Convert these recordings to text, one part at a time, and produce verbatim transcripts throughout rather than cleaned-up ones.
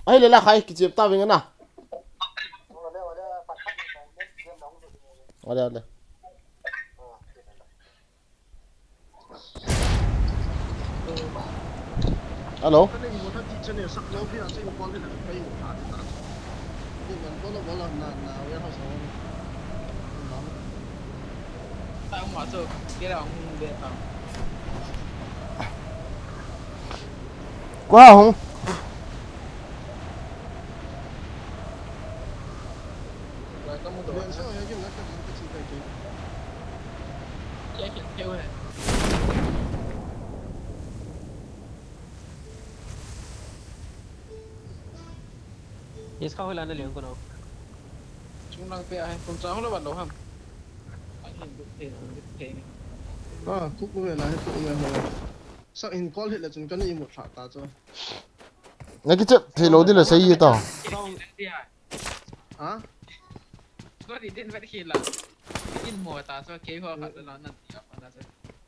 Ahile la khai kichep ta ving na. Ole, ole. Hello. Kua hung. Yes, kha hoila na leng ko no. Chunglang pe ahi, kum cha hung lo ban lo ham. Ai hin du te, du te. Ah, kuk u ve la, kuk u ve ho. Sa in call hit le chun kan imut lha ta chu. Na kichep thei lo di le sei ta. Ha? Sorry, den vet khila. In mo ta so ke ho kha ta na ti a pa na so.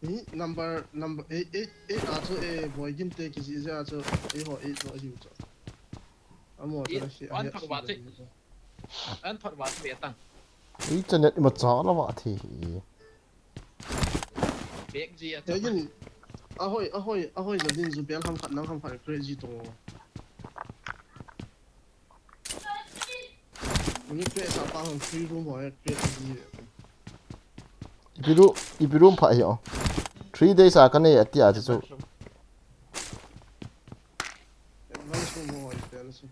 Ni number, number eight, eight, eight a chu e boy gin te ki ji ja chu e ho eight no hiu chu. Amo ta la si a. An thot ba chu. An thot ba chu be tang. Internet ma cha la wa thi. Bek ji a chu. Egin. Ahoi, ahoi, ahoi, la din ju bel ham khat nang ham khat crazy to. Ni pe sa pa hon three room ho e pe di. Ipi room, ipi room pha hi o. Three days a ka nei ati a chu. Advance room ho e pe si.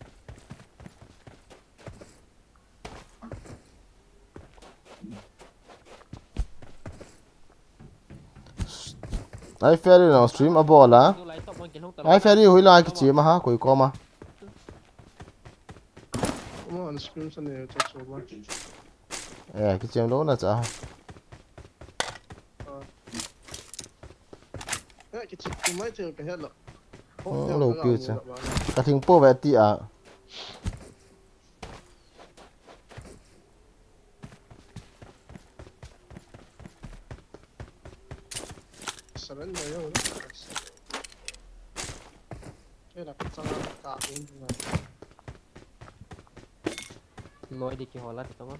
Ai Ferry no stream a bol a. Ai Ferry hoila kichep ma ha koi koma. Mo an stream sa ne cha so ma. Eh, kichep lo na cha. Eh, kichep mai thei ka helo. Lo piu cha. Ka thing po ve ti a. Surrender yo. Kei la ka chang ka in na. Noi di ki hola ti tong.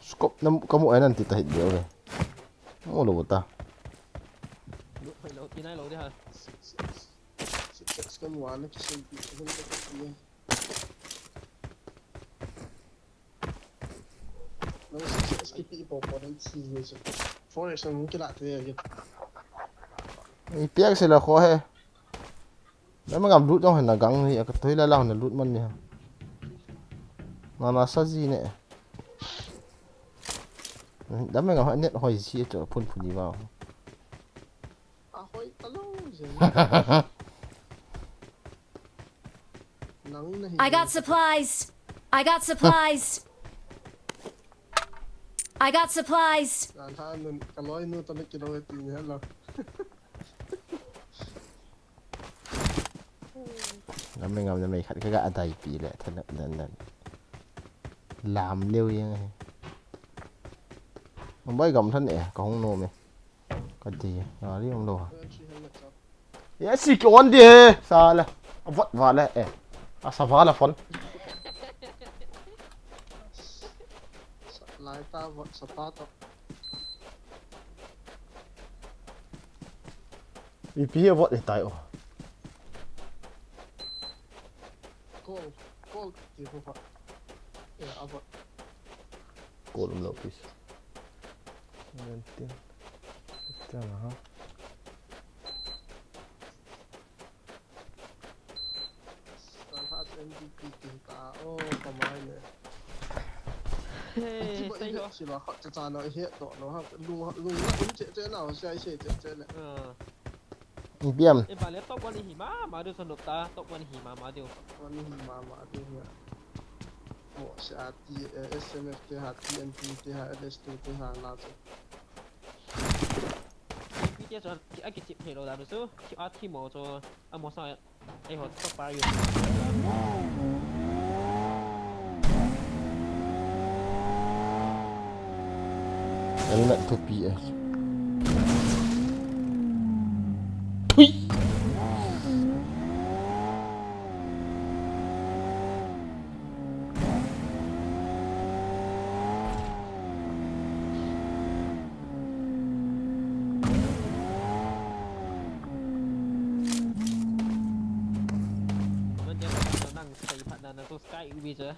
Scope na kamu ai nan ti ta hit deu ve. Mu lo ta. Lu phai lo ti nai lo di ha. Six, six, six, six, kamu ana kisin pi, hun ka pi. Nang six, six, kipi po po dan si ye so. Four X nang kila te ye. Ipi ak sila kho he. Dam ngam lut jong hena gang ni, aka thoi la la hena lut man ni ha. Na na sa ji ne. Dam ngam ha net hoi ji cho phun phun ni ba. A hoi ta lo je. Nang na hi. I got supplies. I got supplies. I got supplies. Na tha nun ka loi nu ta ne kilo ti ni ha lo. Ngam le ngam le mei khat ka ga adai pi le than dan dan. Lam leu yang he. Mumbai gam than e ka hung nom e. Ka ti, gari um lo ha. Ya si ki on di he. Sa le. Avot va le e. Asa va le phone. Lai ta vot sa pa to. Ipi avot hitai o. Call, call ti ho ha. Ya, avot. Call um lo please. Nineteen. Ita na ha. Star Heart M V P ti ta o kamai le. Hey, ti ba sai i ho. Si ba khat cha cha na he to lo ha. Lung lung na um che che na ho sai se che che le. Ah. Biam. E ba le top one hi ma ma du so nop ta top one hi ma ma du. One hi ma ma du ya. Mo sa ti S M F te ha T N T te ha L S two te ha la che. Pi te chuan a kichip thei lo dan chu a thi mo chu a mo sa ei ho to par yu. Helmet thupi e. Skyway chu.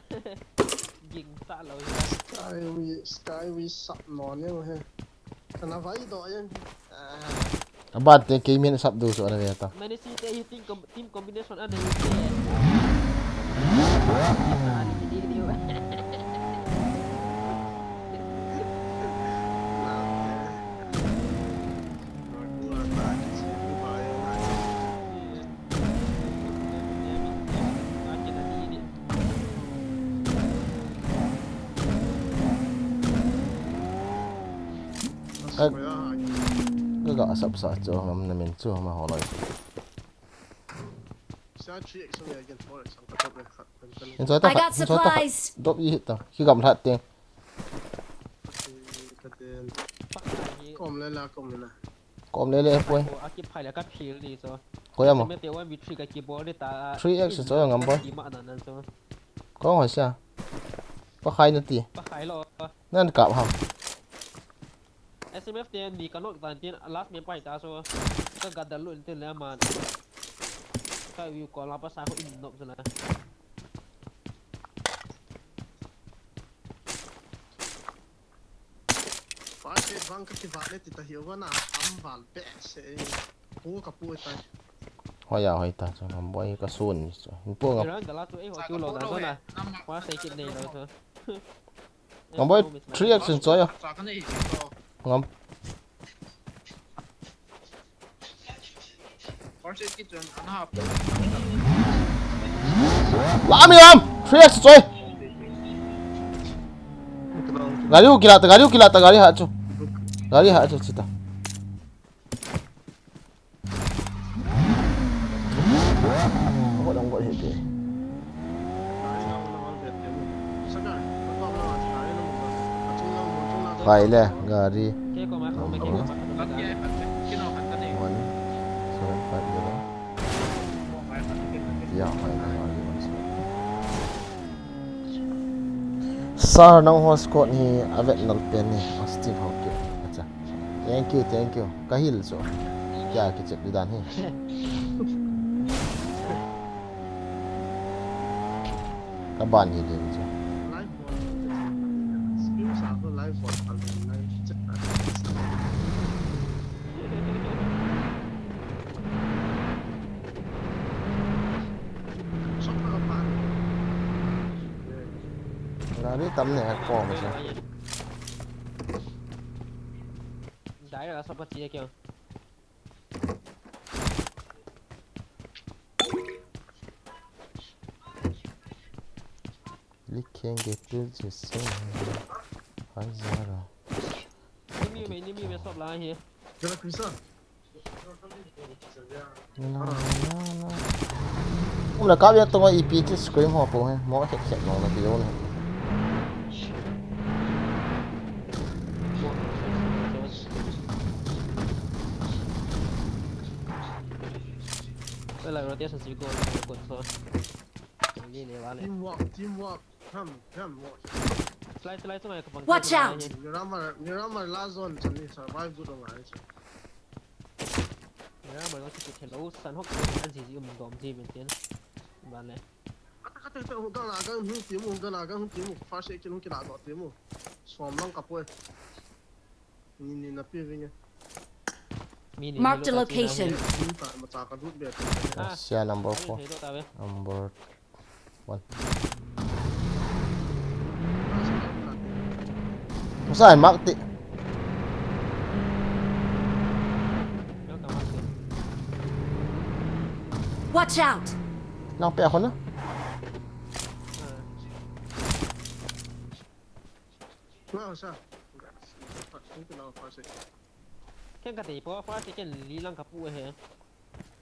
Ging sa lo hi. Skyway, Skyway sap no ne he. Kana vai do yang. Ah. Aban te kei min sap du so ana ve ta. Mani si te hi team com-, team combination ana hi te. Ani di di. Ka, ka ga sap sa chu ngam na min chu ma ho loi. Sa three X me again, four X ang ka top le khat. Enjoy ta I khat, got enjoy ta khat. Supplies. Dop i hit ta. Ki gam lhat te. Kom le la, kom le la. Kom le le, poi. Ko aki phai le ka phil ni so. Ko ya mo. Me te one v three ka ki bol ni ta. Three X so ya ngam boy. Ki ma na nan so. Ko hoi sia. Pa khai na ti. Pa khai lo. Nan kap ham. S M F te ni ka nok tan tin last me pai ta so. Ka ga dal lo tin le man. Ka view ko la pa sa ko in nok so la. First aid bang ka kivat le ti ta hi ova na am val be se. Pu ka pu tai. Hoi ya, hoi ta, chu ngam boy ka sun ni chu. Ni pu ngam. Ran da la tu e ho tu lo da so na. First aid kit nei lo so. Ngam boy, three X in choi ya. Sa ka nei hi to. Ngam. First aid kit chun ana hap. Lam hi lam. Three X choi. Gari u kila ta, gari u kila ta, gari ha chu. Gari ha chu chita. Ngot, ngot hiti. Khai le, gari. Number one seven five zero. Ya, khai le, gari one seven. Sir, nangho squad hi avet nal pen ni, positive ho ki. Acha. Thank you, thank you. Ka hil so. Kya kichep di dan hi. Ka ban hi din so. Gari tam ne ko ma sa. Dai la sa pa ti kya. Likhenge tu jise hazara. Enemy me, enemy me sab la hi. Jara Krisa. Na, na, na, na. Umla ka bia tonga ipi ti scream ho po he. Mo khet khet nong na ti lo na. Wala rotation si ko ko so. Ni ni wala. Teamwork, teamwork. Ham, ham, watch. Slide, slide, slide, kapang. Watch out! Miramar, Miramar last zone, chan ni survive good ong ai. Miramar lo ticket hello, san hok ko an ji ji um dom ji men tin. Ban le. Kata kata kata hung kala kang hung timu, hung kala kang hung timu. First aid kit hung kila do timu. Som lang kapoi. Ni ni na pi vinge. Marked a location. Ni ta ma cha ka lut be. Ah, sia number four. Number One. Musa, mark ti. Watch out! Lang pe ako na. Nga sa. Ken ka tei po, first second li lang ka pu he.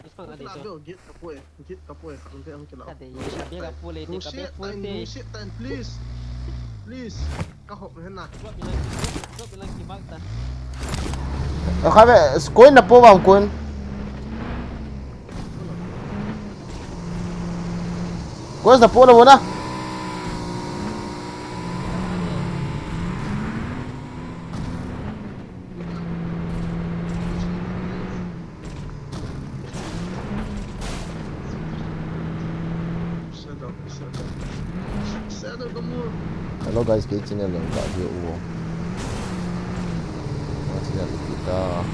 Iskang ka tei so. Git ka pu e, git ka pu e, ang te ang kila. Ka tei, ka be ka pu le, ka be pu te. Shit time, please. Please. Ka hop hen na. Drop ilang, drop ilang ki mark ta. Ka be, coin na po bang coin. Coin na po na mo na. Hello guys, kei channel jong ka view u. Ka channel kita.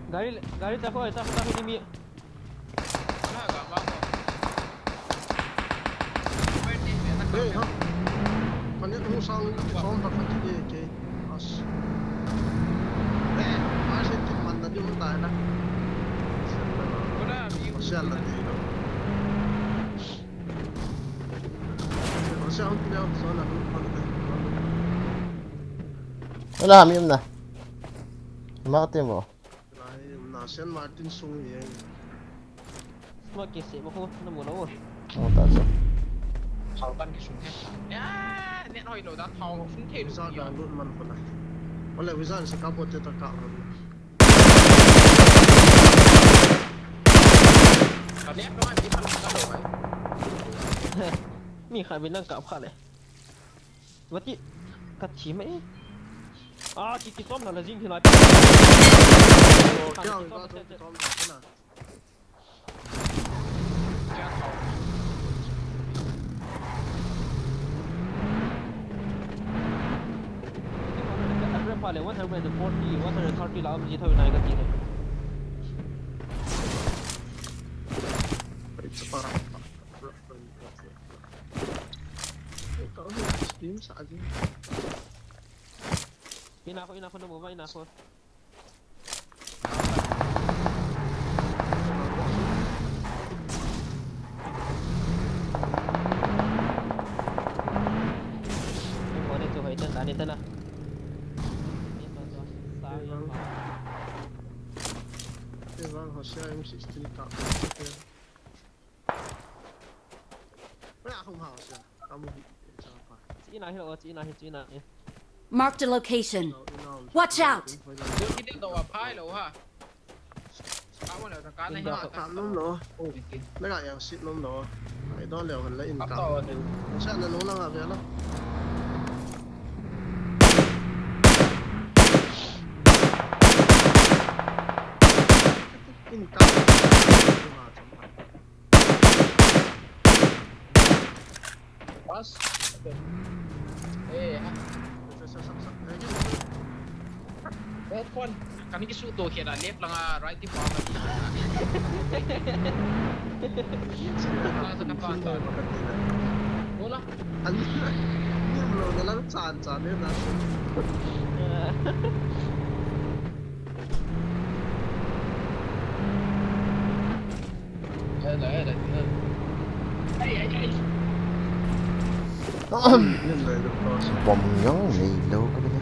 Gari, gari ta ko, ta ko, ta ko ni mi. Hey, ha. Kani tu sang som ta kati de ke. As. Eh, as itu mana di utai na. Siapa na? Siapa na di na? Siapa na di na? Wala, mi um na. Makati mo. Lai, na Saint Martin sung hi. Smoke kisi mo ko, na mo lo. Oh, ta sa. Thao kan kisung he. Ya, net hoi lo da, thao sung thei lo. Visa download man ko na. Wala visa sa ka bote ta ka. Ka net no ai, visa ka lo ai. Mi kha bin nang ka pha le. Vati, ka thi mai. Ah, ki, ki som na la jing thi lai. Oh, kya ki som na, kya ki som na. One hundred forty, one hundred thirty la am ji thawi nai ka ti le. Ina ko, ina ko, na mo ba, ina ko. Marked a location. Watch out! Pas. Eh, ha. Sak, sak, sak, sak. Eh, phone. Kami kisuto kira left lang, ah, right team pa. Wala sa kapan. Wala. Ano? Ano mo na lang, saan, saan yun, ah. Bom jong neilou ka bia.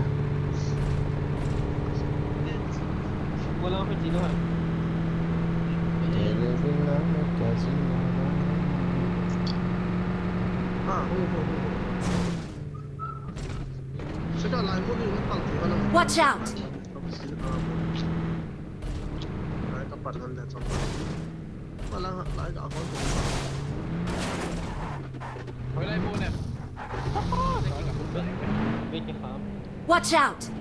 Watch out! Watch out!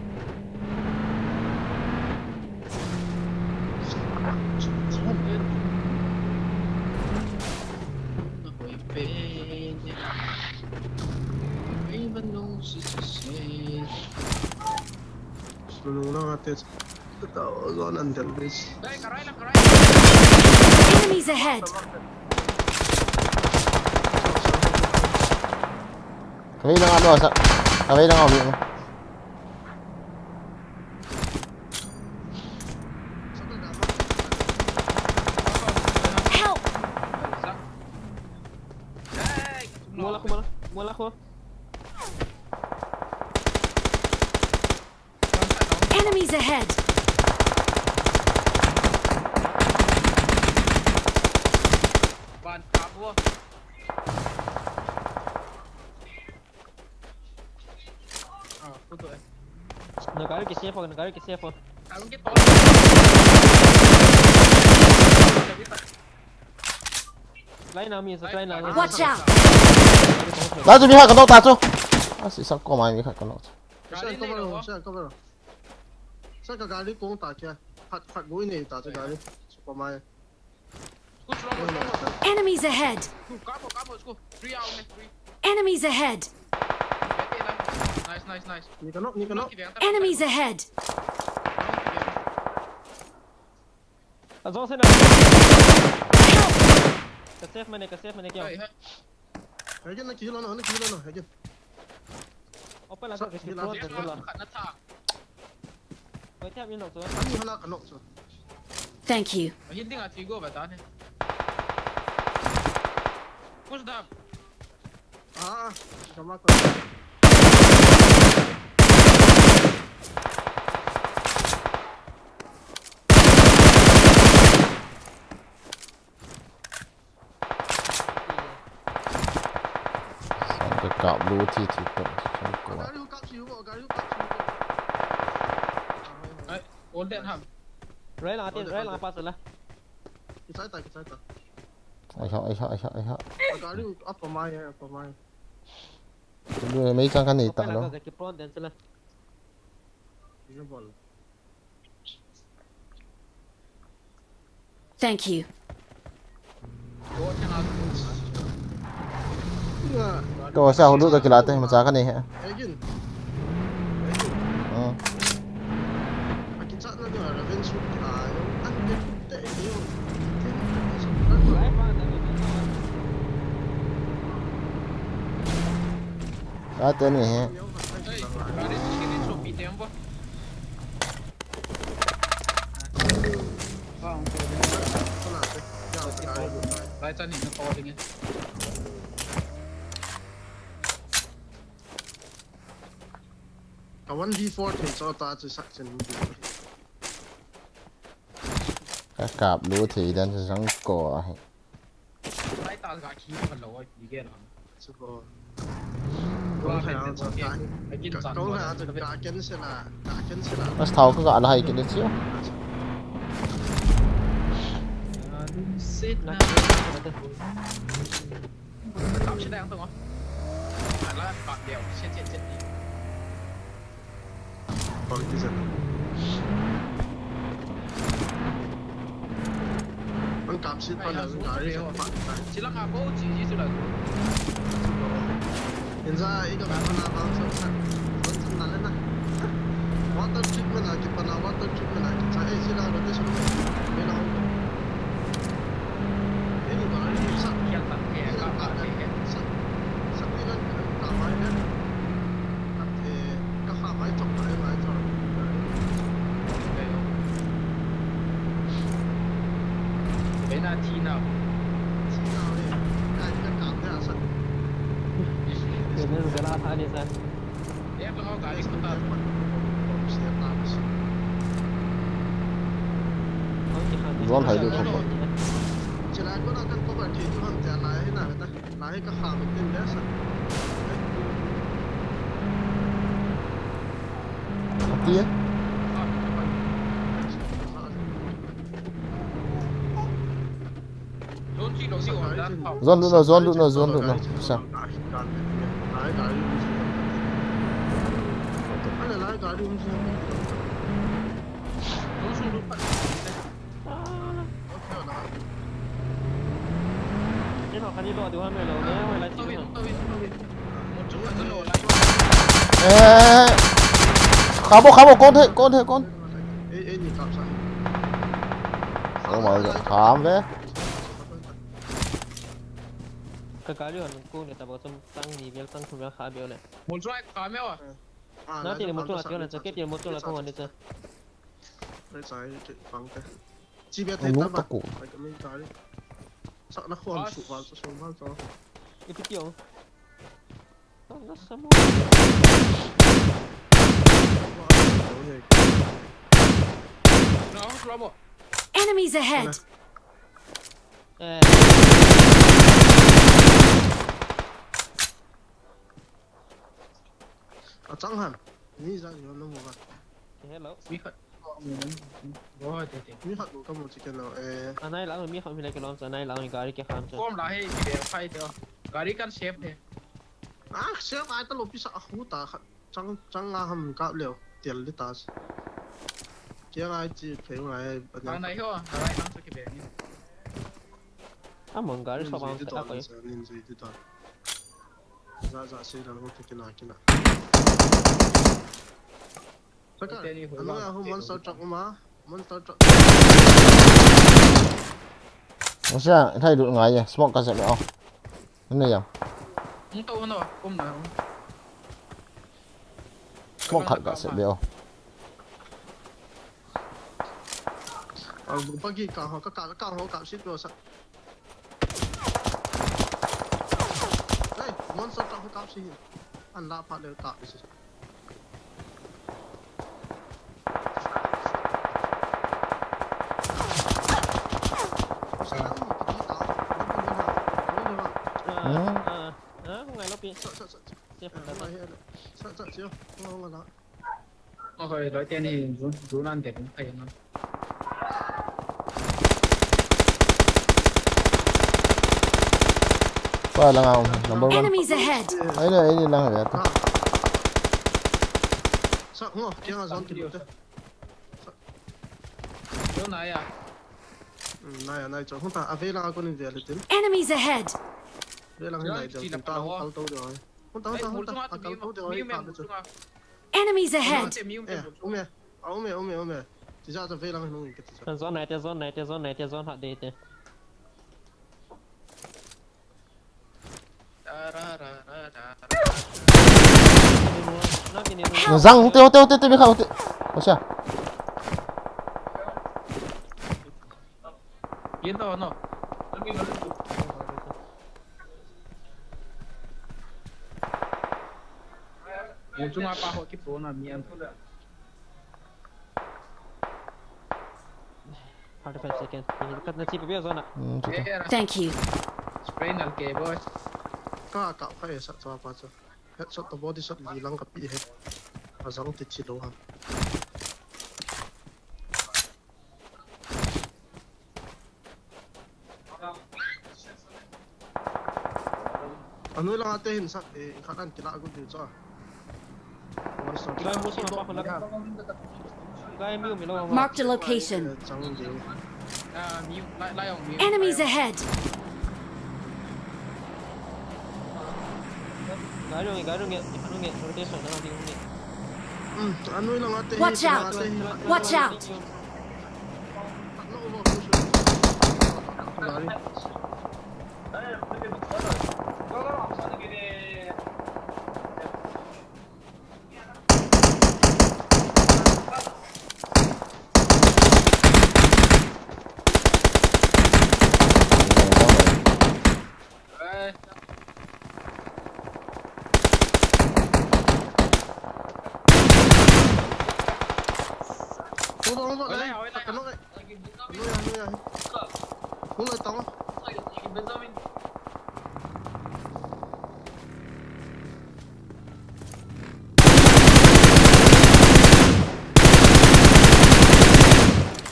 Enemies ahead! Kami lang ano, sa, kami lang ano. Help! Mula ko, mula, mula ko. Enemies ahead! Ban, kapo. Ah, puto eh. Na gari ke safe ho, na gari ke safe ho. Alam ke tol. Sabi pa. Line na mi sa, Line, line na. line. Watch out! Dah tu mi khat ka knock ta chu. Asi sa ko mai mi khat ka knock chu. Sa cover, sa cover. Sa ka gari kong ta kya. Khat khat boi nei ta chu gari. Sa ko mai. Sku slow mo, slow mo. Enemies ahead! Sku, kapo, kapo, sku. Three out, ne, three. Enemies ahead! Nice, nice, nice. Ni ka knock, ni ka knock. Enemies ahead! Ajong se na. Ka safe mane, ka safe mane kya. Hey, hey. Again, na kilo no, na kilo no, again. Open la ka, ka front la. Khat na tha. Koi tap in lok so. Ani hana ka knock chu. Thank you. Hin ding a thi go ba ta ne. Push down. Ah, ka ma ko. Sang ka kap lu thi thi to. Sang ko. Gari u kap si u, gari u kap si u. Ai, all that ham. Rai la, tin, rai la, pass la. Kichai ta, kichai ta. Ai ha, ai ha, ai ha, ai ha. Gari u up mai, up mai. Tu mei chang ka nei ta Open lo. la ka, ka front den se la. Ni bol. Thank you. Go chana. To sa hulu ka kila te ma cha ka nei he. Again. Hmm. Aki chat na ding a revenge shoot kila yo. An te te yo. Ka te ni he. Hey, gari skin ni so pi tempo. Wow. Lai chan ni na to ding. Ka one v four thei cho ta chu sak chen. Ka kap lu thei dan sang ko ahi. Lai ta ga khi ka lo ai ti ge na. Chu ko. Wa pe te ko ke. Ai kin chan. Kong ha chu ka cancel a, ka cancel a. Mas thau ka ga lai ki de chiu. Sit na. Kap si dang to. Ala kap deu. Sit, sit, sit. Politician. Ang kapsit pa lang, gari sa pa. Sila ka bo, G G sila. Inza, ikaw na pala bang sa sa. Sa sa na na. Water treatment lagi pa na, water treatment lagi. Sa eh sila rotation mo. May na ako. Eh, ni ba? Sa Kiyang tak kaya ka pa kaya. sa sa ni lang ka pa na. At eh, kakabay, chok tayo, tayo, chok. Kaya na Tina. Sila, eh. Kaya ka kapya sa. Kaya na sa la pa ni sa. Kaya ka mga galing ko ta. Zone hai du thok. Sila ko na kan cover thei tu ham tia lai hi na ta. Lai hi ka kha mi tin le sa. Ati e. Zone three lo si on dan pau. Zone lut na, zone lut na, zone lut na. Sa. Zone su lut pa. Ni no, kan ni lo, du ha me lo, ne, wai la chi no. Eh. Khamo, khamo, kon the, kon the, kon. Ei, ei, ni kap sa. Oh my God, kham ve. Ka gari hon kong ne ta bo chom tang ni vel tang thum vel kha bel le. Mo try kha me wa. Na ti le mo try la ti na, ke ti le mo try la ko ne cha. Re sai ke pang te. Chi be te ta ba. Ai ka min gari. Sa na khon su ba su su ba to. Ipi ti o. Na sa mo. Na ho slow mo. Enemies ahead! Eh, A chang han. Ni za yo no mo ba. hello. Mi khat. Wo, te, te. Mi khat lo ka mu chi ken lo, eh. Anai la, mi khat mi le ke lom sa, anai la, gari ke kham sa. Kom la he, ki be phai te. Gari kan save he. Ah, save ai ta lo pi sa a khu ta khat. Chang, chang nga ham kap leo, tel di ta. Kia ngai chi phei ngai, a nang nai ho, ngai ham sa ki be ni. A mong gari so bang sa ko. Nin zui di ta. Za, za, se dang ho, kina, kina. Saka, te ni ho, ano ya ho monster truck uma, monster truck. Asa, thai du ngai ya, smoke ka sa me o. Ano ya? Ang tao na, kum na. Smoke khat ka sa me o. Ang pagi ka ho, ka, ka, ka ho, ka sit lo sa. Hey, monster ka ho, ka si. An la pa le ka si. Hmm. Ah, ah, ah, ngai lo pi. Sa, sa, sa, sa. Sa, sa, sa, sa. Sa, sa, sa. Ngai, ngai la. Okay, loi te ni, zun, zun an de, kai na. Pa lang ang number one. Enemies ahead! Ai na, ai ni lang ya ta. Sa, ngo, kya nga zon ki ta. Zon na ya. Hmm, na ya, na ya, zon. Hunta, ave lang ako ni dia litin. Enemies ahead! Ave lang na ya, zon. Kal to dia. Hunta, hunta, hunta. Kal to dia. Enemies ahead! Eh, ume. A, ume, ume, ume. Tija ta vei lang nung ke tija. Zone nai te, zone nai te, zone nai te, zone hat de te. Zang, hote, hote, hote, hote, mi kha, hote. Osha. Yen ta no. Mo chunga pa ho ki pro na mi an. Forty-five seconds. Kat na chi pe zona. Hmm, chuta. Thank you. Spray nal ke boy. Ka, ka, ka, sa, sa, pa, sa. Headshot to body shot li lang ka pi he. Azang ti chi lo ha. Anoi langa te hin sa, eh, khat an kila gu diu cha. Guy mu sung pa khula. Guy miu mi lo. Marked a location. Eh, chang diu. Ah, miu, lai, lai ong miu. Enemies ahead. Guy dong, guy dong, guy dong, rotation na ding ni. Hmm, anoi langa te hin, watch out! Langa te hin. Watch out!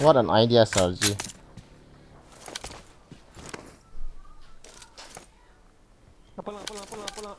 What an idea, Sarji. Apa lang, apa lang, apa lang, apa lang.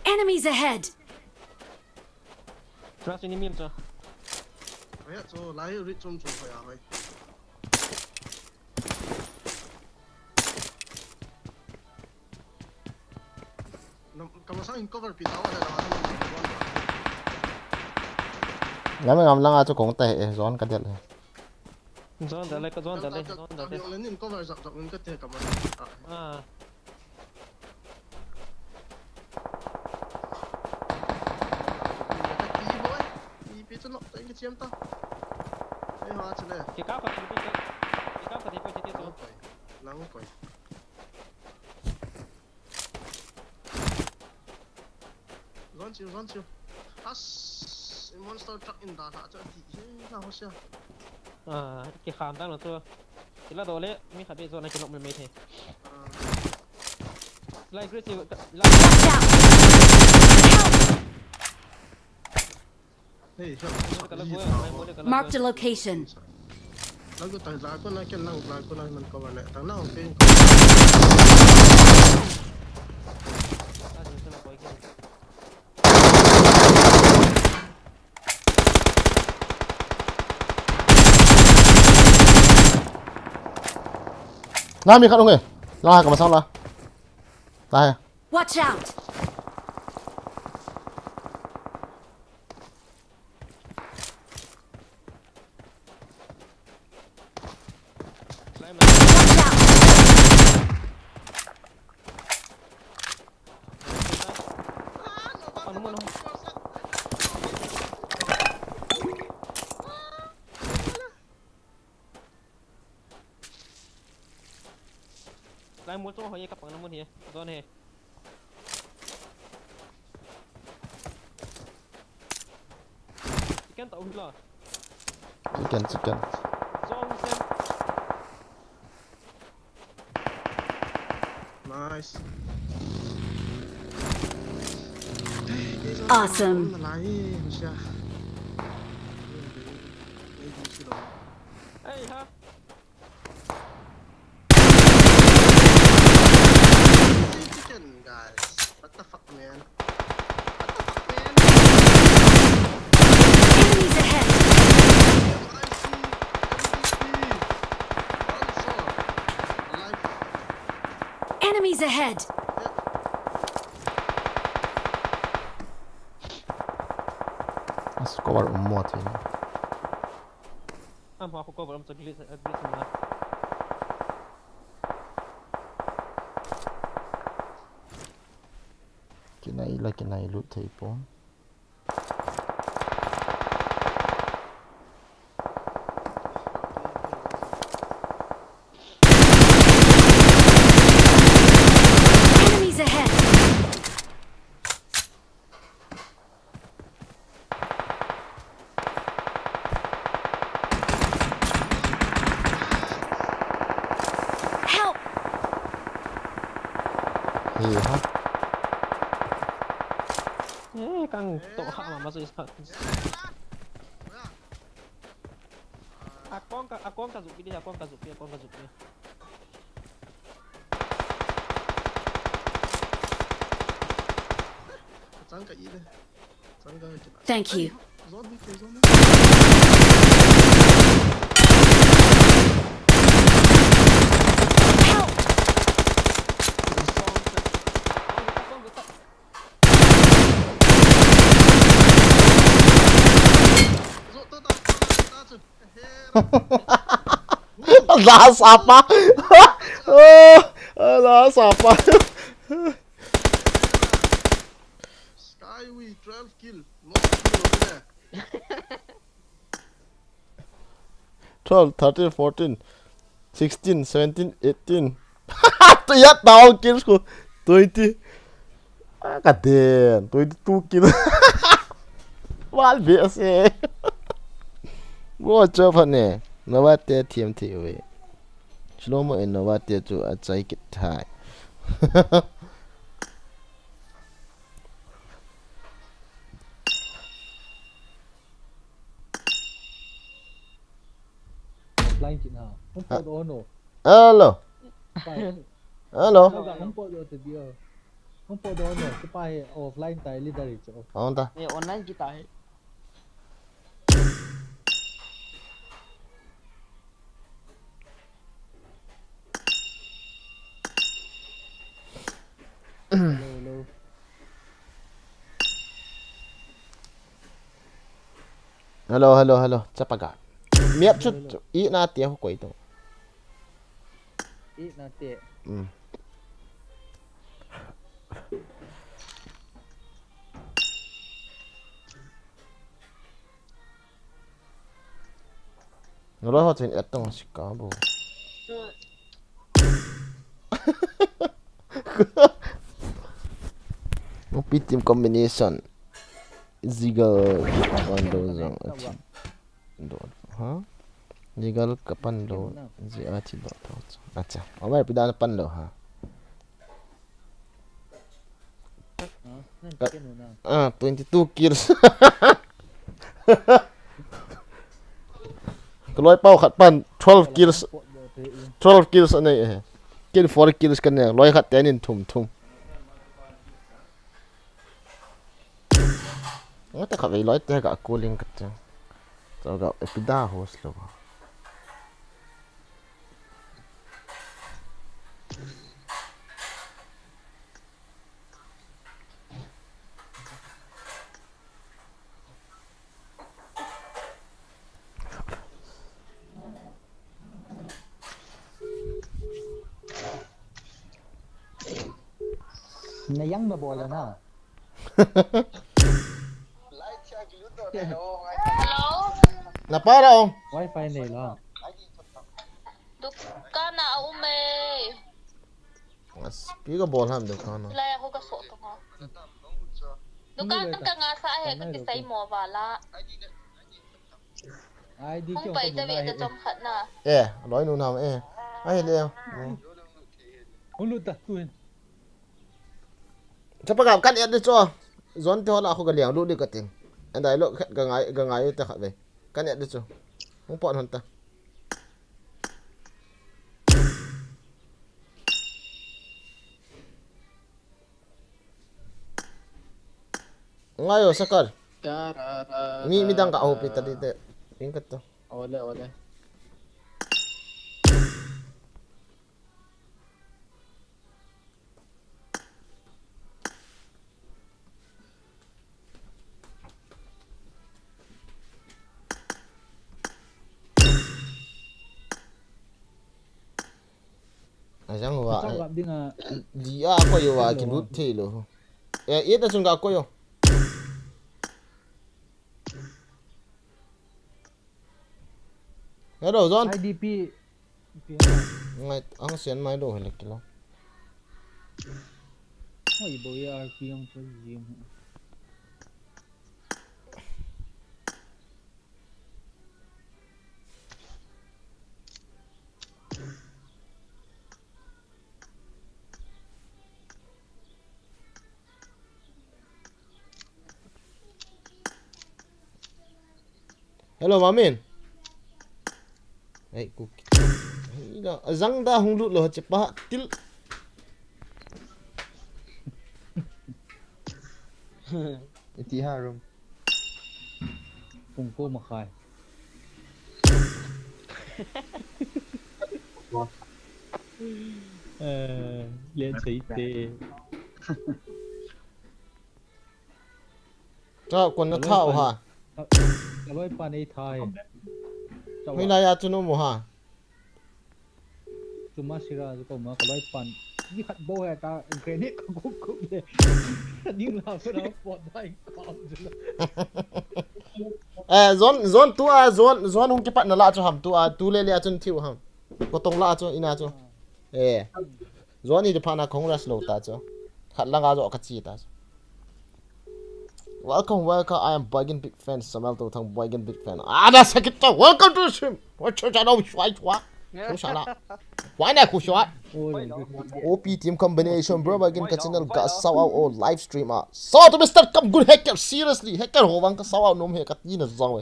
Enemies ahead! Trust enemy chu. Hoi, chu lai ri chum chum hoi a hoi. Nam, kamasang in cover pi tao le la. Lam ngam langa chu kong ta he, zone ka del he. Zone da le, ka zone da le, zone da le. Nin cover zap zap in ka te kamasang. Ah. Pi boy, pi pi chu nok ta in ka chiam ta. Ei, ha, chule. Kikap ka thei, kikap ka thei pa chiti so. Lang koi. Lang koi. Zon chiu, zon chiu. As, monster truck in da la chu ti. Ei, na ho sia. Ah, kikham dang lo tu. Kila do le, mi khat be zon a kilok mei mei the. Ah. Lai gre chiu, la. Watch out! Help! Hey, help. Marked a location. Lagu tai la ko na ken lang la ko na man cover le. Tang na, okay. Na mi khat ung e. Na ha ka masang la. Ta he. Watch out! Watch out! Lai mol chunga ho ye kapang na mun hi. Don he. Chicken ta um la. Chicken, chicken. Zong sem. Nice. Awesome. Lai, Russia. Hey, ha. Chicken, guys. What the fuck, man? What the fuck, man? Enemies ahead! Also, alive. Enemies ahead! Score um mo thei. Am ha ko cover am to glitch, glitch na. Kinai la kinai lut thei pon. Enemies ahead! Help! He ha. Eh, kang to ha ma ma so is pa. Akong ka, akong ka zupi di, akong ka zupi, akong ka zupi. Chang ka i de. Chang ka ki. Thank you. Ai, zon di ke, zon di. Help! Zon di ke. Last apa? Last apa? Skyway twelve kill. Mo kill le. Twelve, thirteen, fourteen, sixteen, seventeen, eighteen. To ya tao kill ko twenty. Ah, ka den, twenty-two kill. Wal be ase. Go chop ne. Nova te thiam thi we. Slow mo in Nova te chu achai kit thai. Offline kit na. Hung pot doh no. Hello. Pai. Hello. Hung pot doh te dia. Hung pot doh no. Te pa he offline tai leader hi chu. Hung ta. He online kit tai. Hello, hello. Hello, hello, hello. Chapa ga. Miap chu, hello, hello. I na te ho koi to. I na te. Mm. Naloi ho chun et tong sika bo. Nupi team combination. Zigal pan lou jong athi. Do. Ha? Zigal ka pan lou. Ji athi do to. Acha. Amar pida pan lou ha. Ah, twenty-two kills. Ka loi pau khat pan twelve kills. Twelve kills anei e. Kin four kills kanei. Loi khat ten in thum thum. Nga ta kha vei loi te ka cooling ka te. To ga epida host lo. Na yang na bola na. Hello? Na para o. Wi-Fi nei la. Dukan a um e. Speaker bol ham dukan a. Lai a ko ka so to ha. Dukan ka nga sa he ka kisai mo wala. Ai di. Hung pai ta ve ta chom khat na. Eh, loi nu nam eh. Ai le. Hung lut ta tu hin. Chapa ka kan et de cho. Zon te hola ko ka liang lut de ka ting. An dai lo khat ka ngai ka ngai ta khat ve. Kan et de cho. Hung pon hon ta. Ngai o sakar. Mi mi dang ka hopi ta di te. Ing ka to. Ole ole. Ajang wa. Chau gap ding a. Li a ko yo wa ki lut thei lo. Eh, e ta chung ga ko yo. Hello, John. I D P. Ngai, ang sian mai lo hele kilo. Oi, bo ya R P ang sa jim. Hello, Mamin. Hey, Kuki. Hey, ina, azang da hung lut lo ha chepa til. Iti ha room. Pung ko makhai. Eh, lian sei te. Chao, kon na thao ha. Ka loi pan ei thai. Hoi lai a chu no mo ha. Chuma sira chu ko ma ka loi pan. Ni khat bo he ta grenade ka gup gup le. Ning la ko na pot dai ka chu. Eh, zon, zon tu a, zon, zon hung kipat na la chu ham tu a, tu le le a chun thiu ham. Ko tong la chu, ina chu. Eh. Zon hi pha na congress lo ta chu. Khat langa zo ka chi ta chu. Welcome, welcome. I am Boygin big fan. Samuel to thang Boygin big fan. Ah, that's a guitar. Welcome to the stream. What you know? Shwa shwa. Shwa la. Why not? Shwa. O P team combination, bro. Boygin ka channel ga shout out all live stream. Ah, shout out to Mister Kam Good Hacker. Seriously, hacker ho vang ka shout out nom he ka ti na zong we.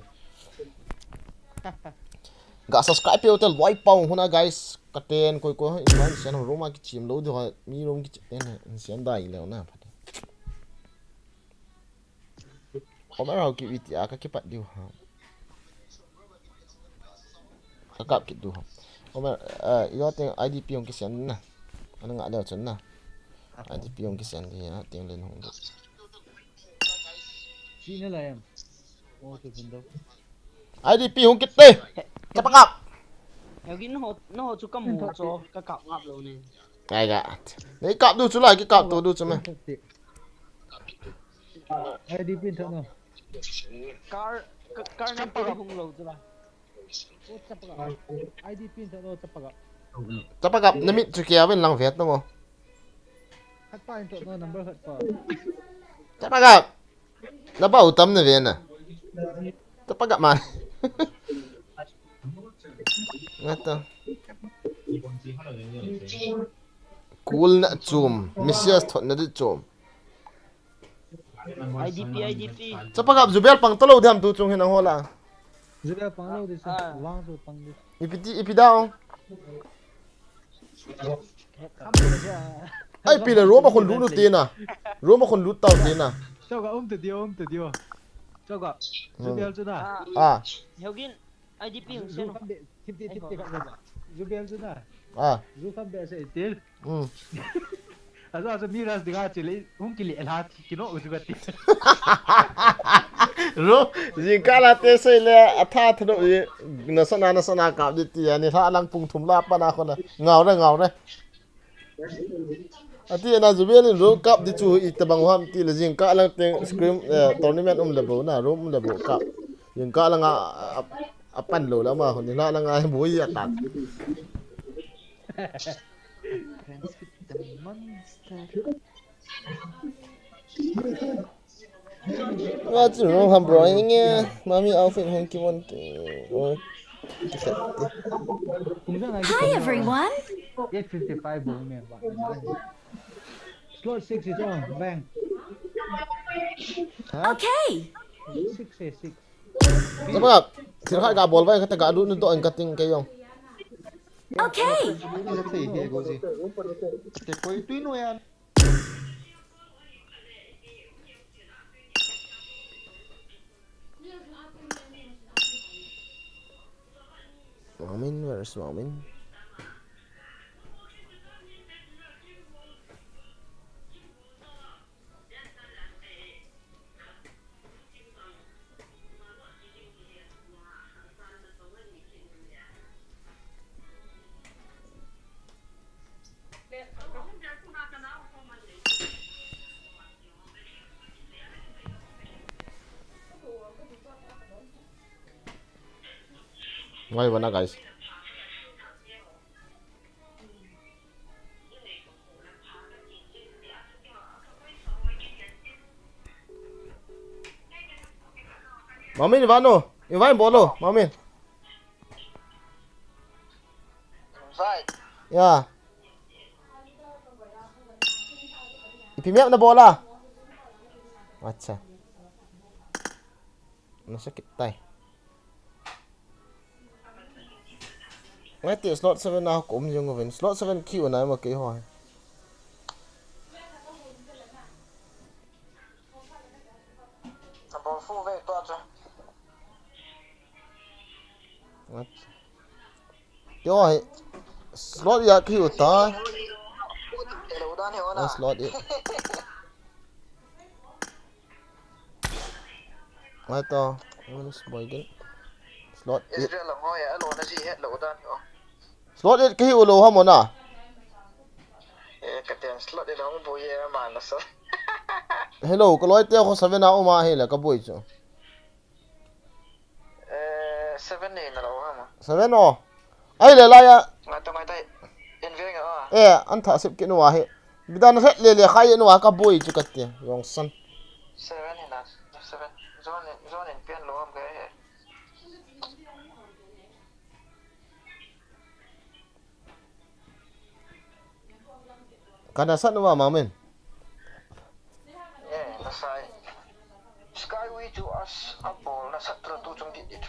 Ga subscribe pe hotel loi pau huna guys. Ka ten koi koi in man sian room a kichim lo de ho mi room kichim en sian dai le na. Omer hau ki viti a ka kipat diu ha. Ka kap kit diu ha. Omer, eh, ilo teng I D P hung kisian na. Ana nga leo chun na. I D P hung kisian di na teng len hung du. Chi na la em. O tu pun do. I D P hung kit te. Ka pa kap. Yagi no no chu kam mo cho ka kap ngap lo ne. Kai ga. Nei kap du chu la ki kap to du chu me. I D P tho no. Car, car number hung lo chu la. Oh, chapagap. I D P in thot no, chapagap. Chapagap, namit chu kia ven lang vet no. Khat pa in thot no, number khat pa. Chapagap. Nabau tam na ve na. Chapagap man. Ngata. Kul na chum. Messias thot na di chum. I D P, I D P. Chapagap Jubel pang talo diam tu chung hin ang hola. Jubel pang lo di sa. Ah. Wang su pang di. Ipi ti, ipi dao. Ai, pi le Roma khun lut nu te na. Roma khun lut tau te na. Choga um te dio, um te dio. Choga. Hmm. Jubel chu na. Ah. Ah. Heugin. I D P hung sen. Thip thip thip thip ka ba. Jubel chu na. Ah. Ju kham be se til. Hmm. Ajo ajo mi ras dinga chile hung kile la kino u ju ka ti. Ro, jingkah la te sei le atha thano i na sana na sana kap di ti ani hla lang pung thum la pa na khona. Ngau re, ngau re. Ati na Jubel in ro kap di chu i tabang ham ti le jingkah lang teng scrim, eh, tournament um le bo na, ro um le bo kap. Jingkah lang a, a, a pan lo la ma hon ni la lang a bo i atak. Friends with the monster. What's wrong, huh, bro? Inge, mommy outfit hong ki want, uh, Hi, everyone. Eight fifty-five bol me. Slot six is on, bang. Okay. Six is six. Jabab, sir khat ga bol vai kata ga lut nu to ang kating kayong. Okay. Let's say, here goes it. Te koi tu no yan. Mamin, where is Mamin? Why wanna, guys? Mamin, vano. Invite bolo, Mamin. Sai. Ya. Ipi miap na bola. Acha. Nasakit tai. Ngai ti slot seven na ko um jong uvin. Slot seven ki una ma ke ho. Number four ve to acha. What? Yo, hi. Slot ya ki uta. Hello, dan hi ona. Oh, slot ya. Ngai to. Slot eight. Israel lam ho ya, hello, na ji hello, dan hi o. Slot eight kahi u lou ham ona. Eh, ka ten slot eight hung bu ye ma na so. Hello, ka loi te ko seven a uma hi le ka bui chu. Eh, seven ni na lo ham. Seven o. Ai le la ya. Ngai to, ngai to. In ve nga a. Eh, an tha sep ki nu a hi. Bidan het le le khai nu a ka bui chu ka ti. Yong san. Seven ni na. Seven. Zone, zone in pian lo ham ka he. Kana sat nuva Mamin. Eh, nasai. Skyway to us, a bol nasat tu tu chung dit dit.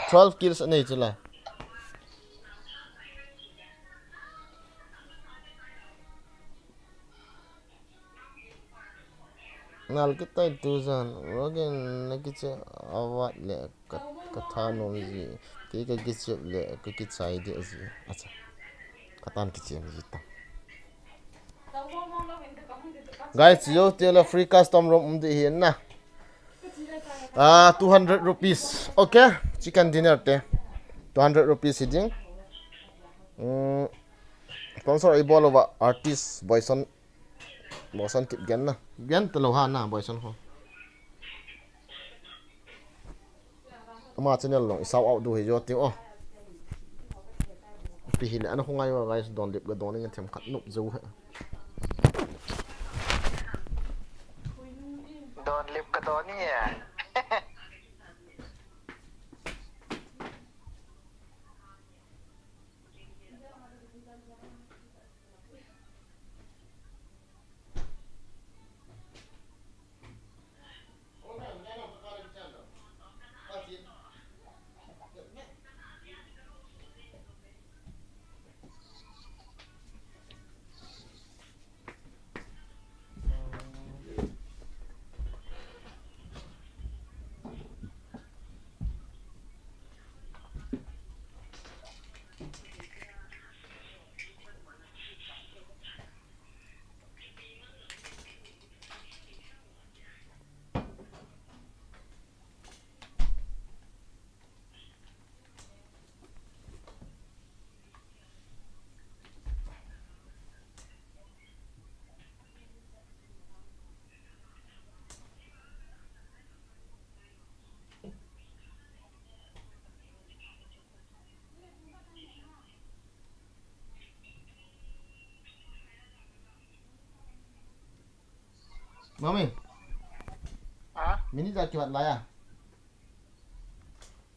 Twelve kills anei chu la. Nal kitai tu jan, Rogen na kiche awat le ka, ka tha nom ji, kei ka kiche le ka kichai de ji. Acha. Ka tan kiche ji ta. Guys, yo te la free custom room um de hi na. Ah, two hundred rupees. Okay, chicken dinner te. Two hundred rupees hi ding. Mm, sponsor i bol uva artist Boyson. Boyson tip gen na. Gen ta lo ha na, Boyson ho. Ama channel long i shout out diu hi jo ting o. Pi hile ana khongai o guys, don lip ga don ning themkhat nop jo he. Don lip ga don ni e. Mami. Ha? Minute ja kivat lai a?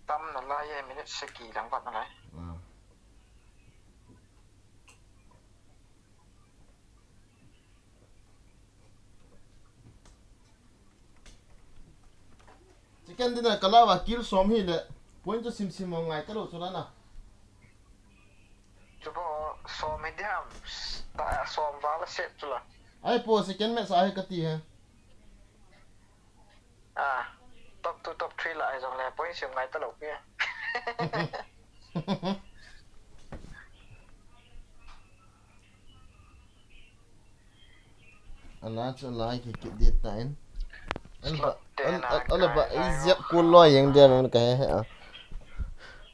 Tam nalai e, minute sagi lang vat nalai. Ah. Chicken dinner ka la uva kill som hile. Point chu simsim mong ngai talou chu la na. Chu bo som hi diam. Ta som vala set chu la. Ai po second match a hi kati he. Ah, top two, top three la ai jong le point sim ngai talou pi. Ala chu lai ki ki dit ta in. Ala ba, ala ba, ai ziap kul loi jeng dia men ka he he a.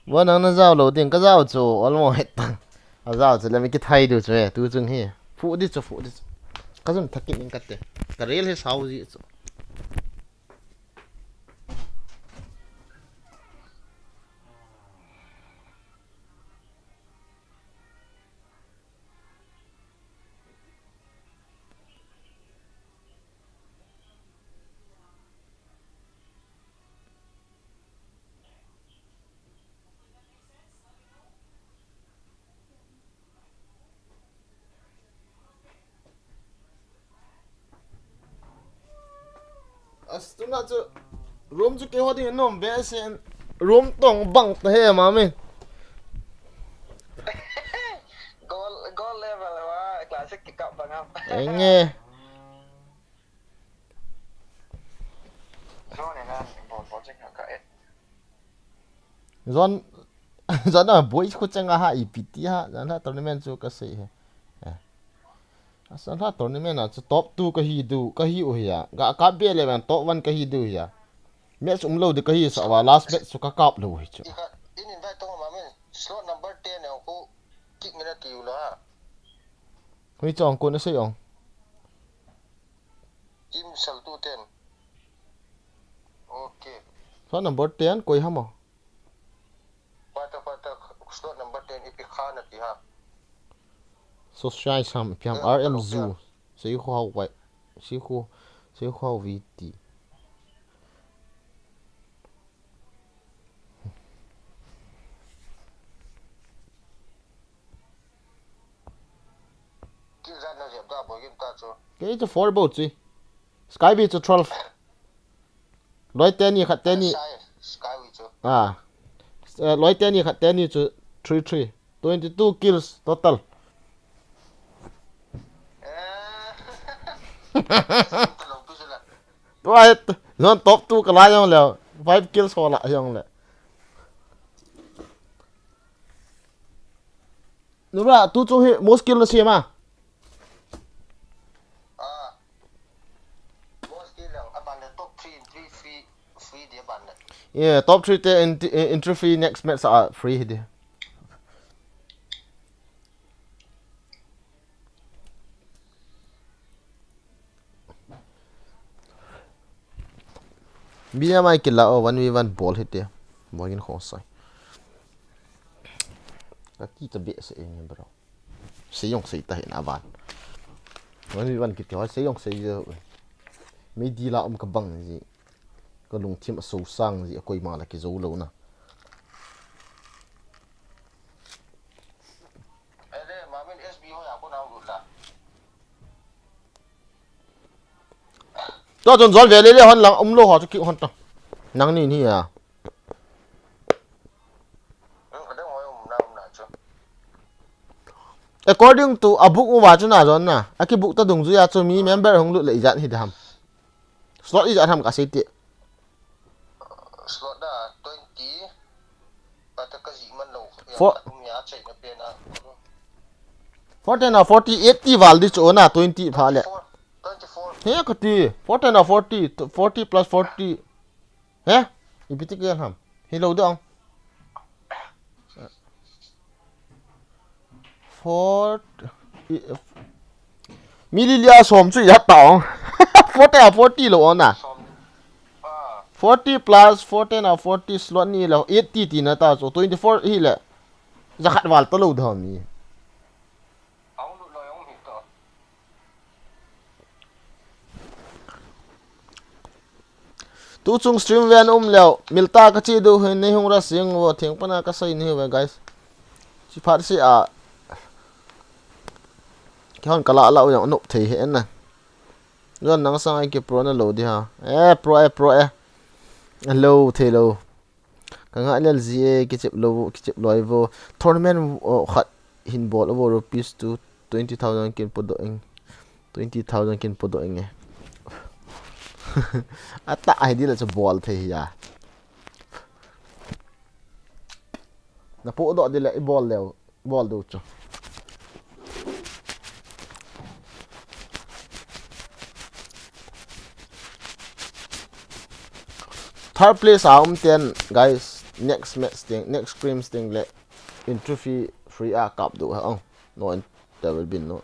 Bo nang na jao lou ding, ka jao chu, almost het ta. A jao chu, le mi ki thai diu chu he, tu chung hi. Phu di chu, phu di chu. Ka jun thak ki ning ka te. Ka rel he sao ji chu. As tuna chu room chu keiho ding nom be sen room tong bang ta he ma mi. Goal, goal level wa classic kick up bang am. Enge. Zone na bol bol jing ka e. Zone, zone a boys khu chang a ha ipi ti ha, zone ha tournament chu ka sei he. Eh. Zone ha tournament a chu top two ka hi diu, ka hi u hi a. Ga ka be le ban top one ka hi diu hi a. Match um lou di ka hi sa wa last match chu ka kap lou hi chu. I kha, in invite tong ma min slot number ten e khu kick mina ti u la. Hui chong ko na sei ong. Kim sal tu ten. Okay. Slot number ten koi ham o? Pata, pata, slot number ten ipi kha na ti ha. Social sam ipi ham. Eh, R M okay. Zu. Sei khu hau wai. Sei khu, sei khu hau V T. Kei chu four bou chu. Sky V chu twelve. Loi teni khat teni. Ah. Eh, loi teni khat teni chu three three. Twenty two kills total. Tua het, zone top two ka la jong le. Five kills ho la jong le. Nura, tu chung hi most kill na siam a? Ah. Most kill lang, aban le top three, entry fee, free di aban le. Yeah, top three te entry, entry fee next match a free di. B M I kila o one v one bol hite. Boigin Khongsai. Ka kitabe se eng bro. Seiyong sei ta hin avan. Wani wan kiti ho seiyong sei je. Media la um ka bang ji. Ka lungthim a sosang ji a koima la kijo lou na. Tua chun jol ve le le hon lang um lou ho chu ki hon ta. Nang ni ni a. According to a book uva chu na jon na. A ki book ta dungjui a chu mi member hung lut le ijat hi dam. Slot ijat ham ka sei ti. Slot da twenty. Kata ka ji man lou. Four- Khat um ya chei na pe na. Four ten a forty, eighty val di chu na twenty pha le. Twenty-four. He ka ti. Four ten a forty, forty plus forty. He? Ipi ti ka ham. Hi lou dong. Four. I- Mililia som chu ya tong. Four ten a forty lou na. Forty plus four ten a forty slot ni lou eighty ti na ta chu twenty-four hi le. Jakhat val ta lou dam mi. Tu chung stream ven um leo, milta ka chi du hin nei hung ra sing vo thing pana ka sai ni ve guys. Chi phat si a. Ki hon ka la la u yang nup thei he na. Jon nang sang ai ki pro na lou di ha. Eh pro eh pro eh. Lou thei lou. Ka ngah lel ji e, kichep lou, kichep loi vo. Tournament, oh, khat hin bol vo rupees to twenty thousand kin podoh eng. Twenty thousand kin podoh eng e. Ata ai di la chu bol thei hi a. Na podoh di le i bol leu. Bol dou chu. Third place a um ten, guys, next match ding, next scrims ding le entry fee free a kap dou ha ong. No, there will be no.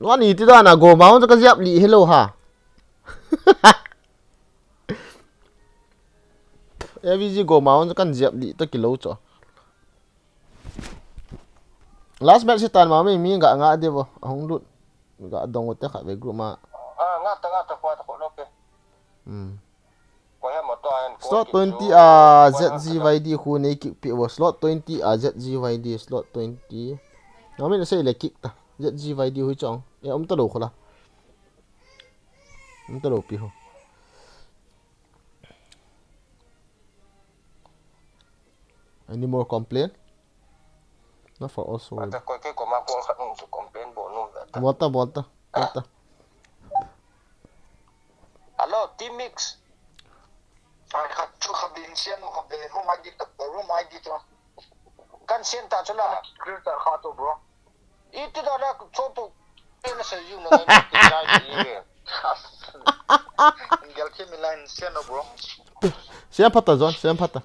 No, ani ti dan a go mount ka jap li hello ha. A V G go mount kan jap li ta kilo cho. Last match si tan ma mi mi ga nga de bo. Ahung lut. Ga dong te kha ve group ma. Ah, nga ta, nga ta, kwa ta ko lo pe. Hmm. Ko he mo to an ko Slot ki twenty chu, a ko Z Z Y D khu nei kick pi bo. Slot twenty a Z Z Y D, slot twenty. Nga mi na sei le kick ta. Z Z Y D hui chong. E um ta lo khola. Um ta lo pi ho. Any more complaint? Not for all, sorry. Ata koi ke koma kong khat nung chu complain bo nung ve ta. Bol ta, bol ta, bol ta. Hello, Team Mix. Ai khat chu kha bin sian kha be room I D ta, room I D ta. Kan sian ta chu la. Clear ta kha to, bro. Iti da da cho to. Ina sa yu na ngai na ke jai ni ve. Gel ke mi line sian no, bro. Sian phat ta, John, sian phat ta.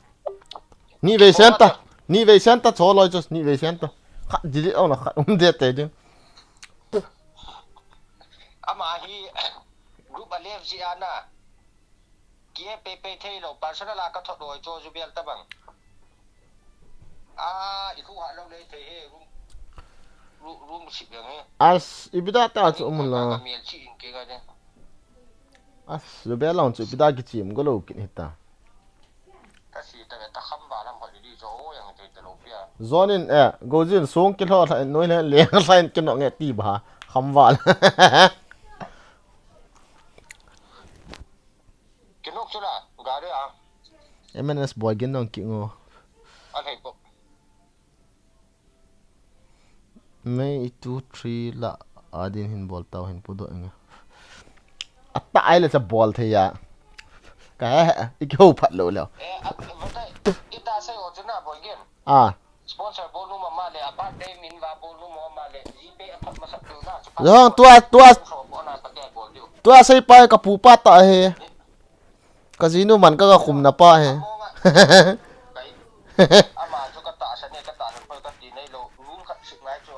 Ni ve sian ta. Ni ve sian ta, cho loi cho, ni ve sian ta. Kha, di di, oh, na kha, um de te di. Ama hi, group a left ji ana. Kia pe pe thei lo, personal a ka thot doi cho ju bel ta bang. Ah, i khu ha lo le thei he, room, room, room sip yang he. As, i bida ta chu um lo. Ka mel chi in ke ga de. As, ju bel long chu i bida ki chim go lo kin hita. Ka si ta ve ta kham ba lam ho di di cho o yang thei ta lo pia. Zonin, eh, go jin song ki lo tha noi le le sa in ki no nge ti ba. Kham ba. Kinok chu la, gari a. M N S boy gin nong ki ngo. A thei po. May two three la adin hin bol tau hin pudo inga. Ata ai le cha bol thei ya. Ka he he, i ki ho phat lo lo. Eh, a, a, kita sai o chu na boy gin. Ah. Sponsor bol nu mama le, a birthday min va bol nu mama le, GPay a phat masak tu na. Jong, tua, tua. Sponsor bol na, birthday bol diu. Tua sei pai ka pu pa ta he. Ka jinu man ka, ka khum na pa he. Ama chu ka ta sa ne, ka ta na poi ka ti nei lo, room khat sik nai chu.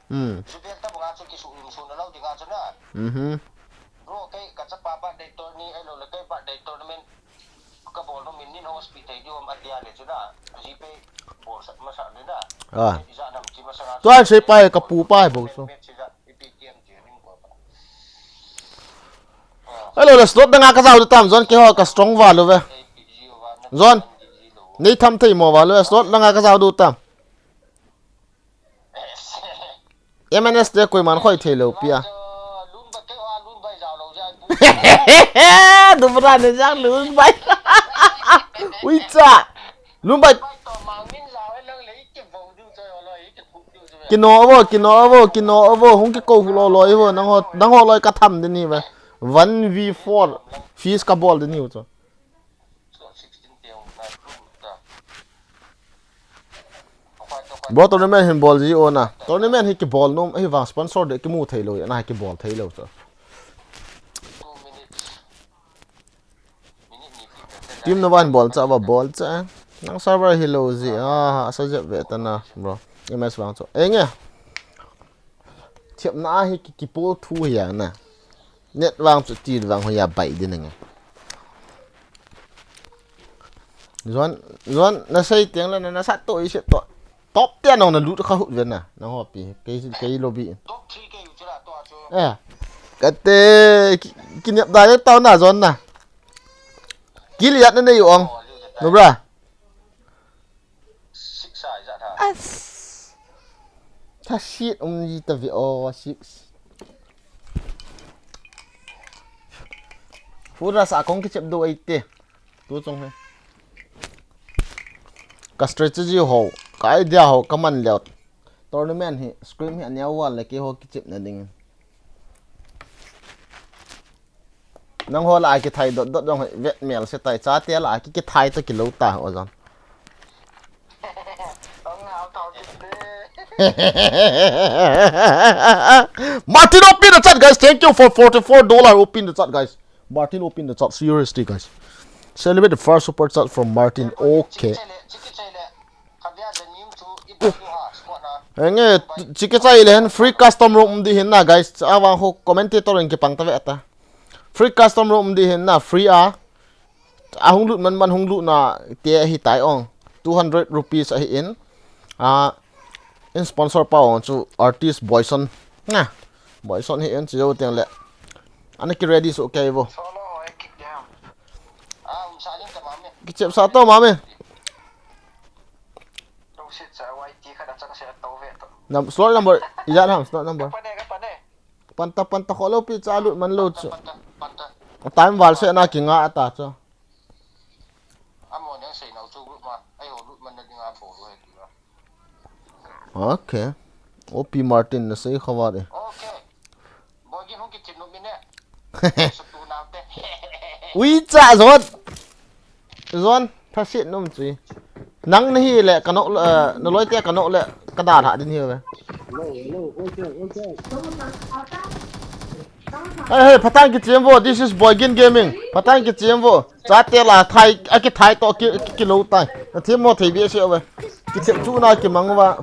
Hmm. Ju bel ta banga chu ki su lim su na lo dinga chu na. Mhm. Bro, kei ka chapa birthday tourney, ai lo le kei birthday tournament. Ka bol no min nin hospital di om atia le chu da. Ji pe bol sat ma sa de da. Ah. Ija nam chi ma sa. Tua sei pai ka pu pai bo so. Met chi da. Ipi tiam chi ning ko. Hello, le slot danga ka jao du tam, John, keiho ka strong val uve. John, nei tham thei mo val uve, slot danga ka jao du tam. M N S te koiman khoi thei lou pi a. Dumra ne jang lun bai. Ui cha. Lun bai. Kino avo, kino avo, kino avo, hung kikou hu loi loi avo, nangho, nangho loi ka tham ding ahi ve. One v four, feast ka bol ding ahi chu. Bro, tournament hin bol ji o na. Tournament hi kibol nom, hi vang sponsor de kimu thei lou, na hi kibol thei lou chu. Team na van bol cha va bol cha. Nang server hi lou ji. Ah, asa jep ve ta na, bro. M S vang chu. Enge. Thiam na hi ki, kipol thu hi ya na. Net vang chu ti vang ho ya bai din nge. John, John, na sei tiang le na, na sat to i se to. Top te nong na lut kha hut ve na. Na ho pi, kei, kei lobby. Top three kei u chila to a chu. Eh. Kate, ki, ki niap da le tao na John na. Kiliat na nei ong. No bra. Six a ijat ha. As. Tha shit um ji ta ve o six. Fura sa kong kichep do ai te. Tu chung he. Ka strategy ho, ka idea ho, ka man leo. Tournament hi, scrim hi, ania wall le keiho kichep na ding. Nangho la kithai dot dot jong hi, vet mel se tai, chate la ki, kithai to kilou ta, o jong. Martin, open the chat, guys. Thank you for forty-four dollar. Open the chat, guys. Martin, open the chat. Seriously, guys. Celebrate the first super chat from Martin. Okay. Enge, chiki chai le hen free custom room di hin na, guys. Awa ho commentator in kipang ta ve ta. Free custom room di hin na, free a. Ahung lut man man hung lut na te hi tai ong. Two hundred rupees ahi in. A, in sponsor pa ong chu artist Boyson. Na, Boyson hi in chu jo teng le. Ana ki ready so kei vo. Kichep sa to mami. Nam, slot number, ijat ham, slot number. Panta, panta, kho lou pi cha lut man lou chu. Time val se na kinga ata chu. Okay. O P Martin na sei khawa de. Ui cha John. John, tha sit nom chui. Nang nahi le ka nok le, eh, na loi te ka nok le ka da tha din hi ve. Hey, hey, phatang ki chem vo. This is Boygin Gaming. Phatang ki chem vo. Chate la thai, a ki thai to ki, ki, ki lo tai. Na thim mo thei bi se ve. Ki chem chu na ki mang va.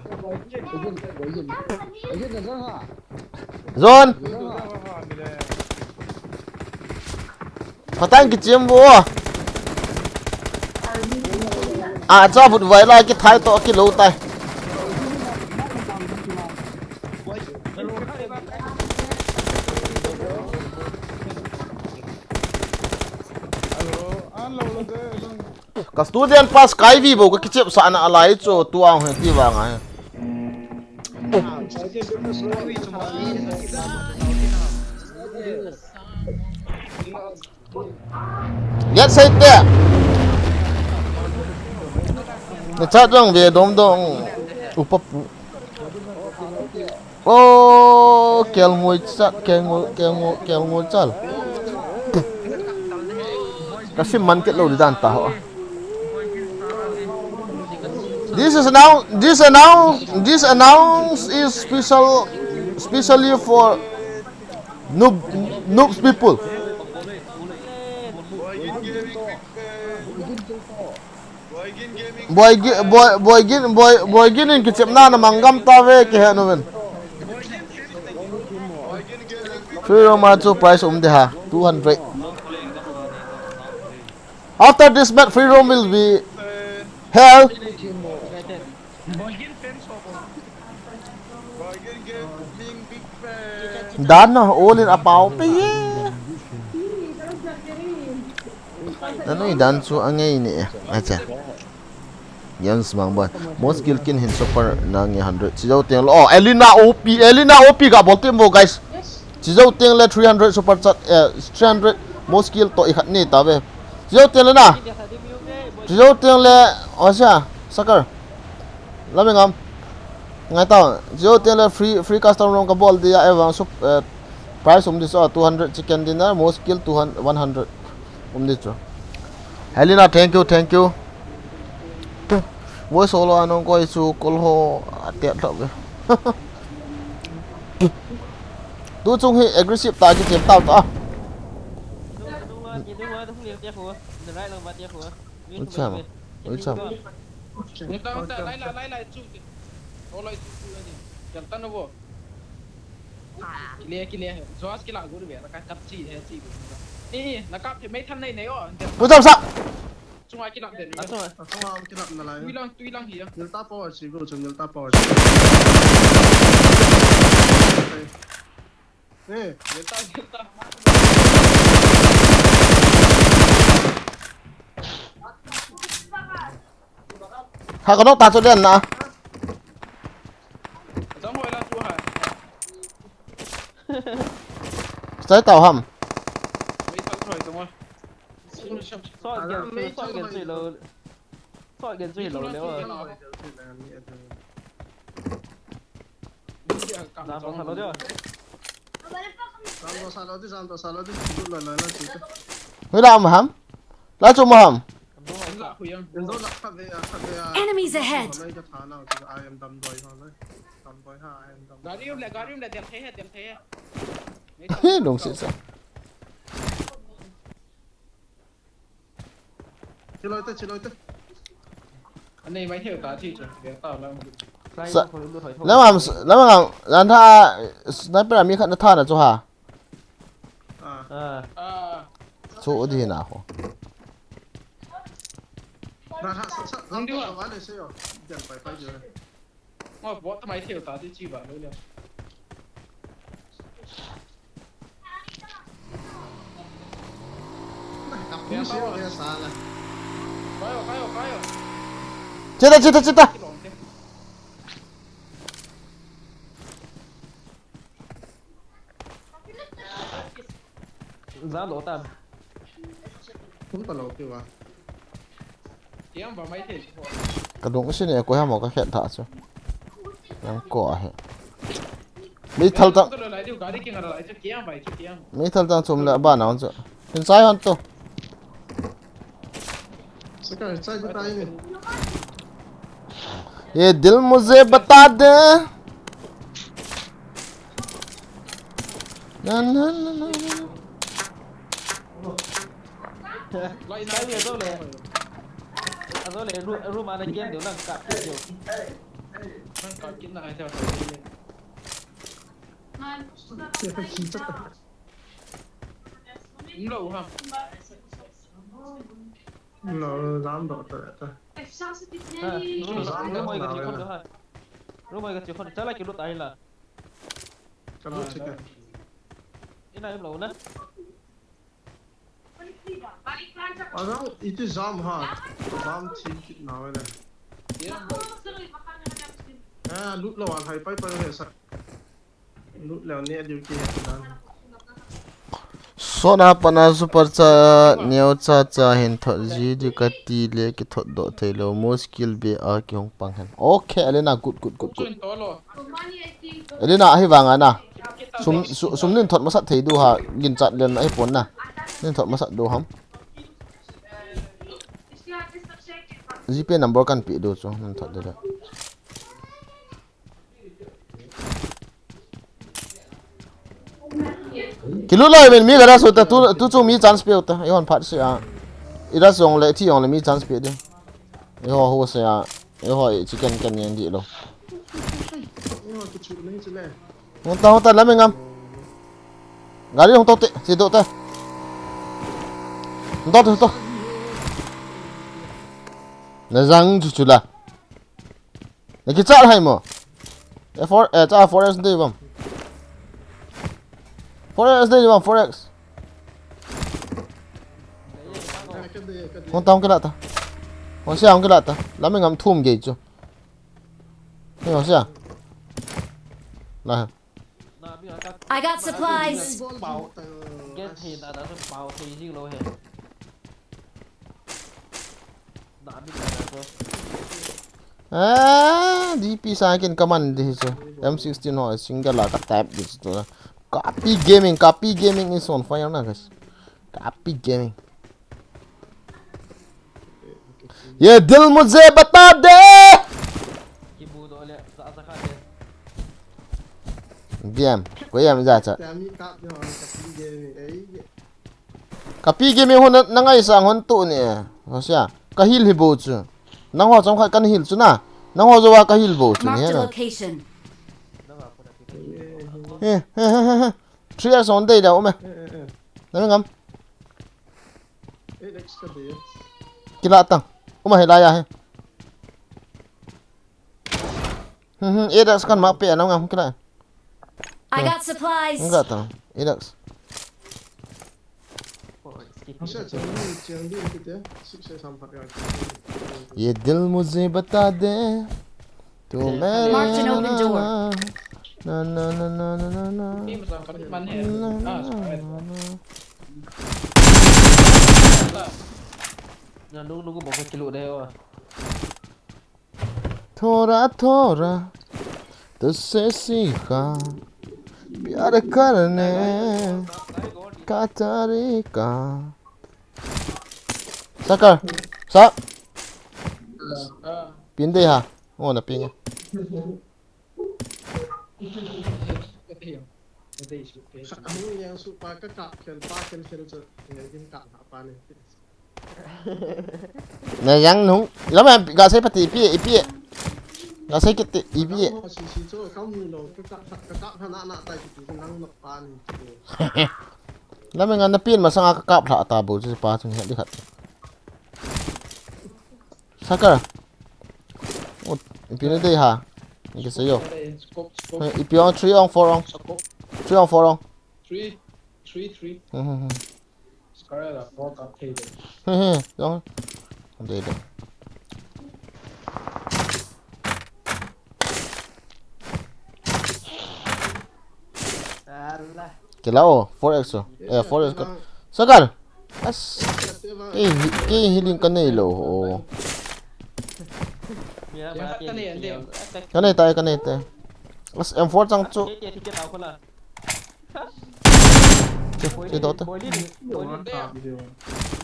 John. Phatang ki chem vo. A cha vut vai la ki thai to ki lo tai. Ka student pass kai vi bo ka kichep sa na alai chu tu ang he ti vang a he. Get sai te. Na chat jong ve dom dom. Upa pu. Oh, kelngoi chat, kelngoi, kelngoi, kelngoi chal. Ka sim man kit lo di dan ta ho. This is now, this announce, this announce is special, specially for noob, noobs people. Boy Gi-, boy, Boy Gin, boy, Boy Gin in kichepna na manggam ta ve kihe nu ven. Free roam a chu price um de ha, two hundred. After this match, free roam will be held. Dan na all in a pau pe ye. Nanu i dan chu angai ni. Acha. Yan smang boy. Most kill kin hin super na nge hundred. Chijou teng lo. Oh, Elina O P, Elina O P ga bol tem bo, guys. Chijou teng le three hundred super chat, eh, three hundred most kill to i khat ni ta ve. Chijou teng le na. Chijou teng le, oh, sia, Sakar. Lamengam. Ngai ta. Chijou teng le free, free custom room ka bol dia evang sup, eh, price um di so two hundred chicken dinner, most kill two hundred, one hundred. Um di chu. Helena, thank you, thank you. Voice solo anong koi chu kol ho atia tau ve. Tu chung hi aggressive ta ki chem tau ta. Ui cham. Ui cham. Nung ta, nung ta, lai, lai, lai, lai, chu. O lai, chu, chu, lai, ni. Yang tan no bo. Kile, kile. Joas kila gu be, ka kap chi, he chi gu. Ni, na kap phe mai than nei nei o. Ui cham sa. Chunga kila de. Achunga. Achunga kila na lai. Tui lang, tui lang hi. Nil ta power chi gu, chu nil ta power chi. Eh, nil ta, nil ta. Ha, ka nok ta chu den na. Dang hoi la chu ha. Sai tau ham. Mei thal thoi tu ma. Sot gen, sot gen chui lo. Sot gen chui lo le wa. Jam ko sa lo jo. Jam ko sa lo di, jam ko sa lo di. Lut lo lo lo chu. Hui la ma ham. La chu ma ham. Indo la kha ve a, kha ve a. Enemies ahead. Lo ka tha na chu I am dam doi ha lo. Dam doi ha, I am dam. Gari um le, gari um le, dem the he, dem the he. He, dong se sa. Chiloi te, chiloi te. Anei mai theu ta thi chu, dia ta la. Sa-, lamang, lamang, lan tha, sniper ami khat na tha na chu ha. Ah. Ah. Ah. Chu di na ho. Na ha, sa, sa, ang di wa. Wa le se yo. Dian pai pai jo. Ngo bot mai theu ta ti chi ba lo le. Kapu se yo le sa la. Kayo, kayo, kayo. Chita, chita, chita. Za lo ta. Tum ta lo ti wa. Kiang ba mai thei. Ka dung si ne ko ha mo ka khet tha chu. Yang ko a he. Mi thal tang. Ka lo lai diu gari king ala lai chu kiang bai chu kiang. Mi thal tang chum le ba na chu. Hin sai hon tu. Saka sai di tai ni. ये दिल मुझे बता दे। Na, na, na, na, na. Lai na zo le. A zo le, ru-, room ana kem deu, lang kap kit deu. Lang kap kit na, ai, teo, teo. Lo ha. Lo, lam do ta ta. Ha, room, room, room, room, ha. Room, room, room, chala ki lut ai la. Ka lut chika. Ina im lo na. Arang iti jam ha. Jam thi kit na wele. Eh, lut lo an hai pai pai he sa. Lut lo ni a diu ki he dan. Sona pana super cha neo cha cha hin thot ji di ka ti le ki thot do thei lo mo skill be a ki hong pang hen. Okay, Elena, good, good, good, good. Chun to lo. Elena, ahi vanga na. Sum, su-, sum nin thot masat thei du ha, gin chat len ahi pon na. Nin thot masat du ham. GPay number kan pi du chu, nin thot de le. Kilut lai men mi ka rush u ta, tu, tu chu mi chance pe u ta, i hon phat se a. I rush jong le, thi jong le mi chance pe de. I ho ho se a, i ho i chicken kan yen di lo. Hong ta, hong ta, lam ngam. Gari hong to te, si to te. Hong to te, to. Na jang chu chu la. Na kichat hai mo. E four, eh, cha four X dei bam. Four X dei bam, four X. Hung ta, hung kila ta. Hung sia, hung kila ta. Lam ngam thum gei chu. Ni hung sia. La. I got supplies. Pau. Get thei na na pau thei jing lou he. Na mi na na. Ah, D P sa kin kaman di chu. M sixteen ho single la ka tap di chu. Kapi Gaming, Kapi Gaming is on fire na, guys. Kapi Gaming. ये दिल मुझे बता दे। Game. Ko yam ja cha. Kapi Gaming hon na ngai sang hon tu ni. Hosia. Ka heal hi bo chu. Nang ho chom khat kan heal chu na. Nang ho jowa ka heal bo chu ni he na. He he he he. Three X on dei da um e. Na ngam. Kila tang. Uma he la ya he. Hmm, hmm, eight X kan ma pe na ngam kila. I got supplies. Nga tang. Eight X. ये दिल मुझे बता दे, तू मेरे Marked an open door. ना, ना, ना। थोड़ा थोड़ा तुझसे सीखा प्यार करने का तरीका। Sakar, sa. Pin dei ha. Oh, na pin. Hung yang su pa ka kap khel pa khel khel chu, eh, in kap ha pa ni. Na yang nung. Lam em ga sei pati ipi, ipi. Ga sei kiti ipi. Ka mu si si chu, ka mu lo, ka kap, ka kap ha na na tai kiti, ka nang na pa ni. Lam em ga na pin masanga ka kap lha ta bo chu pa chu ni di khat. Sakar. Oh, ipi na dei ha. Ni ke sayo. Scope, scope. Hey, ipi ong, three ong, four ong. Scope. Three ong, four ong. Three, three, three. Hmm, hmm, hmm. Sakar la four ka thei de. Hmm, hmm, dong. Dei de. Alah. Kila o, four X o. Eh, four X ka. Sakar. As. Ke hi-, ke healing ka nei lou o. Ka nei tai, ka nei tai. As M four chang chu. Ke, ke, ke tau ko la. Ke, ke dot. Boli ni, boli ni.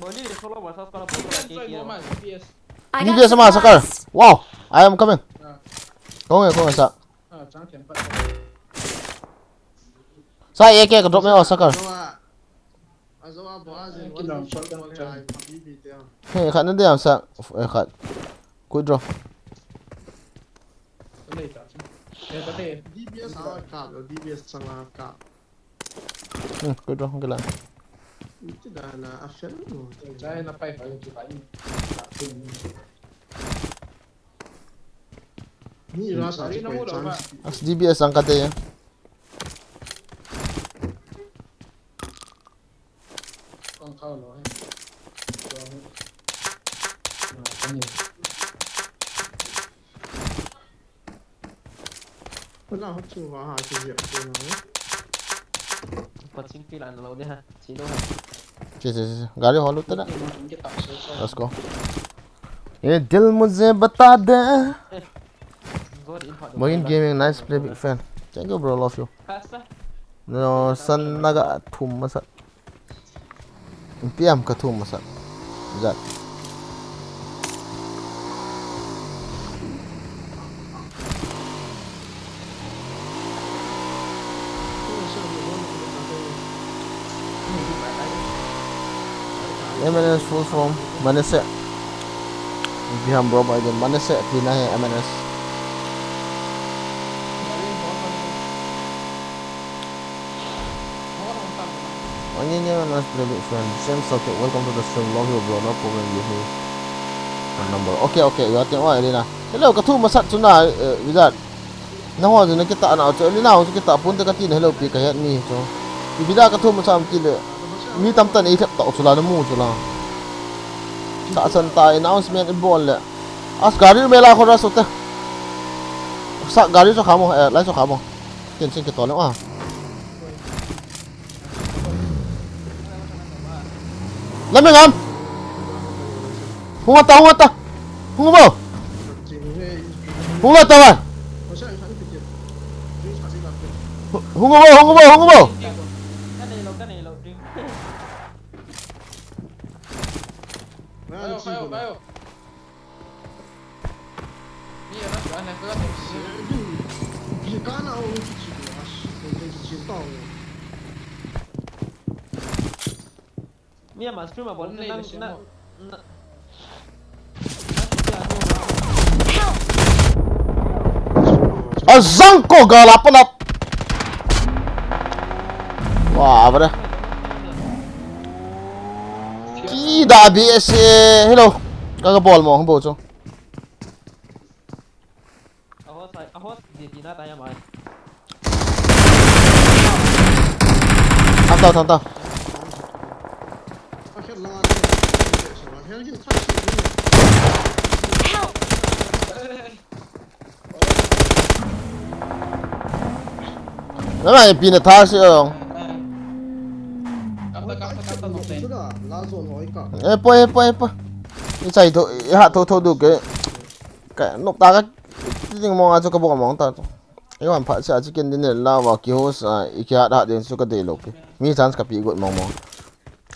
Boli ni solo versus ko la, boli ni. I got D B S ma, Sakar. Supplies. Wow, I am coming. Kong e, kong e sa. Sa, A K ka drop mai o, Sakar. He, khat na dei am sa, eh, khat. Quick draw. Hmm, quick draw, kila. As D B S ang kate ya. Wala ho chu wa ha chu ya chu na. Paching pil an lo de ha. Chi lo ha. Chi, chi, chi. Gari ho lu ta na. Let's go. ये दिल मुझे बता दे। Mohin Gaming, nice play, big fan. Thank you, bro, love you. No, san naga thum masa. Piam ka thum masa. Jat. M N S full form, Manasseh. Biham bro, Biden, Manasseh, tina hai M N S. Ang niya niya mas brilliant friend. Same subject. Welcome to the stream. Love you, bro. No problem, you hear. Number. Okay, okay, ya tiang oi, Elina. Hello, ka thu masat chu na, eh, Wizard. Na ho chu na kita na chu, Elina ho chu kita pun te ka ti na hello pi ka het ni chu. Ipi da ka thu masat ti le. Mi tam tan ei thep tau chu la na mu chu la. Sa san ta announcement i bol le. As gari me la kho ra su te. Sa gari chu kha mo, eh, lai chu kha mo. Tin sin ki to le a. Lameng am. Hung ata, hung ata. Hung bo. Hung ata wa. Hung bo, hung bo, hung bo. Mi ama stream a bol nang na. Azang ko gala panat. Wah, apa dah? Kida B S A, hello. Kaga bol mo, bo chu. Ahos, ahos, di, di na tayo mai. Thang tao, thang tao. Help! Nana, pi na thar si ong. Eh, poi, eh, poi, eh, poi. Ichai tho, iha tho, tho du ke. Ka, nop ta ka, ti ding mong a chu ka bol mong ta chu. Ei wan phat cha chu ken din la wa ki ho sa, i ki hat hat ding chu ka dei lo ki. Mi chance ka pi got mong mong.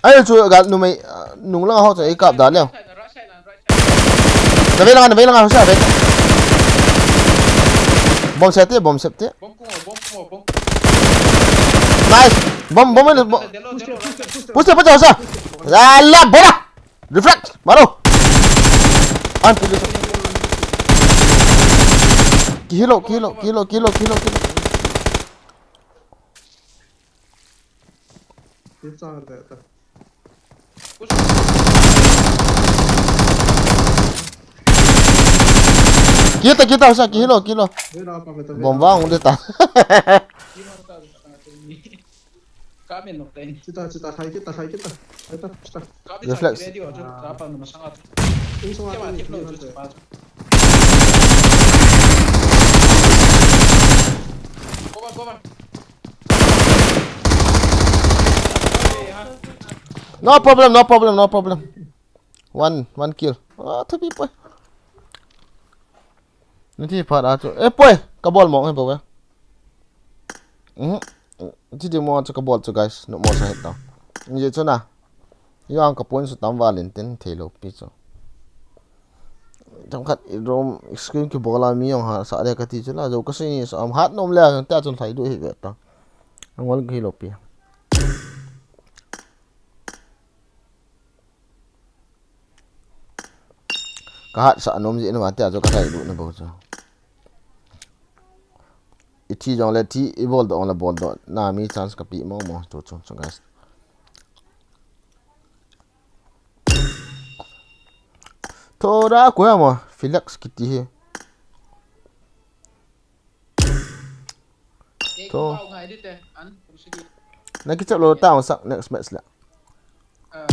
Ai chu ga numei, ah, nung lang ho cha i kap da leo. Na vei lang, na vei lang, ho sa vei. Bom set te, bom set te. Nice. Bom, bom, bom. Push te, push te, ho sa. La, la, bola. Reflect! Maro! An, kilo. Kilo, kilo, kilo, kilo, kilo, kilo. Kita, kita, usa, kilo, kilo. Bomba, onde ta? Kamin nok tain. Chita, chita, khai kita, khai kita. Khai ta, chita. Reflex. Video chu, ah, chapa na masanga. Insung kema ati, tip lo chu, chapa chu. Go back, go back. No problem, no problem, no problem. One, one kill. Ah, two people. Niti phat a chu. Eh, poi, ka bol mong he bo ve. Mhm. Ti ding mo chu ka bol chu, guys. Nop mo sa het ta. Ni chu na. Yang ka point su tam valin tin thei lo pi chu. Tam khat i room screen ki bol a mi jong ha sa le ka ti chu la, jo ka si ni sa am hat nom le ta chun thai du hi ve ta. Angol ki lo pi. Ka hat sa nom ji na ma tia jo ka thai du na bo chu. I thi jong le thi, i bol doh jong le bol doh. Na mi chance ka pi mo mo tu chu, chu guys. Thoda ko ya mo, Felix kiti hi. To. Na kichep lou ta sak next match la. Ah,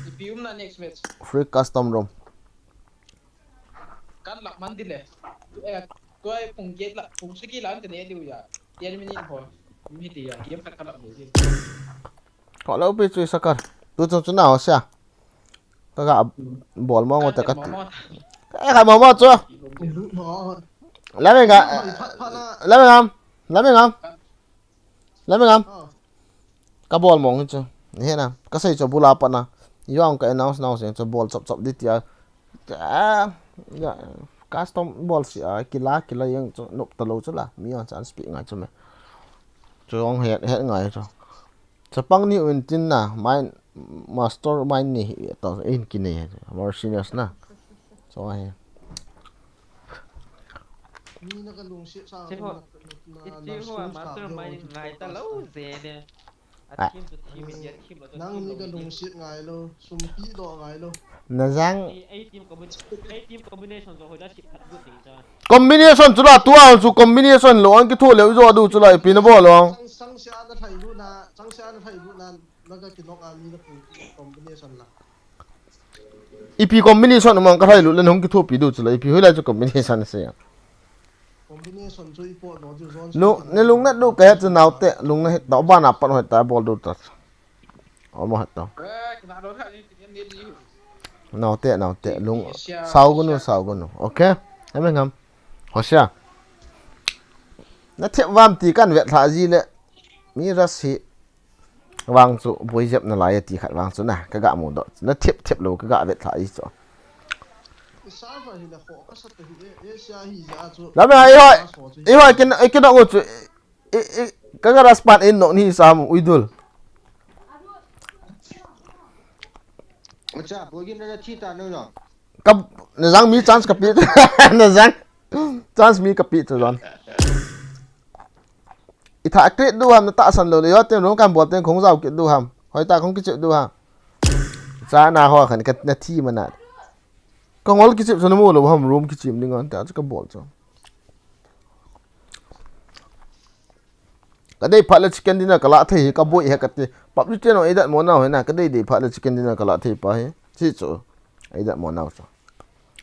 ipi um na next match. Free custom room. Kan lak man di le. Eh, tua pung get la, pung sagi la kan ne diu ya. Ten minute ho. Mi ti ya, game khat kan lak diu. Ho lo pi chu sakar. Tu chu chu na ho sia. Ka ga bol mo ngo ta ka ti. Ka ga mo mo chu. Lameng a. Lameng am. Lameng am. Lameng am. Ka bol mong chu. Ni he na. Ka sei chu bula pa na. Yuang ka announce nau se chu bol chop chop di tia. Ah, ya, custom bol si a kila kila yang chu nop ta lo chu la. Mi on chance pi ngai chu me. Chu ong het het ngai chu. Chapang ni un tin na, mine, master mine ni hi, to in kine, mercenaries na. So, ai. Ni na ka lungset sa. Che ho. Iti ho master mine ngai ta lo je ne. A team chu team, India team lo chu team lo. Nang ni ka lungset ngai lo, sum pi doh ngai lo. Na jang. Ei, ei team combination, ei team combination chu hoila sip khat gu ding cha. Combination chu la tua chu combination lo ang kithu leu jo du chu la ipi na bol lo. Sang, sang sia na thai lu na, sang sia na thai lu na, na ka kinok a mi na pu combination la. Ipi combination mang ka thai lu le hung kithu pi du chu la ipi hoila chu combination se. Combination chu i pot lo chu zone. Lu, ne lung na du ka het chu nau te, lung na het ta ba na pan hoi ta bol du ta. Omo hat to. Eh, kina do tha ni, kina ni di. Naute, naute, lung, sao gunu, sao gunu. Okay? Ame ngam. Hosia. Na thep vam ti kan vet tha ji le. Mi ras hi. Vang chu, boi jep na lai ti khat vang chu na, ka ga mu do. Na thep thep lo, ka ga vet tha ji chu. Sa va hi le kho, ka sa te hi, e, e, sia hi ja chu. La me, i hoi, i hoi, kin, i kin do chu, I, i, ka garage pan in nok ni sam uidul. Acha, bogin na thi ta no no. Ka, na jang mi chance ka pi, na jang chance mi ka pi chu jon. I tha kit du ham na ta san lo le yo te ro kan bol ten khong jao kit du ham. Hoi ta khong kichep du ham. Cha na ho khan ka na thi mana. Ka ngol kichep chu na mu lo ham room kichim ding an ta chu ka bol chu. Ka dei phat le chicken dinner ka la thei hi ka boi he ka ti. Pap li te no ei dat mo nau he na ka dei dei phat le chicken dinner ka la thei pa hi. Chi chu. Ei dat mo nau chu.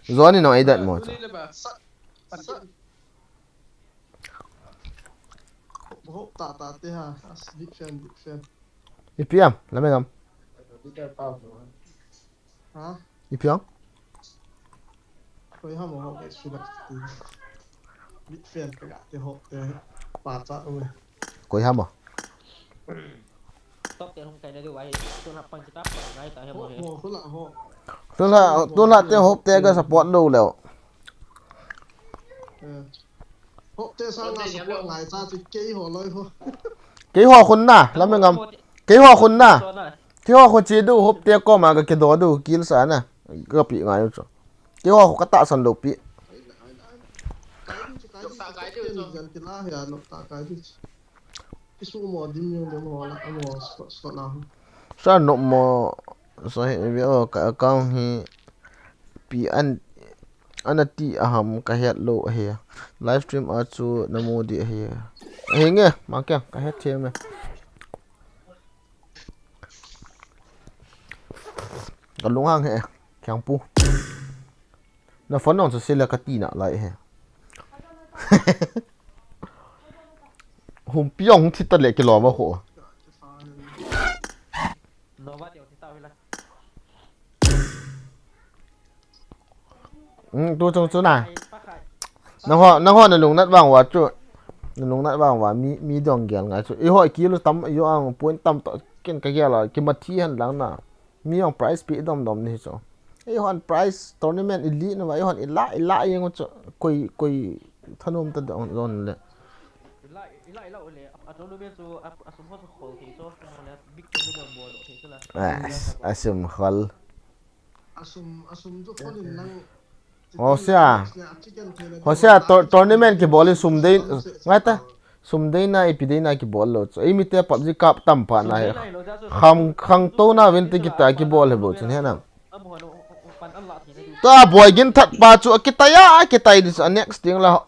Zoni no ei dat mo chu. Sa, sa. Ho, ta, ta, te ha. As, big fan, big fan. Ipi am, la me ngam. Ha? Ipi ang? Koi ham ho ke sila. Big fan ka ga te ho te pa cha u. Koi ham? Top te hung kai na du wai. Tu la pang kita pang ngai ta he mo he. Ho, ho, ho la ho. Tu la, tu la te ho te ga support lo leo. Eh. Hop te sa nga support ngai cha chu kei ho loi ho. Kei ho khun na, la me ngam. Kei ho khun na. Kei ho khun chi du hop te ko ma ka kido du kil sa na. Ka pi ngai chu. Kei ho ka ta san do pi. Kai du chu kai du chu kai du chu. Jan ti la ya no ta kai du chu. Kisu mo dim yung dim ho la mo sot sot la. Sa no mo sa he vi o ka account hi pi an Ana ti aham ka het lo ahi. Live stream a chu na mu di ahi. Ahi nge, ma kya, ka het them e. Ka lunghang he, Khiangpu. Na phone nong chu sila ka ti na lai he. Hum piong thi ta le ki lo ma ho. Nova ti thi ta hila. Hmm, tu chung chu na. Nangho, nangho na lungnat vang uva chu. Na lungnat vang uva mi, mi dong gel ngai chu. Eiho kilo tam, eiho ang point tam ta ken ka gel a, ki ma thi han lang na. Mi ang prize pi dom dom ni chu. Eiho an prize tournament i li na uva, eiho an i la, i la yeng chu. Koi, koi thanom ta dong don le. I la, i la, i la le. A tournament chu, a, a sum ho chu khol thei chu, le big tournament bol thei chu la. A, a sum khol. Asum, asum chu phone in lang. Hosia. Hosia, tor-, tournament kibol in sum dei, ngai ta. Sum dei na, ipi dei na kibol lo chu. Ei mi te PUBG kap tam pha na he. Khang, khang to na vin te kita kibol he bo chun he na. Ta boi gin that pa chu, a kitai a, a kitai dis, a next thing la.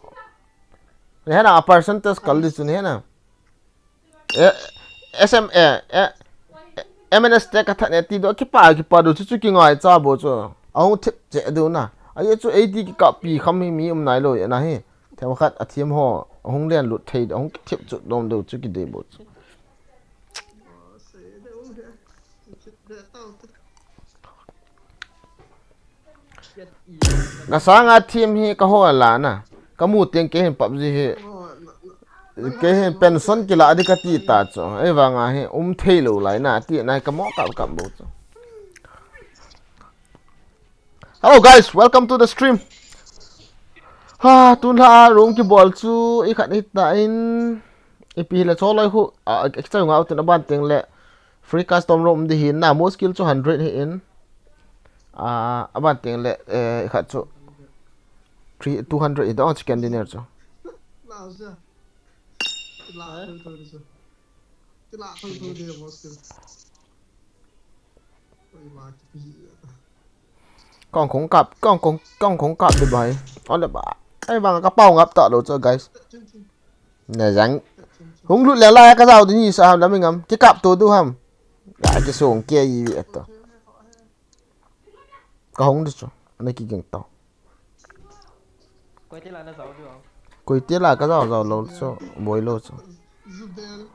He na, a percentage kal dis chun he na. Eh, S M A, eh, eh, M N S te ka that ne ti do, kipa, kipa do, chu chu ki ngai cha bo chu. A hung thip che do na. A ye chu A D ki ka pi kham hi mi um nai lo ye na hi. Them khat a thiam ho, a hung len lut thei, a hung thip chu dom do chu ki de bo chu. Ka sanga thim hi ka ho la na. Ka mu teng kei hin PUBG hi. Kei hin pension kila di ka ti ta chu. Ei vanga hi um thei lo lai na ti na ka mo kap kap bo chu. Hello guys, welcome to the stream. Ha, tun la room kibol chu i khat hi ta in. Ipi hi le cho loi khu, a, extra nga u tin a ban teng le free custom room di hi na, most kill chu hundred hi in. A, a ban teng le, eh, khat chu three, two hundred hi dong chicken dinner chu. Kila thong thong de mo skill. Oi ma ki pi. Kong kong kap, kong kong, kong kong kap de bai. Ole ba. Ai bang ka pau ngap ta lo cho, guys. Chun chun. Na jang. Chun chun. Hung lut le la ka jao de ni sa ham la mi ngam. Ki kap to du ham. Ya ki song ke yi to. Ka hung de cho. Na ki geng to. Koi te la na jao de. Koi te la ka jao jao lo cho. Boi lo cho. Zubel.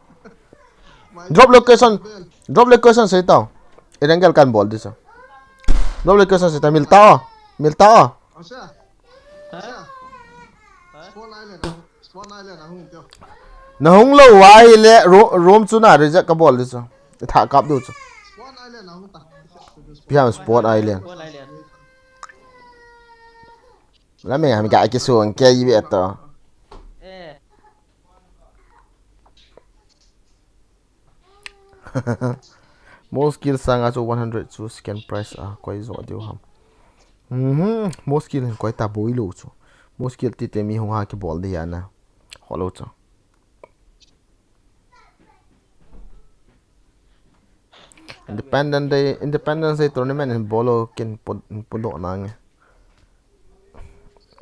Drop location. Drop location sei tao. Erangel kan bol de cho. Drop location sei ta mil ta o. Mil ta o. Asa. Asa. Spawn island. Spawn island ahung tio. Na hung lo wai le ro-, room chu na reject ka bol de cho. Tha kap du cho. Spawn island ahung ta. Piam Spawn island. Spawn island. La me ham ka ki song ke yi be to. Eh. Mo skill sanga chu one hundred chu second prize a koi jo diu ham. Mhm, mo skill hin koi ta boi lo chu. Mo skill ti te mi hung ha ki bol de ya na. Ho lo chu. Independence Day, Independence Day tournament hin bol o kin po, po do na nge.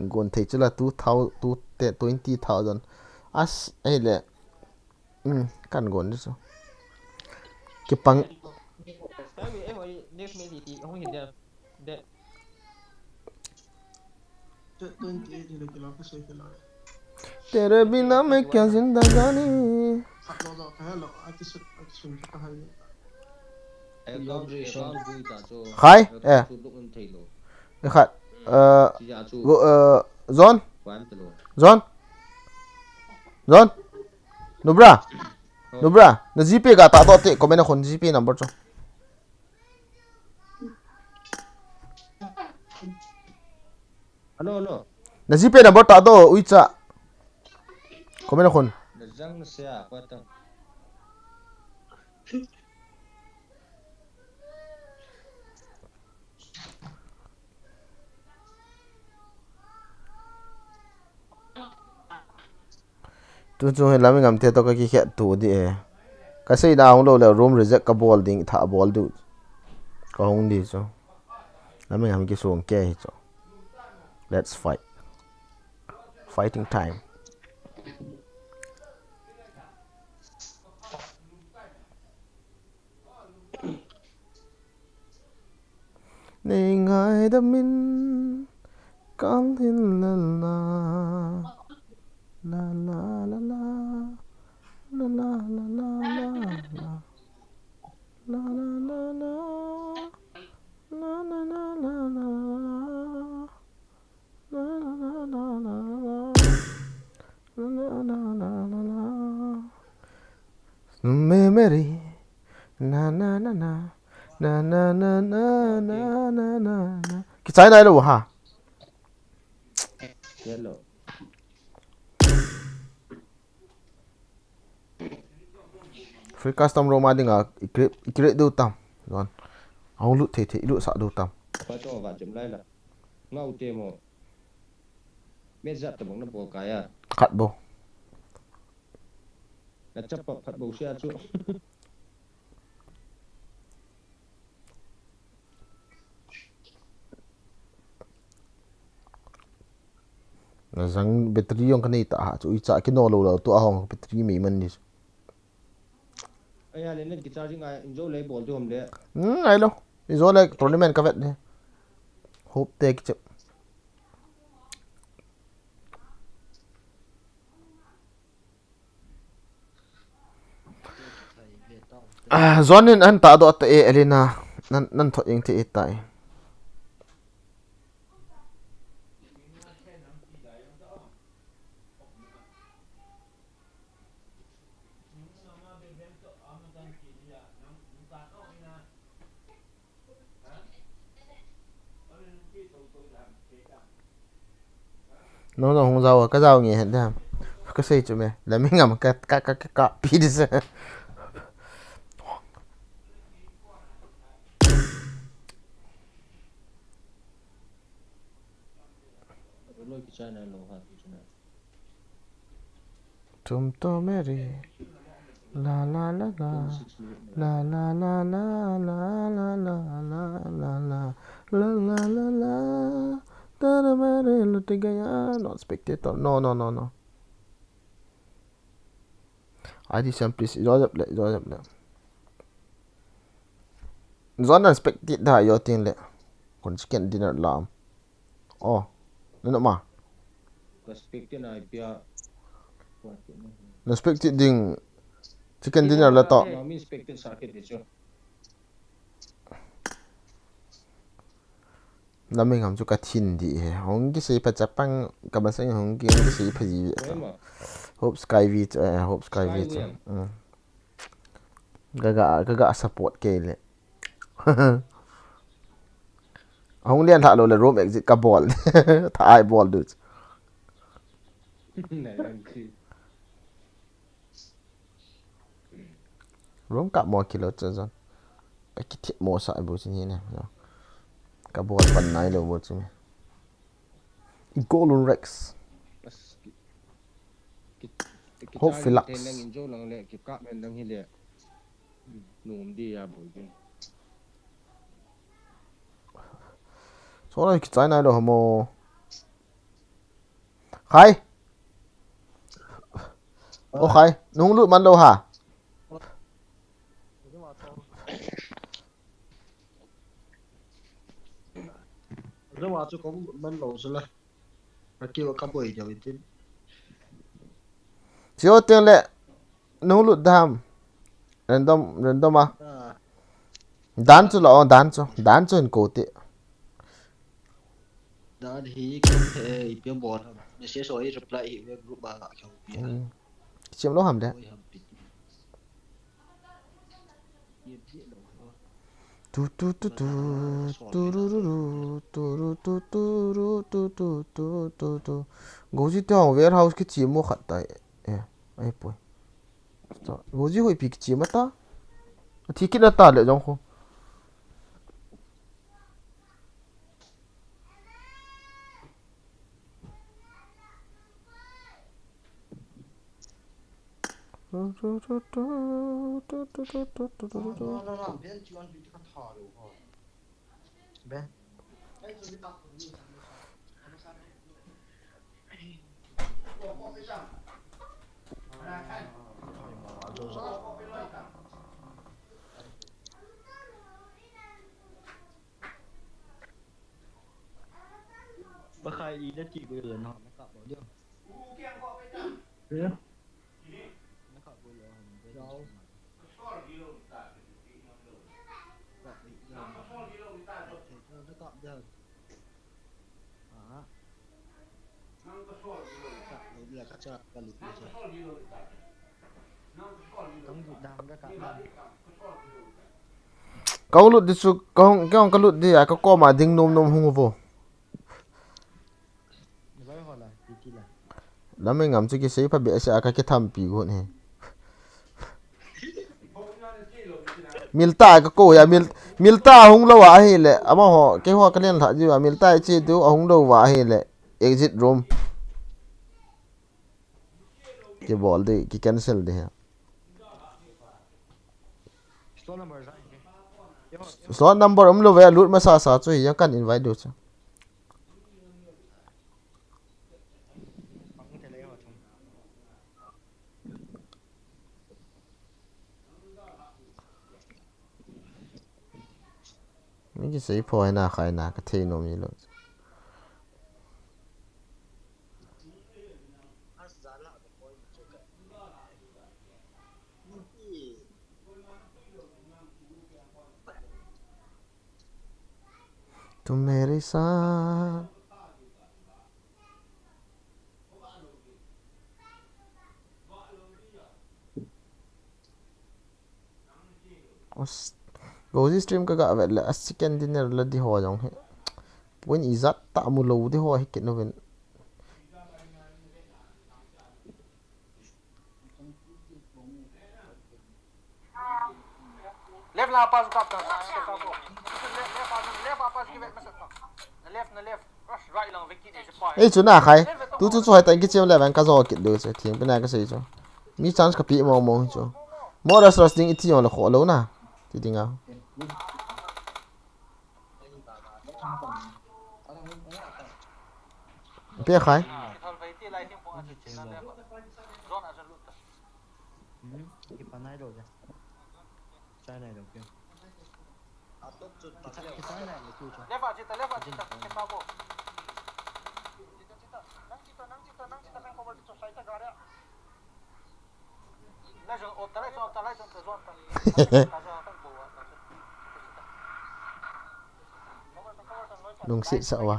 Gon thei chu la two thousand, two, twenty thousand. As, ei le. Hmm, kan gon de so. Kipang. Next match iti hung hin de. De. तेरे बिना मैं क्या जिंदगानी. Khai, eh. Khat. Eh, go, eh, John. John. John. Nubra. Nubra. Na GPay ga ta to te comment khun GPay number cho. Hello, hello. Na GPay number ta do, uicha. Comment khun. Na jang na sia, kwata. Tu chung hi lam i ngam te to ka ki khet tu di e. Ka sei na hung lo le room reject ka bol ding tha bol du. Ka hung di chu. Lam i ngam ki song ke hi chu. Let's fight. Fighting time. Nei ngaidam in kal hin lel na. La la la la. La la la la la la. La la la la. La la la la la. Memory. Na na na na. Na na na na. Na na na na na. Kichai nai lo ha. Hello. Free custom room a dinga i create, i create diu tam. Zon. Ahung lut thei thei, i lut sah diu tam. Pa to va chem lai la. Ngau te mo. Me jat ta bang na bol kai a. Khat bo. Na chap pa phat bo sia chu. Na jang battery jong ka nei ta ha chu, i cha ki no lo lo tu a hong battery mei man ni. Aya le net ki charging a in jo le bol tu hom le. Hmm, ai lo. I jo le tournament ka vet ni. Hope te ki chep. Ah, John in an ta do ta e, Elena. Nan, nan thot ing te e ta e. No, no, hung jao, ka jao nge hen da. Ka sei chu me. La mi ngam ka, ka, ka, ka, ka, pi di se. Loi ki chai nai lo ha, ki chai nai. Tum to Mary. La la la la. La la la la la la la la la la la la la la la. Tara mare lut gaya. Not spectator. No, no, no, no. I D Sam, please. Joseph le, Joseph le. Zon unspected da yo ting le. Kon chicken dinner lam. Oh, nanu ma. Respected na ipia. Respected ding. Chicken dinner la to. Mami expected circuit de cho. Lameng ham chu ka thin di he. Hong kisei pha chapang ka masang hong ki, hong kisei pha ji. Hope Sky V chu, eh, Hope Sky V chu. Mm. Ka ga, ka ga support ke le. Hong lian tha lo le room exit ka bol. Tha ai bol du. Room kap mo kilo chu zon. Ka kithip mo sa bu chu ni ne. Ka bol pan nai lo bu chu. Golden Rex. Hope Felix. Lang in jo lang le, ki kap men lang hi le. Num di ya bu ki. So la ki chai nai lo hamo. Khai. O khai, nung lut man lo ha. Rewa chu kong man lo sula. Ka kiu ka boi jaw itin. Sio teng le, nung lut dam. Random, random a. Ah. Dan chu lo, dan chu, dan chu in ko ti. Dan hi kan he, ipi bol ham. Message oi reply hi we group ba ka kyo pi. Hmm. Kichim lo ham de. Oi ham pi. Ye pi lo. Tu tu tu tu, tu ru ru ru, tu ru tu tu ru tu tu tu tu tu. Goji te hong warehouse kichim mo khat tai. Eh, ai poi. Goji hoi pi kichim ta. Thi kit na ta le jong kho. Pakai ina ti ko yun, no? Makeup mo yun. Eh? Makeup mo yun. Makeup mo yun. Ah. Kong lut di chu, kong, kong ka lut di a, ka koma ding nom nom hung vo. Lameng ngam chu kisei pha be se a ka kitham pi gon he. Milta ka ko ya, mil, milta hung lo a hi le, ama ho, ke ho ka len tha ji wa, milta chi tu hung lo wa hi le. Exit room. Kibol di, ki cancel di ha. Slot number um lo ve, lut masa sa chu hi, yang kan invite du chu. Mi kisei pho hina khai na ka thei nom ni lo. Tu mere saath. Us, Goji stream ka ga vet le, a second dinner la di ho jong hi. Pun ijat ta mu lo di ho hi kit nu vin. Left la pass kap ta. Left, left. Ei, chu na khai. Tu chu chu hai ta in kichem le vang ka jo kit do chu. Thing pe na ka sei chu. Mi chance ka pi mo mo chu. Mo ras ras ding iti yong la kho lo na. Ti ding a. Pe khai. Kithol phei ti lai thim pung a chu chin na le. Zone a chu lut ta. Hmm, kipa nai lo ja. Chai nai lo ke. Kichai, kichai nai lo tu chu. Left a chita, left a chita, kipa bo. Chita, chita. Nang chita, nang chita, nang chita, nang cover chita, sai ta gari a. Lungset sa uva.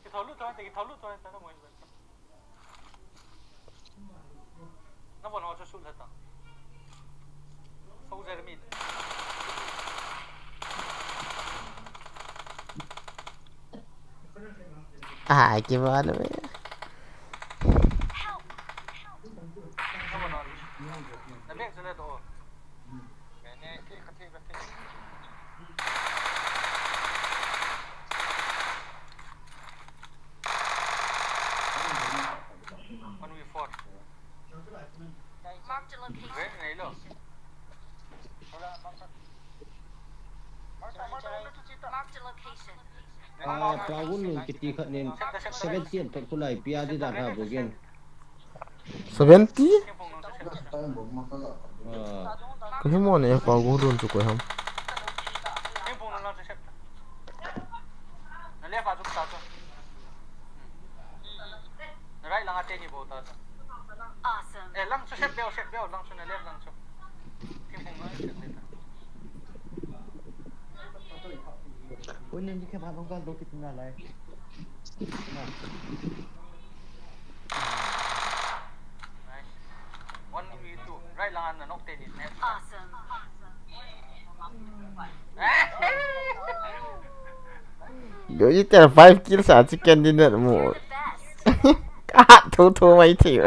Kithol lut tawh, kithol lut tawh, tawh, tawh, tawh. Na bon ho chu sut le ta. Soldier min. Ai, kiba lo. Na bon ho. Na bek chu le to. Marked a location. Marked a location. Ah, Pagun nung kiti khat nin seventy an thot khulai pia di da ha bugin. Seventy? Ah. Ka hi mo ne pa gu dun chu ko ham. Right lang ate ni bo ta. Awesome. Eh, lang chu set beo, set beo, lang chu na left lang chu. Ui, nin, ni khe ba long kan do kit na lai. Nice. One v two. Right lang an na nok te ni. Awesome. Yo, you tell five kills a chicken dinner mo. Ka hat thu thu mai thi.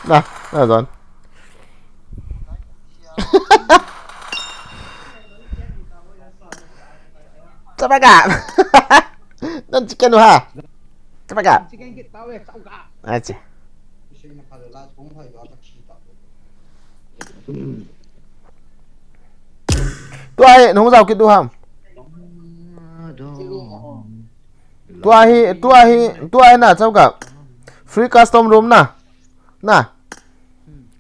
Na, na don. Chapa ka. Nan chicken ha. Chapa ka. Acha. Tua hi, nung jao kit du ham. Tua hi, tua hi, tua hi na, chau ka. Free custom room na. Na.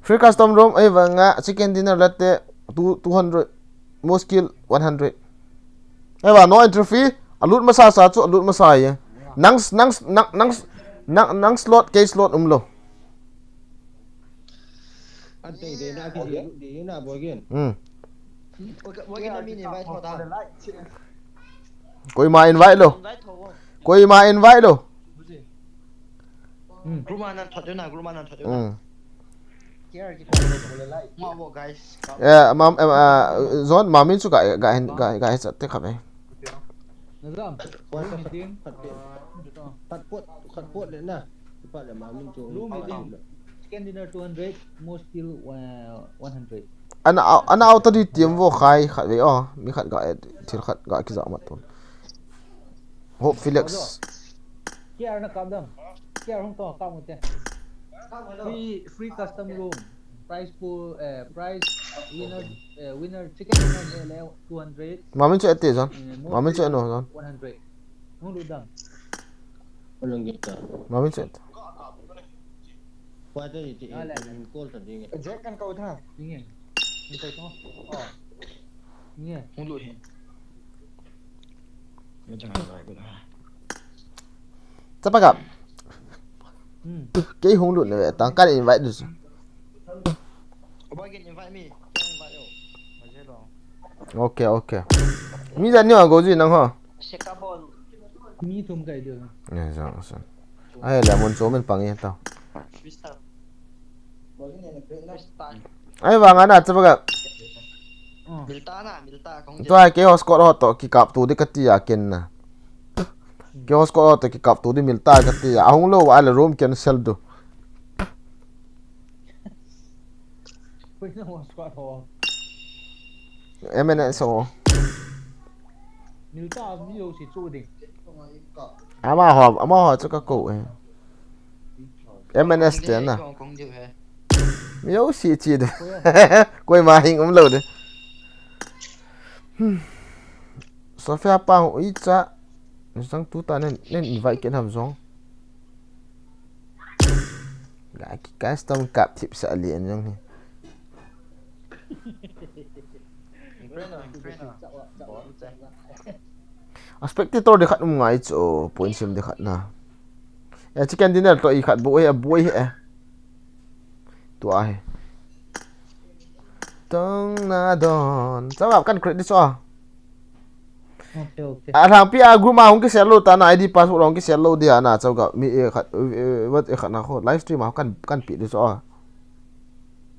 Free custom room, ei vanga, chicken dinner latte, two, two hundred. Most kill, one hundred. Ei va, no entry fee, a loot masa sa chu, a loot masa ye. Nang, nang, nang, nang, nang, nang slot, kei slot um lo. An tei de na ki di, di na bo gen. Hmm. Bo gen na mi ni invite ho ta. Koima invite lo. Invite ho. Koima invite lo. Hmm. Group ma nan thot na, group ma nan thot na. Hmm. Nga bo guys. Eh, mam, eh, ah, John, mamin chu ga, ga, ga, ga, ga, te kha ve. Na jam. Khat pot, khat pot le na. Khat pot le mamin chu. Room meeting. Chicken dinner two hundred, most kill, uh, one hundred. Ana, ana auto di tiam vo khai khat ve o. Mi khat ga, eh, thil khat ga kija mat ton. Hope Felix. K R na kap dam. K R hung to kap mo te. Free, free custom room. Prize pool, eh, prize winner, eh, winner chicken dinner le, le two hundred. Mamin chu ete jan. Eh, most Mamin chu eno jan. One hundred. Hung lu dam. Mamin chu ete. Jack kan kau tha. Ding e. Kan kau tha. Oh. Ding e. Hung lut hi. Chapa ka. Hmm. Kei hung lut le tang kan invite du. Oba kan invite mi. Kan invite yo. Okay, okay. Mi jan ni a go ji nang ho. Mi thum kai du. Ne jang san. Ai, le mun cho men pang e ta. Ai, vang ana chapa ka. Milta na, milta kong. Tua ke hotspot ho to kikap tu di kati a ken na. Ke hotspot ho to kikap tu di milta kati a. Ahung lo a le room cancel du. Koi na ho squad ho. M N S ho. Nil ta mi lo si chu ding. Ama ho, ama ho chu ka ko e. M N S te na. Kong diu he. Mi lo si chi de. Koima hing um lo de. Hmm. Sophia pa hu i cha. Nisang tu ta nen, nen invite ken ham jong. Ga ki custom kap thip sa li an jong hi. A spectator de khat um ngai chu, point sim de khat na. E chicken dinner to i khat bu e, bu e. Tu a he. Tong na don. Chau gap kan create di chu a. Okay, okay. A thang pi a group ma hung ki share lo ta na I D password hung ki share lo dia na chau gap mi e khat, e, e, what e khat na kho live stream a kan, kan pi di chu a.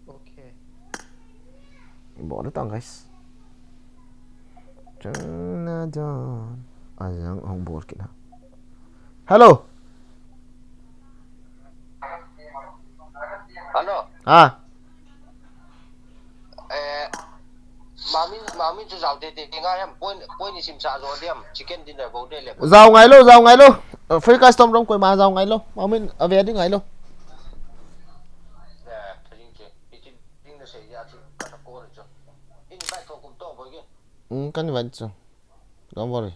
Okay. Bol tang guys. Chang na jan. A jang hung bol kit na. Hello. Hello. Ah. Eh, mami, mami chu jao te te nga yam point, point ni sim sa jo diam chicken dinner bo de le. Jao ngai lo, jao ngai lo. Eh, free custom rom koima jao ngai lo. Mami a ve ding ngai lo. Eh, thing che. Ichi ding na sei ya chu ka ta ko le chu. Invite ko kum to bo ge. Hmm, kan invite chu. Don't worry.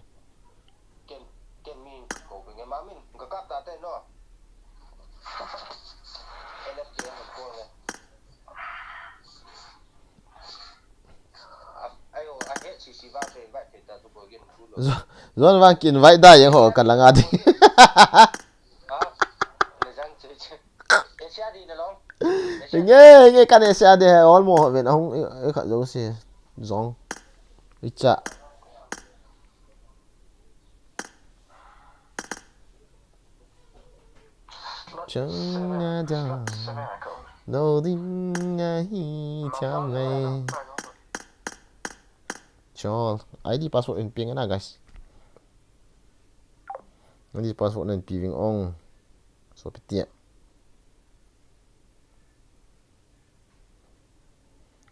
Ken, ken min ko ko nge ma min ka kap ta te no. N F T ko nge. Ayo, a he si si ba te ba te ta tu ko gen tu lo. Zon, zon vang kin vai da yang ho ka langa di. Ha? Le jang che che. Asia di na long. Nge, nge kan Asia di he all mo ven ahung e kha zo si. Zong. Icha. Chang na da. No ding nga hi cham ngai. Chol. I D password in ping na guys. I D password in ping ong. So pitia.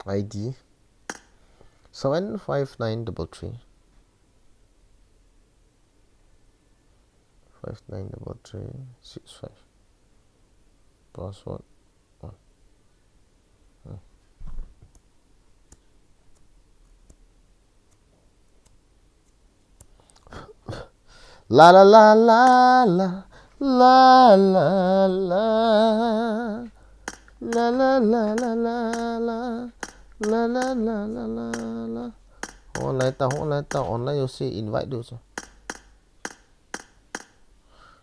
I D seven five nine double three. Five nine double three six five. Password one. Hmm. La la la la la la la la la la la la la la la la la la la la. Online ta, online ta, online you see invite do so.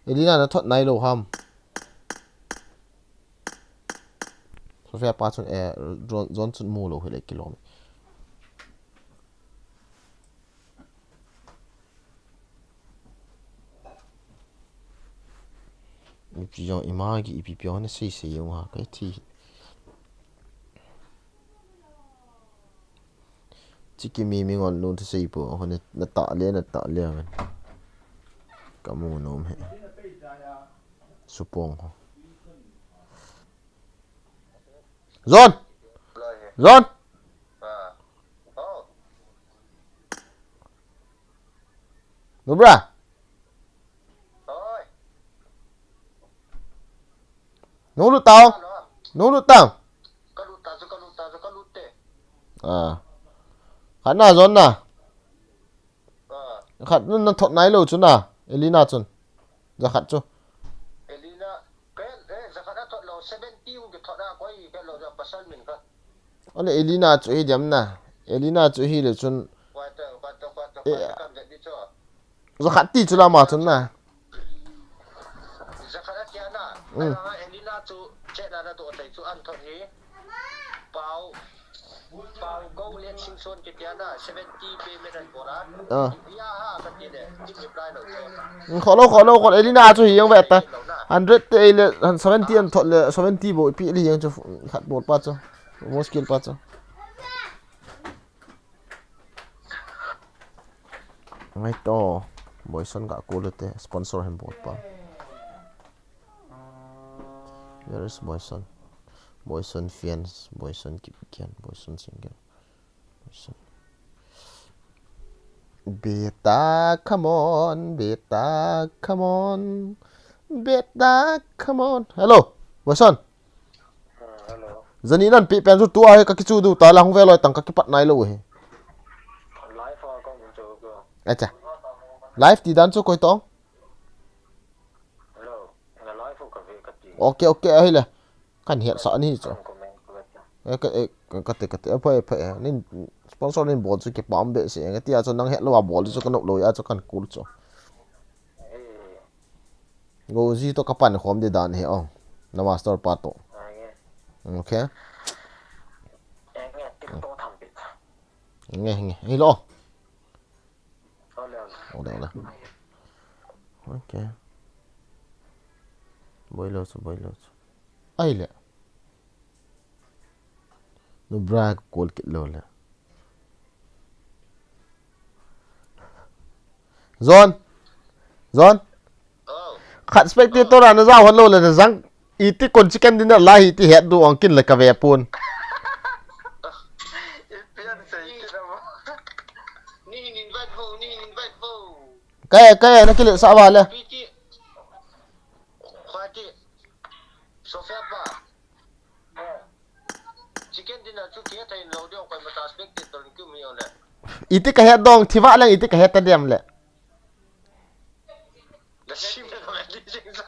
Elina na thot nai lo ham. Sophia pa chun eh John, John chun mu lo hi le kilom. Ipi jong ima ki ipi pion na sei sei jong ha kai thi. Chiki mi mi ngon nun thi sei po ho na ta le na ta le men. Kamu nom he. Supong ho. John! John! Nubra! Nulu tao! Nulu tao! Ah. Khat na John na. Khat na, na thot nai lo chu na. Elina chun. Jakhat chu. Elina, ke, eh, jakhat a thot lo, seventy ung ke thot a, koi ke lo, ja pasal min khat. Ole Elina chu hi diam na. Elina chu hi le chun. Koi ta, koi ta, koi ta, koi ta, kam ja di chu. Jakhat ti chu la ma chun na. Jakhat a tia na. Mm. Ala Elina chu, che na na to tai chu an thot hi. Pau, Pau Go Lian Sing Son kiti ana seventy payment an bol a. Ah. India ha kati le, in reply lo cho. Mm, kholo, kholo, kholo. Elina chu hi jong ve ta. Hundred te le, han seventy an thot le, seventy bo pi le jong chu khat bol pa chu. Mo skill pa chu. Ngai to. Boyson ga ko le te sponsor hem bol pa. Where is Boyson? Boyson fans, Boyson Kipgen, Boyson single. Boyson. Beta, come on, beta, come on. Beta, come on. Hello, Boyson. Ah, hello. Jani nan pi pen chu tua hi ka kichu du ta la hung ve loi tang ka kipat nai lo hi. Live a kong chu ko. Acha. Live ti dan chu koi tong. Hello. Na live ka ve ka ti. Okay, okay, ahile. Kan hiat sa ni chu. Kan comment ka ve ta. Eh, ka, eh, ka te, ka te, eh, pha, eh, pha, eh. Nin sponsor nin bol chu kipah behseh. Ka ti a chu nang het lo a bol chu ka nop lo a chu kan kul chu. Eh. Go ji to ka pan khom de dan he o. Na master pa to. Ah, nge. Okay. Eh, nge, tik to tham pi. Nge, nge. Hi lo. Ole, ole. Ole, ole. Okay. Boi lo chu, boi lo chu. Ahile. Nubra ka call kit lo le. John. John. Oh. Khat spectator a na jao hon lo le na jang iti kon chicken dinner la hi ti het du ong kin le ka ve pun. Ipi an sei kit a mo. Ni hin invite vo, ni hin invite vo. Kaya, kaya, na kile sa ba le. P T. Khwati. Sophia pa. Chicken dinner chu kithei lo ding koi ma ta spectator ki mi ole. Iti ka het dong, thi va leng iti ka het ta dem le. Na sim na ka ve di jing sa.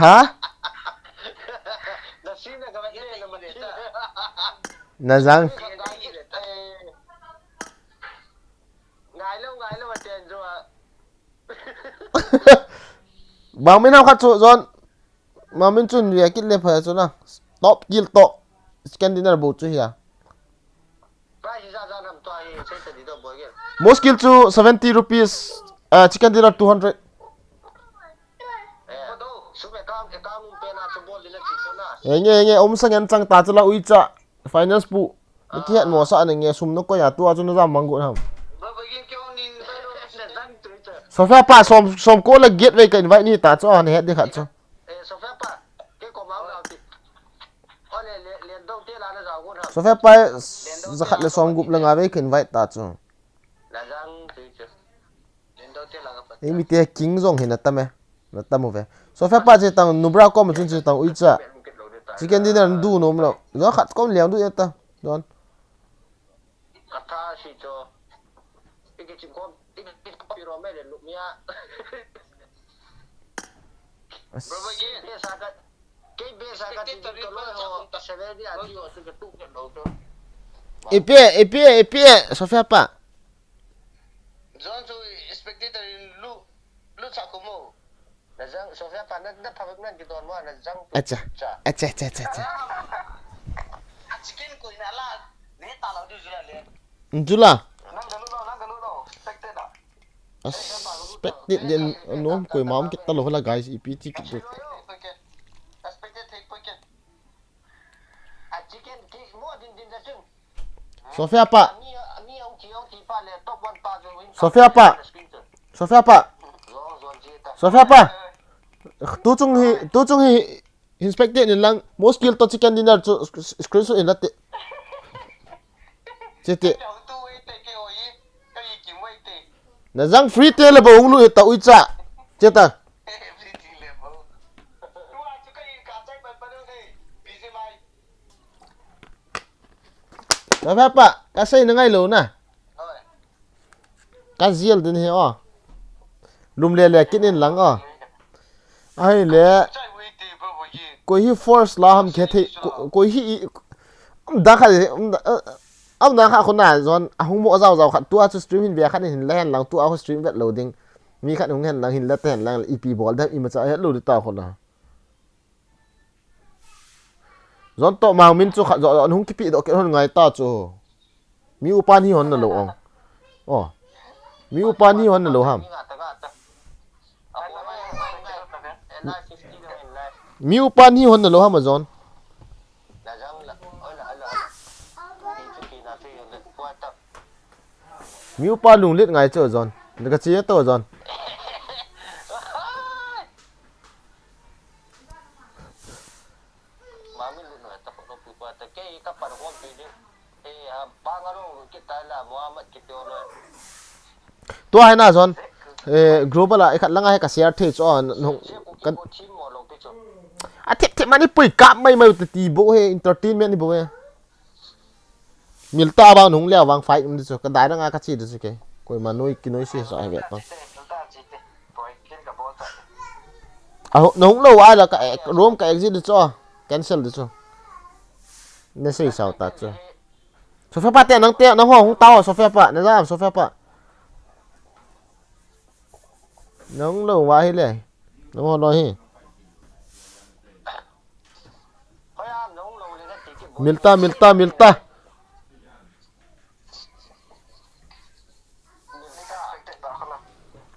Ha? Na sim na ka ve di na ma di ta. Na jang. Ngai lo, ngai lo, ma ten jo a. Bang min ham khat chu John. Mamin chun ve kit le pha chu na. Top kill to. Chicken dinner bo chu hi a. Price ja ja nam to hi, sei ta di do bo ge. Most kill chu seventy rupees. Uh, chicken dinner two hundred. Eh, do, sum account, account um pe na chu bol di na chi chu na. Enge, enge, um sang en chang ta chu la ui cha. Finance pu. Ni kihet mo sa nge sum no ko ya tua chu na jam mang gu ham. Sophia pa som som ko la get ve ka invite ni ta chu an het di khat chu. Sophia pa za khat le som gup le nga ve ka invite ta chu. Ei mi te king jong hi na tam e. Na tam u ve. Sophia pa che tang nubra kom chun che tang ui cha. Chicken dinner du nom lo. Zo khat kom liang du ya ta. Don. Kata si cho. Iki chim kom, iki chim kom pi ro me le lu mia. Bro, ke be sa ka, ke be sa ka ti ka lo ho, ka se ve ni a ti ho, tu ka tu ka lo to. Ipi, ipi, ipi, Sophia pa. John chu spectator in lu, lu cha ko mo. Na jang, Sophia pa na, na phabep nan ki don mo, na jang tu. Acha. Cha. Acha, acha, acha, acha. A chicken ko ina la, ne ta lo du jula le. Jula. Nang ka lu no, nang ka lu no. Spectator. A spectator din nom koi ma um kit ta lo la guys, ipi ti kit du. Spectator thei poi ke. A chicken ki mo din din da chung. Sophia pa. Sophia pa. Sophia pa. Sophia pa. Tu chung hi, tu chung hi inspect in lang most kill to chicken dinner chu screenshot in la te. Chete. Na jang free te le ba ung lu ta ui cha. Cheta. Sophia pa, ka sei na ngai lo na. Ka zial din hi o. Lum le le kit in lang o. Ahile. Koi hi force la ham ke thei, koi hi am da kha, am da kha khuna John ahung mo jao jao khat tua chu stream hin ve khat hin le hen lang tua ho stream vet lo ding. Mi khat hung hen lang hin le ten lang ipi bol dem ima cha het lo ta khuna. John to mang min chu khat jo hung kipi do ke hon ngai ta chu. Mi upa ni hon na lo ong. O. Mi upa ni hon na lo ham. Mi upa ni hon na lo ham John. Mi upa lunglet ngai chu John. Na ka chi to John. Tua hi na John, eh, group a la, i khat langa hi ka share thei chu, ah, nung, kan, a thip thip mani pui kap mai mai u te ti bou hi, entertainment ni bou hi. Milta bang nung leh vang fight um di chu, ka dai langa ka che di chu ke. Koima noi, kinoi se sa hi ve pa. A, nung lou a la ka, eh, room ka exit di chu, cancel di chu. Na sei sao ta chu. Sofa pa te, nang te, nang ho hung tao, Sofa pa, na jam, Sofa pa. Nang lou va hi le. Nang ho lou hi. Milta, milta, milta.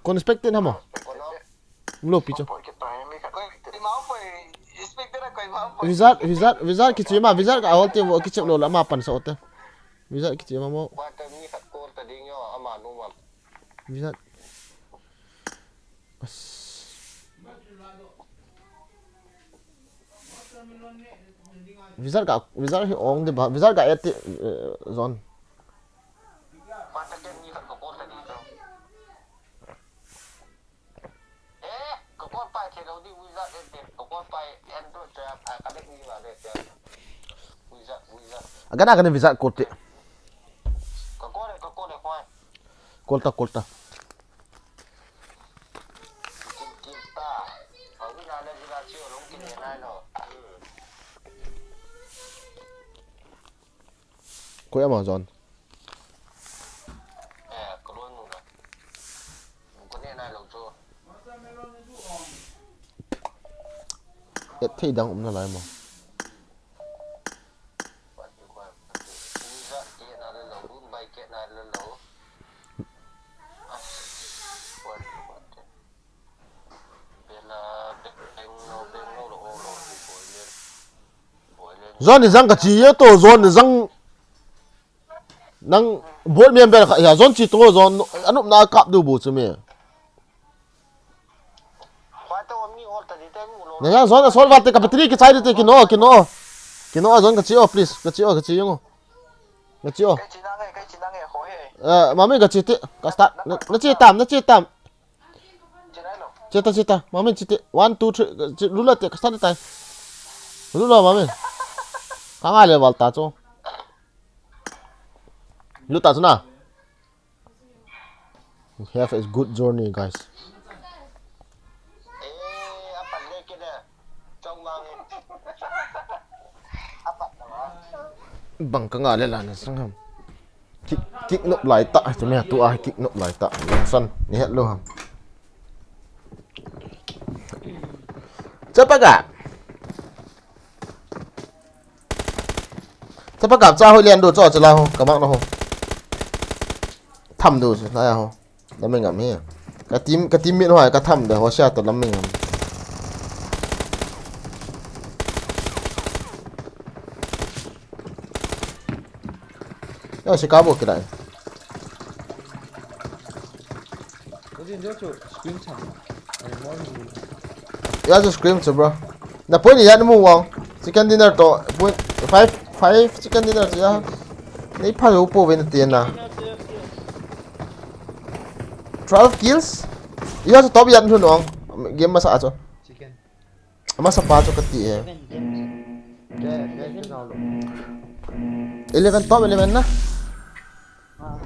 Kon expected hamo. Lo pi cho. Wizard, wizard, wizard kichi ma, wizard ka hol te vo kichep lo la ma pan sa ote. Wizard kichi ma mo. Wizard. As. Wizard ka, wizard hi ong de ba, wizard ka eti, eh, zone. Agana agana wizard kote. Kolta, kolta. Koi ama John. Et thei dang um nalai mo. John ni jang ka chi ye to, John ni jang nang board member kha ya, John chi to, John anop na kap du bu chu me. Na ya, John asol va te ka battery kichai te kino, kino. Kino, John ka chi o, please, ka chi o, ka chi o. Ka chi o. Eh, mami ka chi te, ka start, na, na chi tam, na chi tam. Cheta, cheta. Mamin chete. One, two, three. Lula te, kastan tai. Lula, mamin. Kanga le val ta cho. Lu ta cho na. Have a good journey, guys. Bang kanga le la na sang ham. Kick, kick nop lai ta, chu me tu a kick nop lai ta. San, ni het lo ham. Chapa ga. Chapa ga cha hoi len do cho chala ho, ka mak na ho. Tham do chu na ya ho. Lam ngam hi. Ka team, ka team mit ho ka tham de ho sia to lam ngam. Yo, si ka bo kira. Ya, just scream to, bro. Na point ni ya mu wang. Chicken dinner to point five, five chicken dinner to ya. Nei pha yo po ven te na. Twelve kills. Ya, to top ya nu no. Game masa acho. Chicken. Masa pa cho kati e. Eleven, eleven. Eleven, top eleven na. Ah.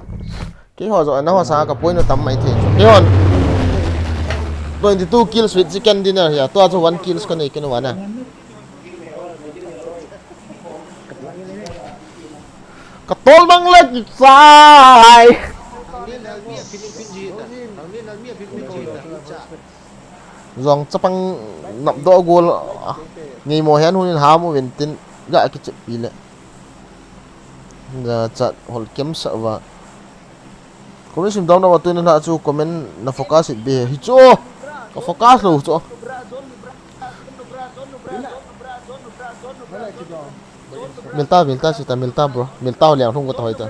Keiho jo na ho sa ka point tam mai the. Keiho. Twenty-two kills with chicken dinner ya. Tua cho one kills ka nei kenu wana. Ka tol bang le sai. Jong chapang nap do gol, ah, ngei mo hian hun in ham u vin tin ga ki chep pi le. Ja chat hol kem sa va. Comment sim dam na wa tuin na chu comment na focus it be hi chu. Ka focus lo chu. Milta, milta, sita, milta, bro. Milta, liang thung ko ta hoi ta.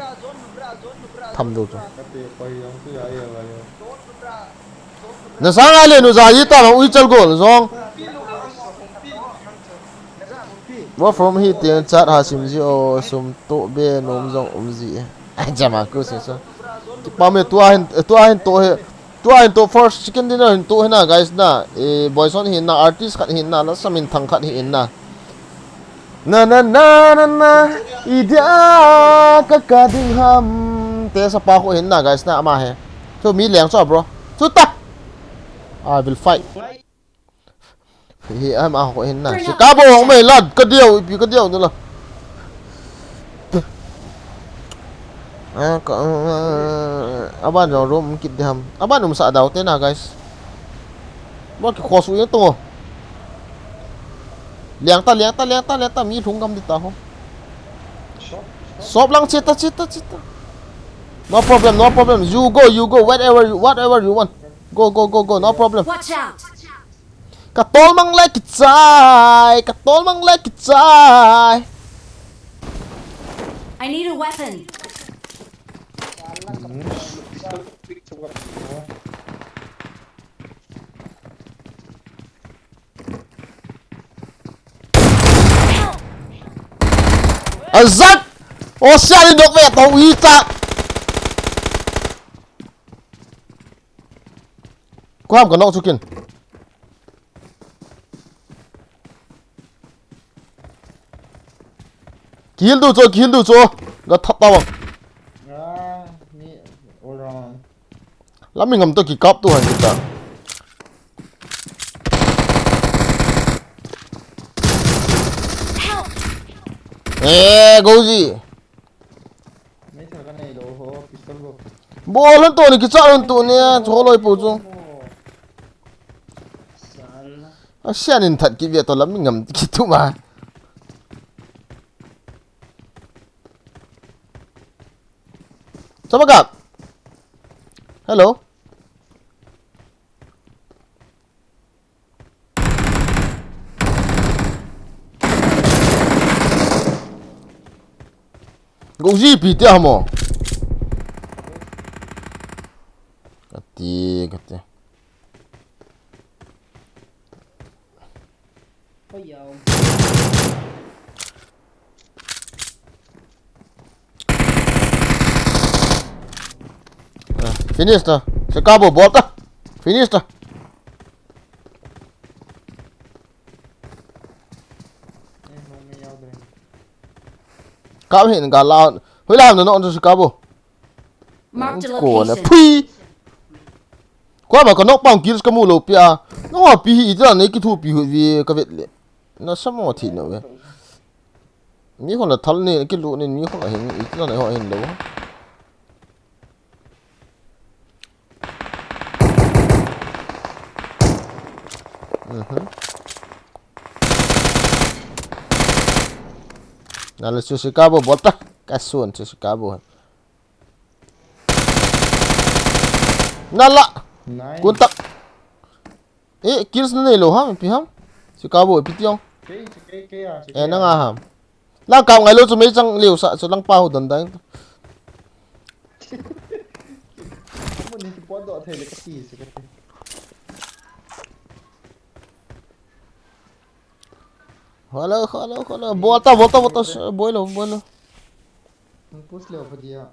Tham do chu. Na sanga le nu ja yi ta ma ui chal gol zong. Work from hi teng chat ha sim ji o, sum to be nom jong um ji. Ai, jama ku si so. Kipa me tua hin, tua hin to he. Tua hin to first chicken dinner hin to he na, guys na. E, boyson hin na, artist khat hin na, la samin thang khat hin na. Na, na, na, na, na. Idia ka ka ding ham. Te sa pa ko hin na, guys na, ama he. So, mi leng so, bro. So, ta. I will fight. Hi, ama ko hin na. Si ka bo hong mai lad, ka diau, ipi ka diau ni la. Ah, ka, ah, aban jong room kit diham. Aban um sa dau te na, guys. Mo ki khos u yang tung. Liang ta, liang ta, liang ta, liang ta, mi lhung gam di ta ho. Sop lang chita, chita, chita. No problem, no problem. You go, you go, whatever you, whatever you want. Go, go, go, go, no problem. Watch out! Ka tol mang lai kichai, ka tol mang lai kichai. I need a weapon. Azat! O sia ni dok ve to ita. Kuam ka nok chukin. Kihil du cho, kihil du cho. Ga thap ta bang. Ah, mi all round. Lam mi ngam to ki kap tu han kita. Eh, Goji. Mai thar ka nei lo ho, pistol bo. Bol hon to ni kicha hon to ni, cho loi po chu. Sal. A sian in that ki ve to lam mi ngam ki tu ma. Chama ka. Hello. Go ji pi te hamo. Kati, kati. Ah, finish ta. Chicago bol ta. Finish ta. Kap hin ga la. Hui la ham na no Chicago. Marked a location. Phui. Kwa ma ka nok pang kills ka mu lo pia. No pi hi ita nei ki thu pi hu vi ka vet le. Na samo thi no ve. Mi khon la thal ni ki lu ni mi khon la hin ita nei ho hin lo. Mhm. Na le Chicago bol ta. Ka sun Chicago. Na la. Nice. Kun tak. Eh, kills na nei lo ham, pi ham. Chicago, pi tiong. Kei, kei, kei a, kei a. Eh, nang a ham. Lang kam ngai lo chu mei chang liu sa chu lang pa hu don dang. Mo ni ki pot do thei le ka ti se ka ti. Hello, hello, hello. Bol ta, bol ta, bol ta. Bol lo, bol lo. Push le pa dia.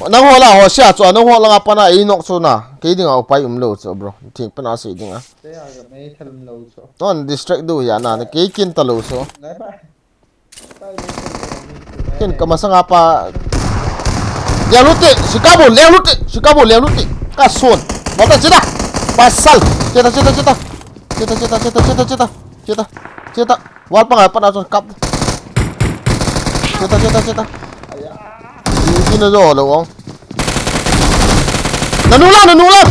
Nang ho la ho sia chu, nang ho la nga pana ei nok chu na. Kei dinga upai um lo chu, bro. Thing pana sei dinga. Te a ga mei thal um lo chu. Ton distract du ya na, na kei kin ta lo chu. Nai ba. Kin ka masanga pa. Leng lute, Chicago, leng lute, Chicago, leng lute. Ka son. Bota chita. Pasal. Chita, chita, chita. Chita, chita, chita, chita, chita. Chita. Chita. Wal pa nga pana chu kap. Chita, chita, chita. Aya. Kin na jo lo ong. Na nu la, na nu la.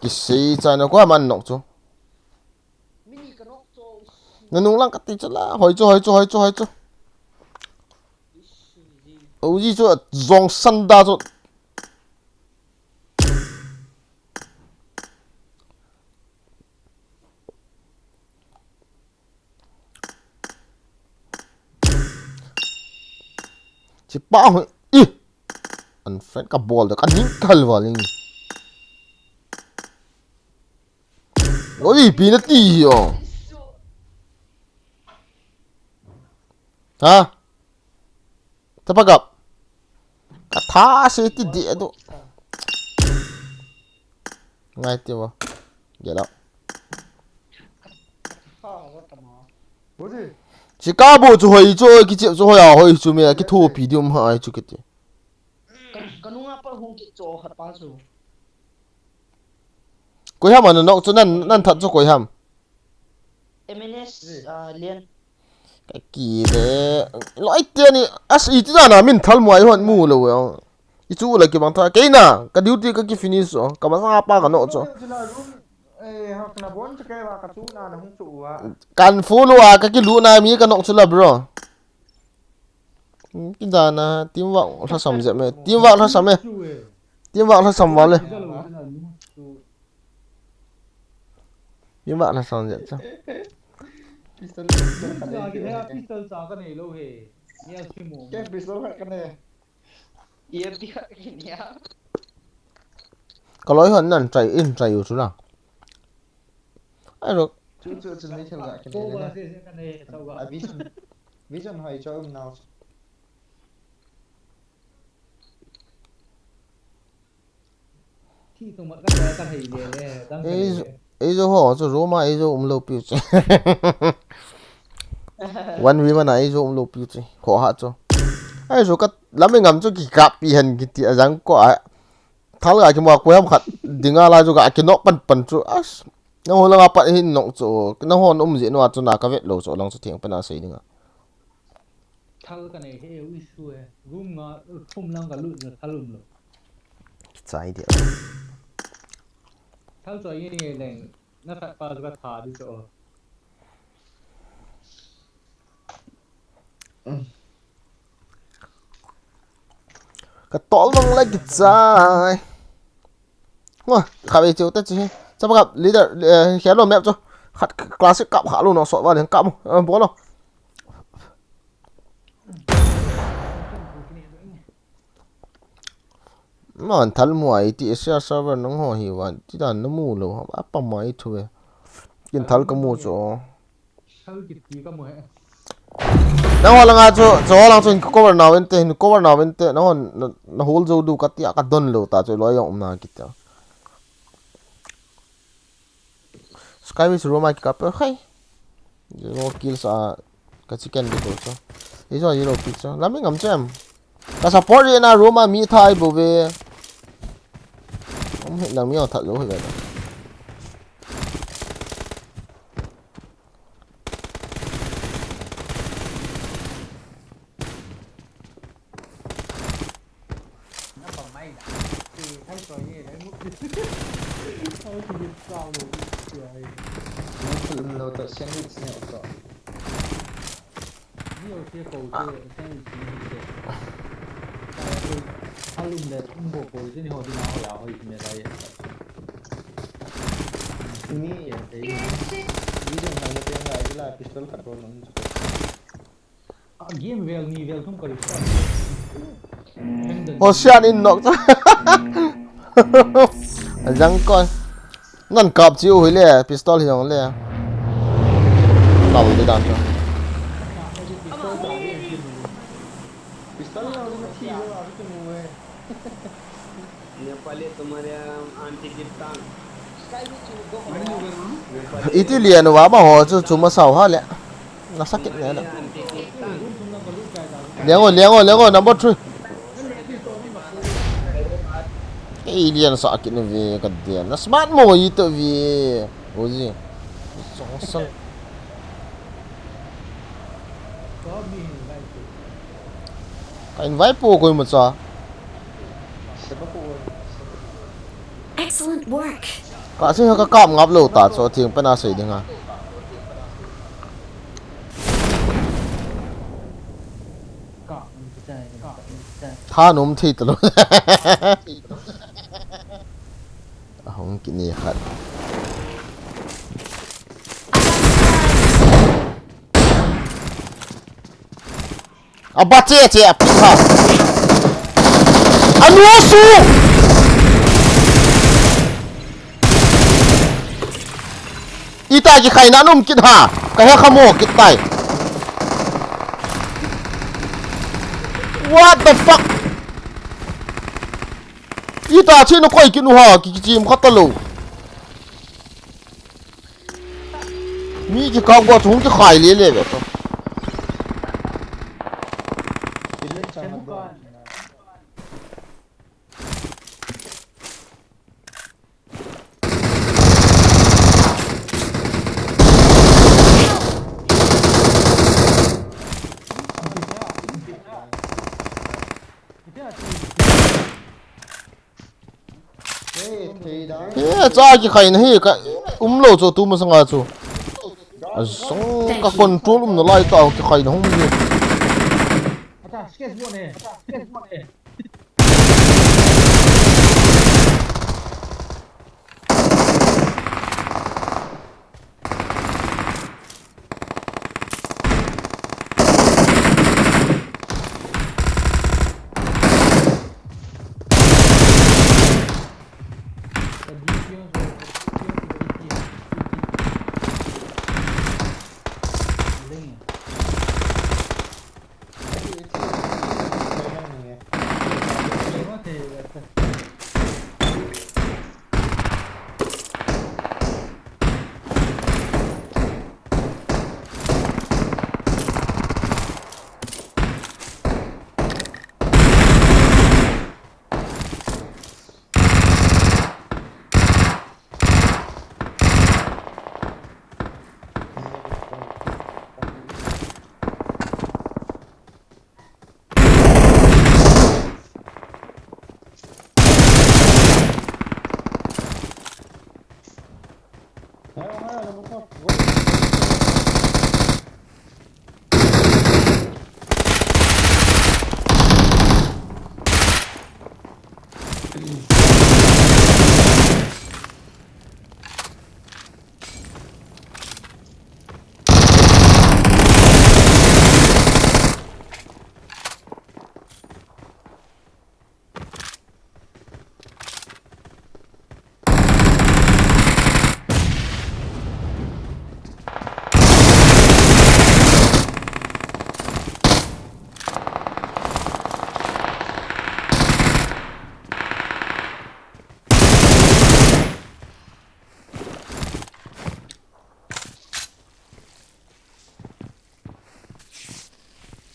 Kisei chai na ko man nok chu. Na nung lang kati chu la. Hoi chu, hoi chu, hoi chu, hoi chu. Oji chu jong san da chu. Chi pa hoi. Ih. An friend ka bol da ka ning kal valing. Oi, pi na ti hi o. Ha? Tapa gap. Katha se ti di adu. Ngai ti mo. Get out. Chicago chu hoi chu, kichep chu hoi a hoi chu me, kithopi di um ha ai chu kiti. Kanunga pa hung kicho khat pa chu. Koi ham ana nok chu nan, nan that chu koi ham. M N S, ah, Lian. Ka ki le. Loi te ni, as i ti na min thal mo ai hon mu lo. I chu la kibang tha. Keina, ka duty ka ki finish so. Ka masa pa ka nok chu. Eh, hak na bon chu ke wa ka chu na na hung chu wa. Kan fu lo a ka ki lu na mi ka nok chu la, bro. Hmm, ki da na, team work lhasam jep me. Team work lhasam me. Team work lhasam vale. Team work lhasam jep cha. Pistol, pistol ka nei, pistol cha ka nei lo he. Ni a si mo. Ke pistol ka nei. Ye ti ka ki ni a. Ka loi hon nan try, in try u chu la. Ai ro. Chu, chu, chu nei thel ga ki nei le na. A vision. Vision hoi cho um nau. Thi tu mat ka ka hei le le, dang ka Ei le. Ei jo ho chu room a ei jo um lo piu chu. One v one a ei jo um lo piu chu. Ho ha chu. Ai jo ka lam ngam chu ki kap pi hen kiti a jang ko a. Thal ga ki mo ko yam khat dinga la jo ga ki nok pan pan chu. As. Na ho la nga pat hin nok chu. Na ho um ji no a chu na ka vet lo chu lang chu thing pa na sei dinga. Thal ka nei he u isu he. Room nga, room lang ka lut na thal um lo. Chai dia. Thal choi nge nge leng. Na khat pa ka tha di cho. Ka tol mang la ki chai. Ngo, kha ve cheu ta chi. Chapa ka leader, eh, hello map cho. Khat classic kap kha lo no so va leng kap mo. Eh, bolo. Man thal mu ai ti Asia server nang ho hi wan ti dan na mu lo ha pa mai thu ve. Kin thal ka mu cho. Thal ki ti ka mu he. Na ho langa cho, cho lang cho in cover na wen te, in cover na wen te, na ho na, na hol jo du ka ti a ka don lo ta cho lo yong um na ki ta. Skyway room a kikap pe khai. Zero kills a ka chicken bit ho chu. Ei jo zero kills chu. Lam ngam chem. Ka support ye na room a mi thai bo ve. Um he na mi o that lo he ve. Pistol khat bol nung chu. A game vel ni vel thum ka ri sa. Hosian in nok cha. Ajang koi. Nan kap chiu hi le, pistol hi jong le. Kap di dan cha. Pistol lo ni thi lo a tu mu e. Nepali tumhare aunty ki tang. Nepali Iti lian uva ma ho chu chu ma sao ha le. Na sakit ne na. Aunty ki tang. Liang o, liang o, liang o, number three. Ei lian sakit ne ve ka dia. Na smart mo ito ve. Oji. Song sang. Ka invite po koi ma cha. Excellent work. Ka sing ka kap ngap lo ta cho thing pa na sei ding a. Tha nom thei ta lo. Ahung kini khat. Aba che che a pisa. Anu su. Ita ki khai na num kit ha. Ka he khamo kit tai. What the fuck? Ita chinu koi kinu ha, ki kichim khat talou. Mi kikap go chung kikhai le le ve to. He, cha kikhai na hi ka umlou chu tu masanga chu. Azong ka control umna lai ta kikhai na hung hi.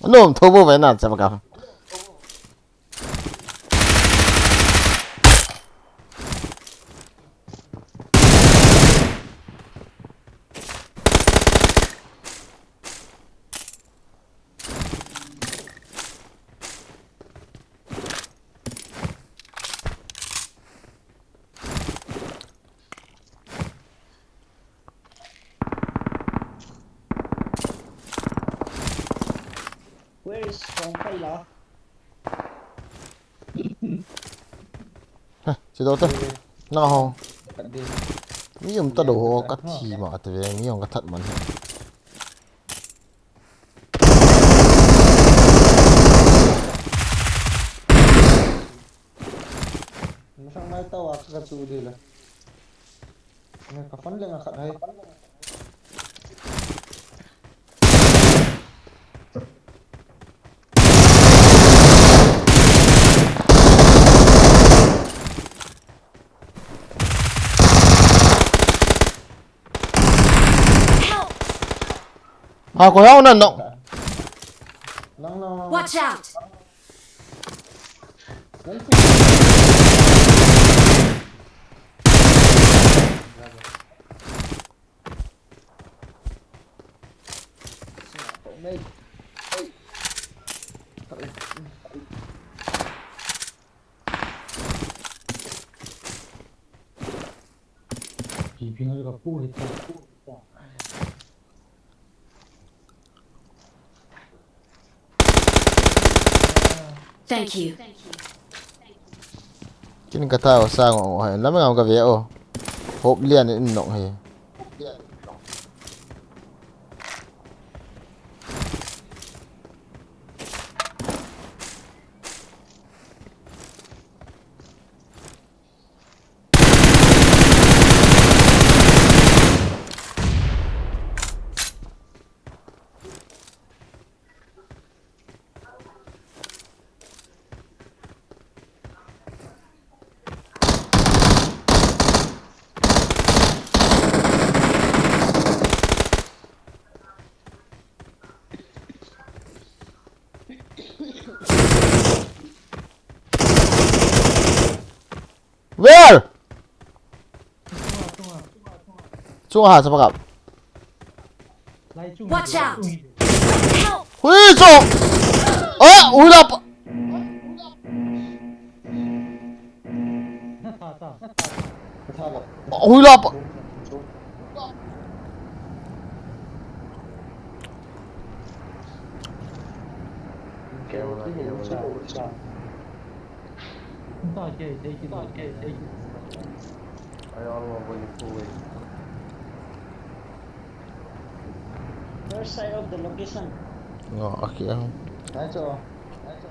Anom tho bo ve na chapa ka. Where is Kong Kai la? Heh, si do te. Na ho. Kat di. Mi um ta do ho ka thi ma te ve, mi um ka that man he. Masang mai tau a ka chu di la. Nge ka phone le nga khat hai. Help! Ha, ko hau na no. Lang, lang, lang. Watch out! Thank you. Kin ka tao sang o hai lam ngam ka ve o. Hop lian in nok he. Where? Chunga ha, chapa kap. Watch out! Help! Hui, chong! Ah, hui la pa. Hui la pa. Where side of the location? No, okay. That's all. That's all.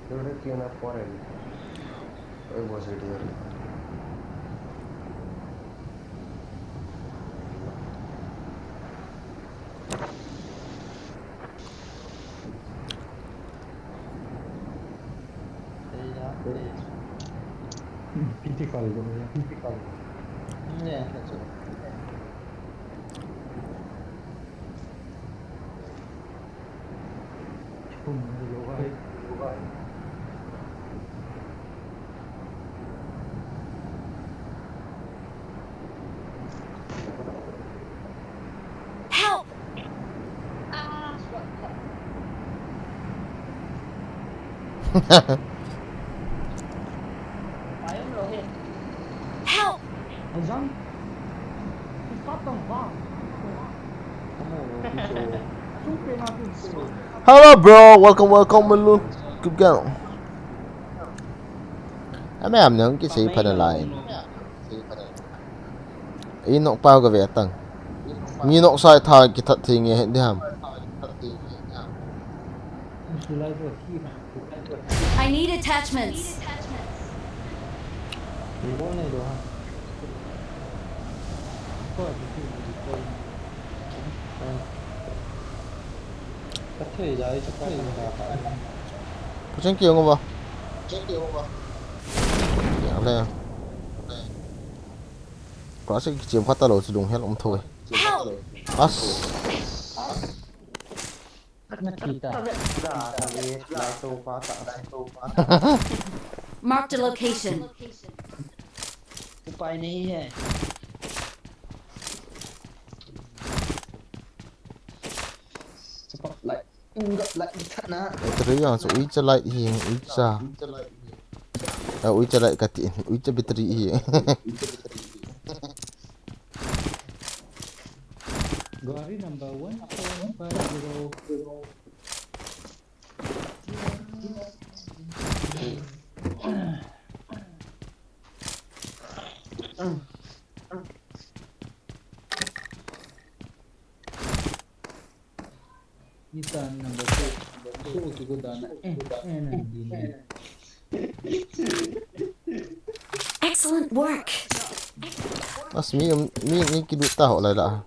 There is enough for him. It was it here. Piti kali ko ya. Piti kali. Yeah, that's all. Help! Help! Hello, bro. Welcome, welcome, Malun. Keep going. Ame am nang kisei pha na lai. Inok pa ka ve tang. Mi nok sai tha kithat thei nge hen diham. I need attachments. Pucheng ki ngova. Yang le. Classic kichiem khat talou chu lunghel um thou e. As. Mark the location. Upai nahi hai. Spotlight. Ingot light thana. Battery yang chu uicha light hi, uicha. Ah, uicha light kati, uicha battery hi. Gari number one seven five zero. Ita number two. Two kigo dana. Eh, eh, na, di na. Excellent work. As mi, mi, mi kidu ta ho lai la.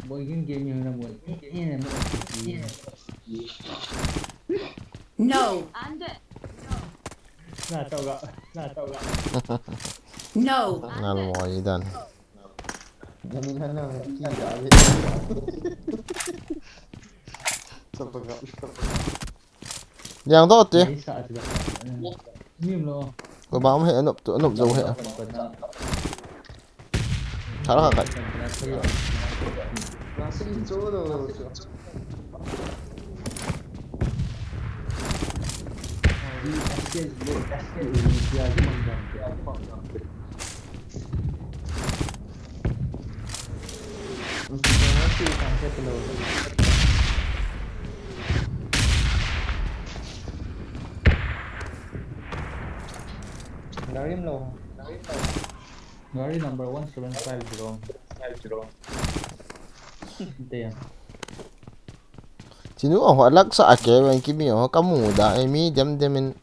Boy, game, game, game, game. No. Na tau ga, na tau ga. No. Ngal mo idan. Liang do te. Ko ba um he anop tu, anop zo he. Thara ka kai. Gari number one seven five zero. Damn. Chinu ho alak sa ake wen kimi ho kamu da e mi dem dem in.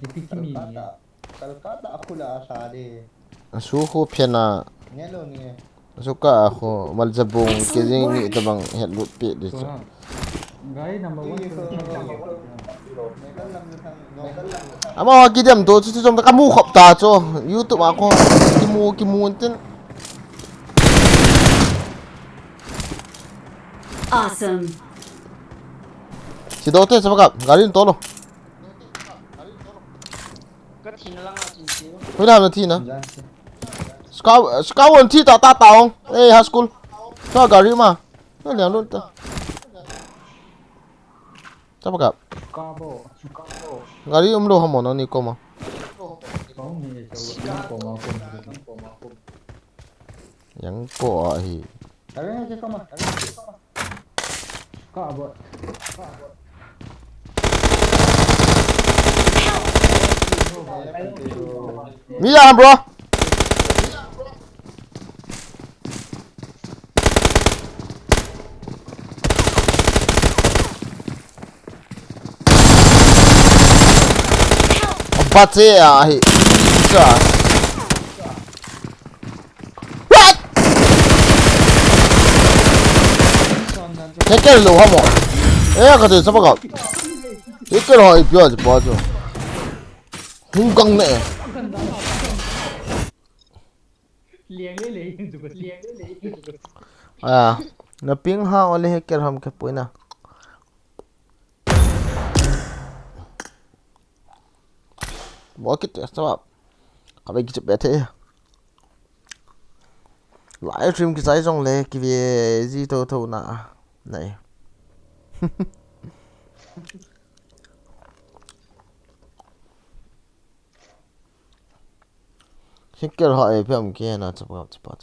Ipi kimi. Kalkata, Kalkata akula sa de. Asu ho phena. Ngelo ni. Suka a kho, Maljabong, kijing ni tabang het lut pe di chu. Ama wa kidem to chu chu jong ka mu khop ta chu. YouTube a kho, kimu, kimu tin. Awesome. Si do te, sa ka, gari to lo. Ina na thi na. Scout, scout thi ta ta ta ong. Eh, high school. Ka gari ma. Ka liang lun ta. Chapa ka. Ka bo, ka bo. Gari um lo ha mo na ni ko ma. Ko ni ko ma ko. Yang ko a hi. Are ke ko ma. Ka bo. Ka bo. Mi ya bro. Abache a hi. Cha. What? Ke ke lo ha mo. Eh, ka te sa ba ka. Ke ke lo ha i pia ji pa jo. Hung kang ne. Liang le le, liang le le. Ah, na ping ha ole he ker ham ke puina. Bo kit ya sa. Ka be kit be the. Live stream kichai jong le kive ji to to na. Nai. Hikel ha e pem ke na chapa chapa.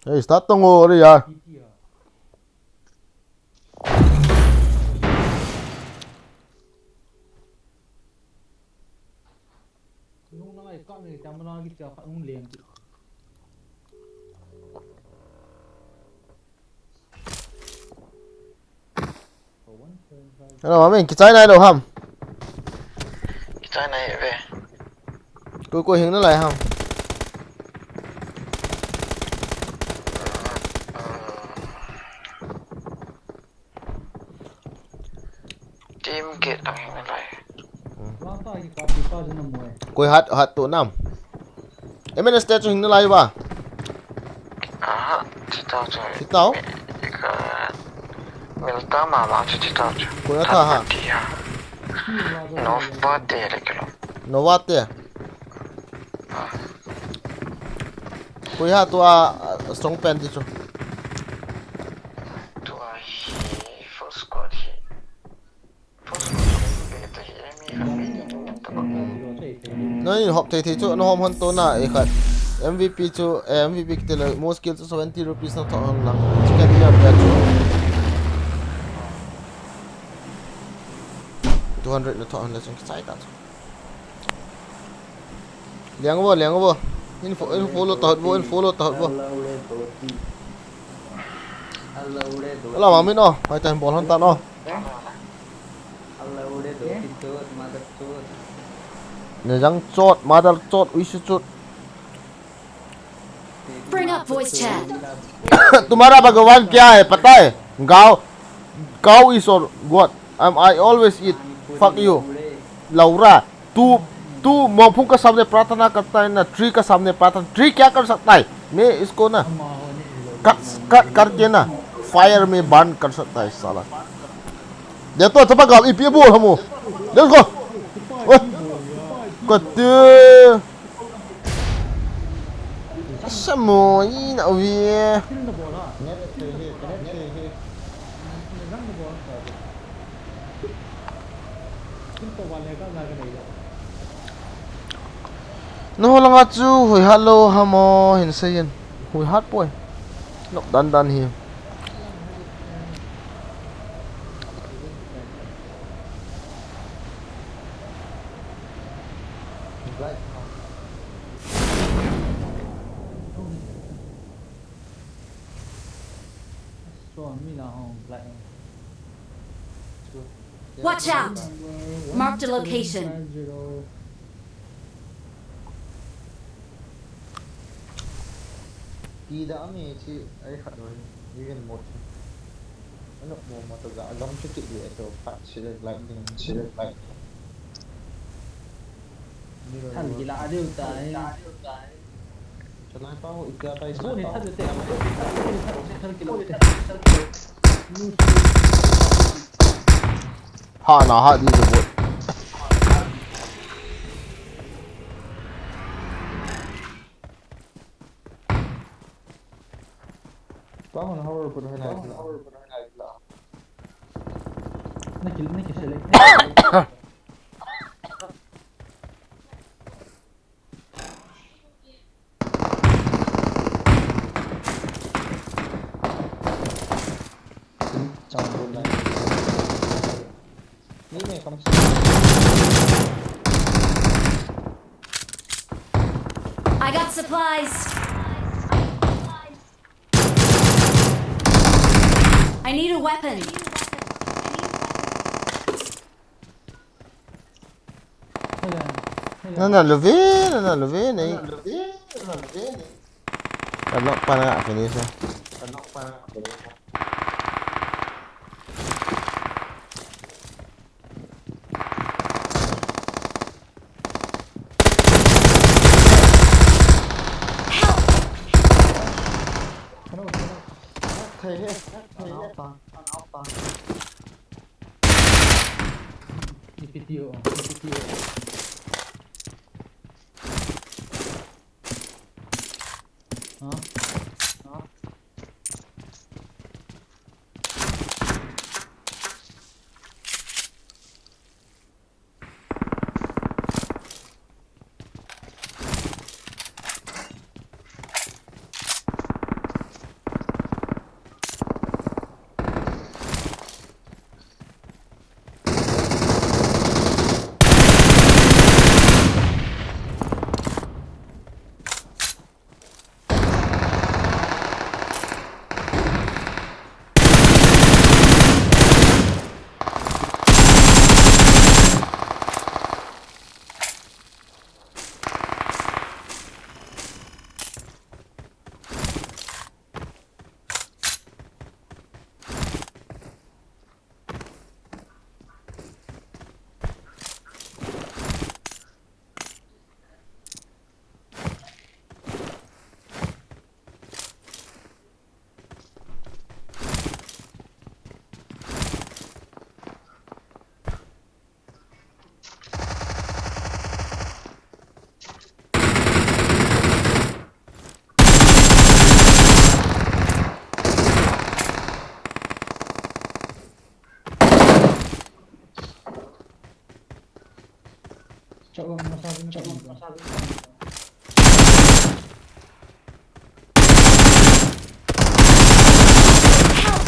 Hey, start tong o re ya. Nung na ngai ka ni tam na ki cha kha nung leng ki. Hello, amin, kichai nai lo ham. Kichai nai ve. Koi koi hing nalai ham. Team gate ang hing nalai. Koi hat, hat to nam. M N S te chu hing nalai ba. Aha, chitao chu. Chitao? Ka milta mama chu chitao chu. Koi atha ha. Nova te le kilo. Nova te. Koi ha tua, a, strong pen ti chu. Tua hi full squad hi. Full squad hi, hi, hi, hi, hi. Noi hop thei thei chu, na hom hon to na, e khat. M V P chu, eh, M V P kiti le, most kill chu seventy rupees na tho hon na. Chicken dinner pe chu. Two hundred na tho hon na chung kichai ta chu. Liang vo, liang vo. In fo-, in follow ta hot vo, in follow ta hot vo. Ala ma min o, hai ta bol hon tan o. Ne jang chot, mother chot, ui su chot. Bring up voice chat. तुम्हारा भगवान क्या है, पता है? गाओ, गाओ ईश्वर, God, I'm, I always eat. Fuck you. Laura, तू, तू मोफुंग का सामने प्रार्थना करता है ना, tree का सामने प्रार्थना, tree क्या कर सकता है? मैं इसको ना, cut, cut करके ना, fire में burn कर सकता है, साला. Dia tu, cepat kau, ipi bu kamu. Let's go. Oi. Kau tu. Semua ini nak wi. Nangho langa chu hui hat lou ham o, hin seiyin. Hui hat poi. Nok dan dan hi. Watch out! Marked a location. Ti da mi chi ai khat do hi, even mo chi. Ano mo ma to ga gam chu ti di to pat silent lightning, silent lightning. Than ki la diu tai. Hat na hat di bot. I got supplies. I need a weapon. Nana luve, nana luve, nei. Ka nok pa na finish.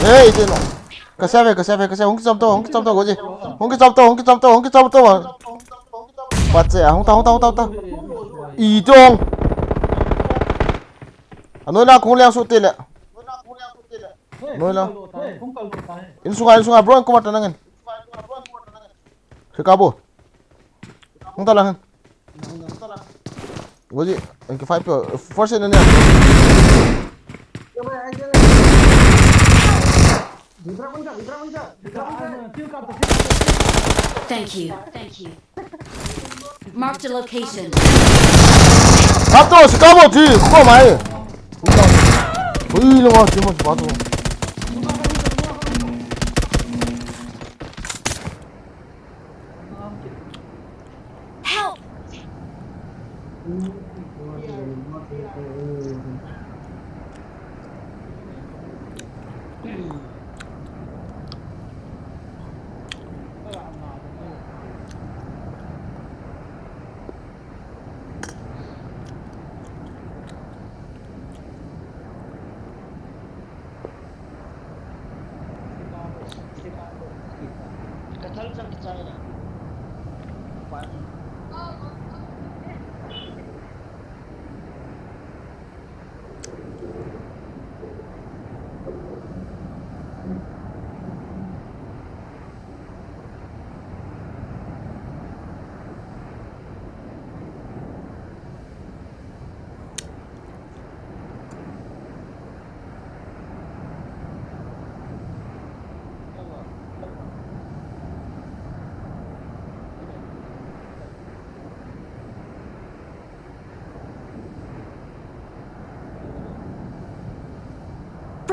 Hey, ite no. Ka save, ka save, ka save. Hung kichom to, hung kichom to, goji. Hung kichom to, hung kichom to, hung kichom to. Bache, hung ta, hung ta, hung ta, hung ta. Ite ong. Anoi la kung liang su te le. Anoi la. Insunga, insunga, bro, kuma ta nangin. Kikabo. Hung ta lang. Goji, M K five pe, force na niya. Thank you. Thank you. Marked a location. Kato, si kamo, ti, ko mai. Ui, lo, ti mo, si pato. Help!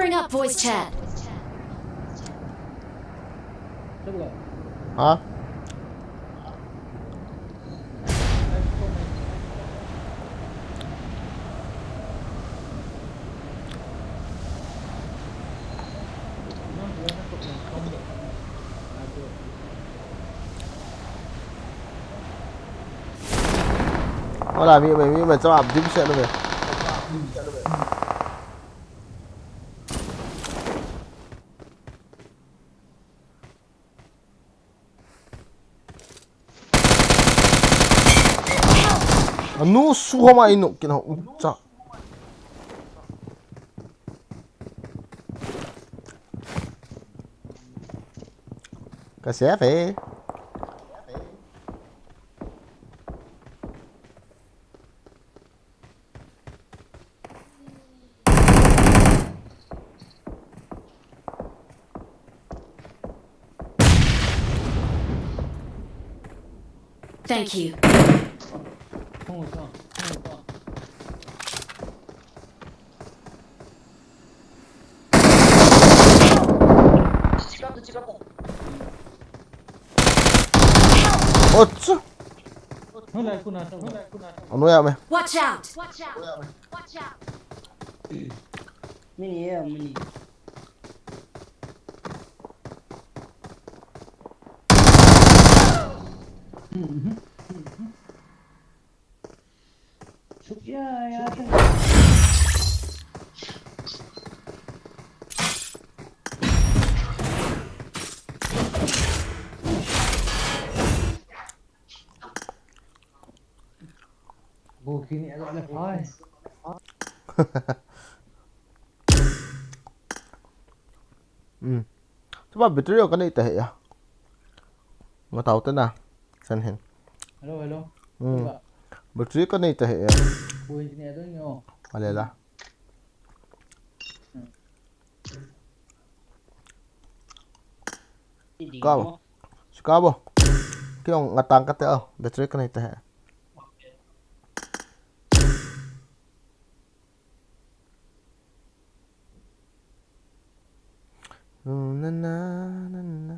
Bring up voice chat. Ha? Wala mi mai, mi mai, chama dim se lo ve. Anu su homa inu kina ucha. Ka save e. Thank you. Ocho. Ano ya me? Watch out! Watch out! Watch out! Mini ya, mini. Hmm. Chuba battery ka nei ta he ya. Nga tau ta na. San hen. Hello, hello. Hmm. Battery ka nei ta he ya. Bui ni adon yo. Wale la. Kabo. Kabo. Kiyong ngatang kate o. Battery ka nei ta he. Na, na, na, na.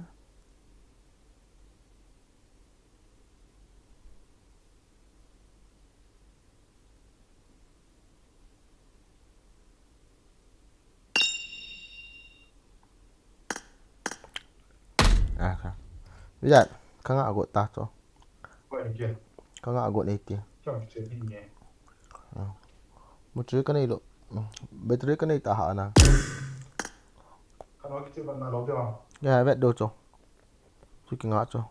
Ah, ka. Bijat, ka nga agot ta cho. Ka nga agot nei ti. Battery ka nei lo. Battery ka nei ta ha na. Ya, vet do cho. Chu ki nga cho.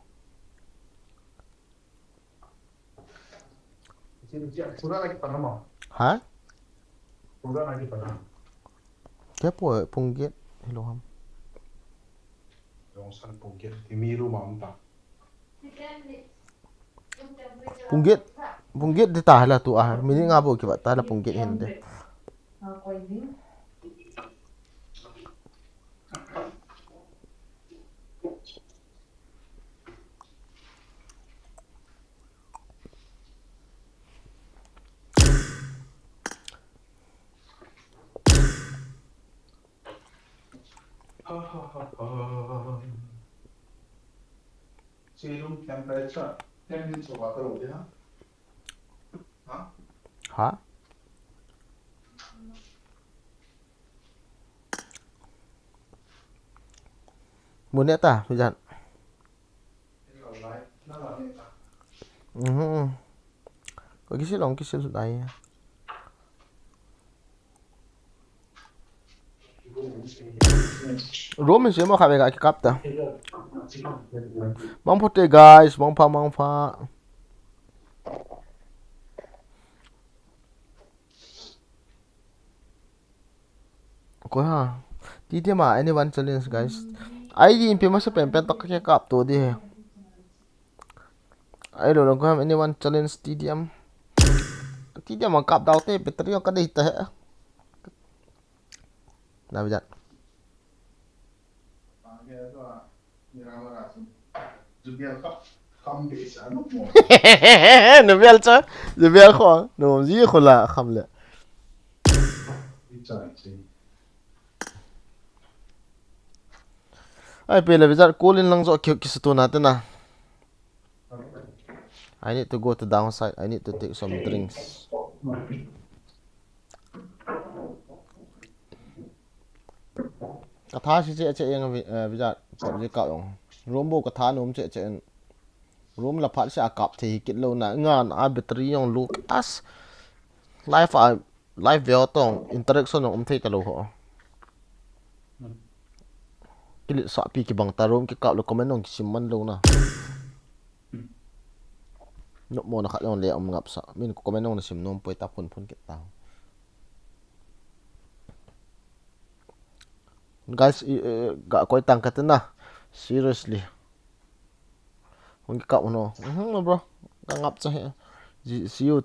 Ha? Kya po, pung get. Hello, ham. Pung get, pung get di ta hala tu a. Mini nga bo ki ba ta hala pung get hin de. Ha? Mo ne ta, Sujan. Mhm. Ko kisil ong kisil dai. Room in simo kha ve ka kikap ta. Mangpha te guys, mangpha, mangpha. Koi ha. T D M a, anyone challenge, guys. I D in pe masa pen pen to ka kap to di he. Ai lo lo ko ham, anyone challenge T D M. T D M a kap dau te, battery ka dei ta he. Na bijat. Nubel cha, nubel kho, no ji kho la kham le. Ai, pele Vijat, call in lang jo ki, ki sutu na te na. I need to go to downside. I need to take some drinks. Ka tha si che che yang vi-, eh, Vijat, PUBG kap jong. Room bou ka tha nom che che in. Room la phat se a kap thei hi kit lou na. Ngan a battery jong low as. Live a, live veo tong interaction jong um thei ta lou ho. Kilit sa pi kibang ta, room kikap le comment jong kisim man lou na. Nopmo na khat jong le um ngap sa. Min comment jong na sim nom poi ta, phun phun kit ta. Guys, i, i, ga koi tang ka te na. Seriously. Hung kikap no. Mhm, bro. Ka ngap cha he. See you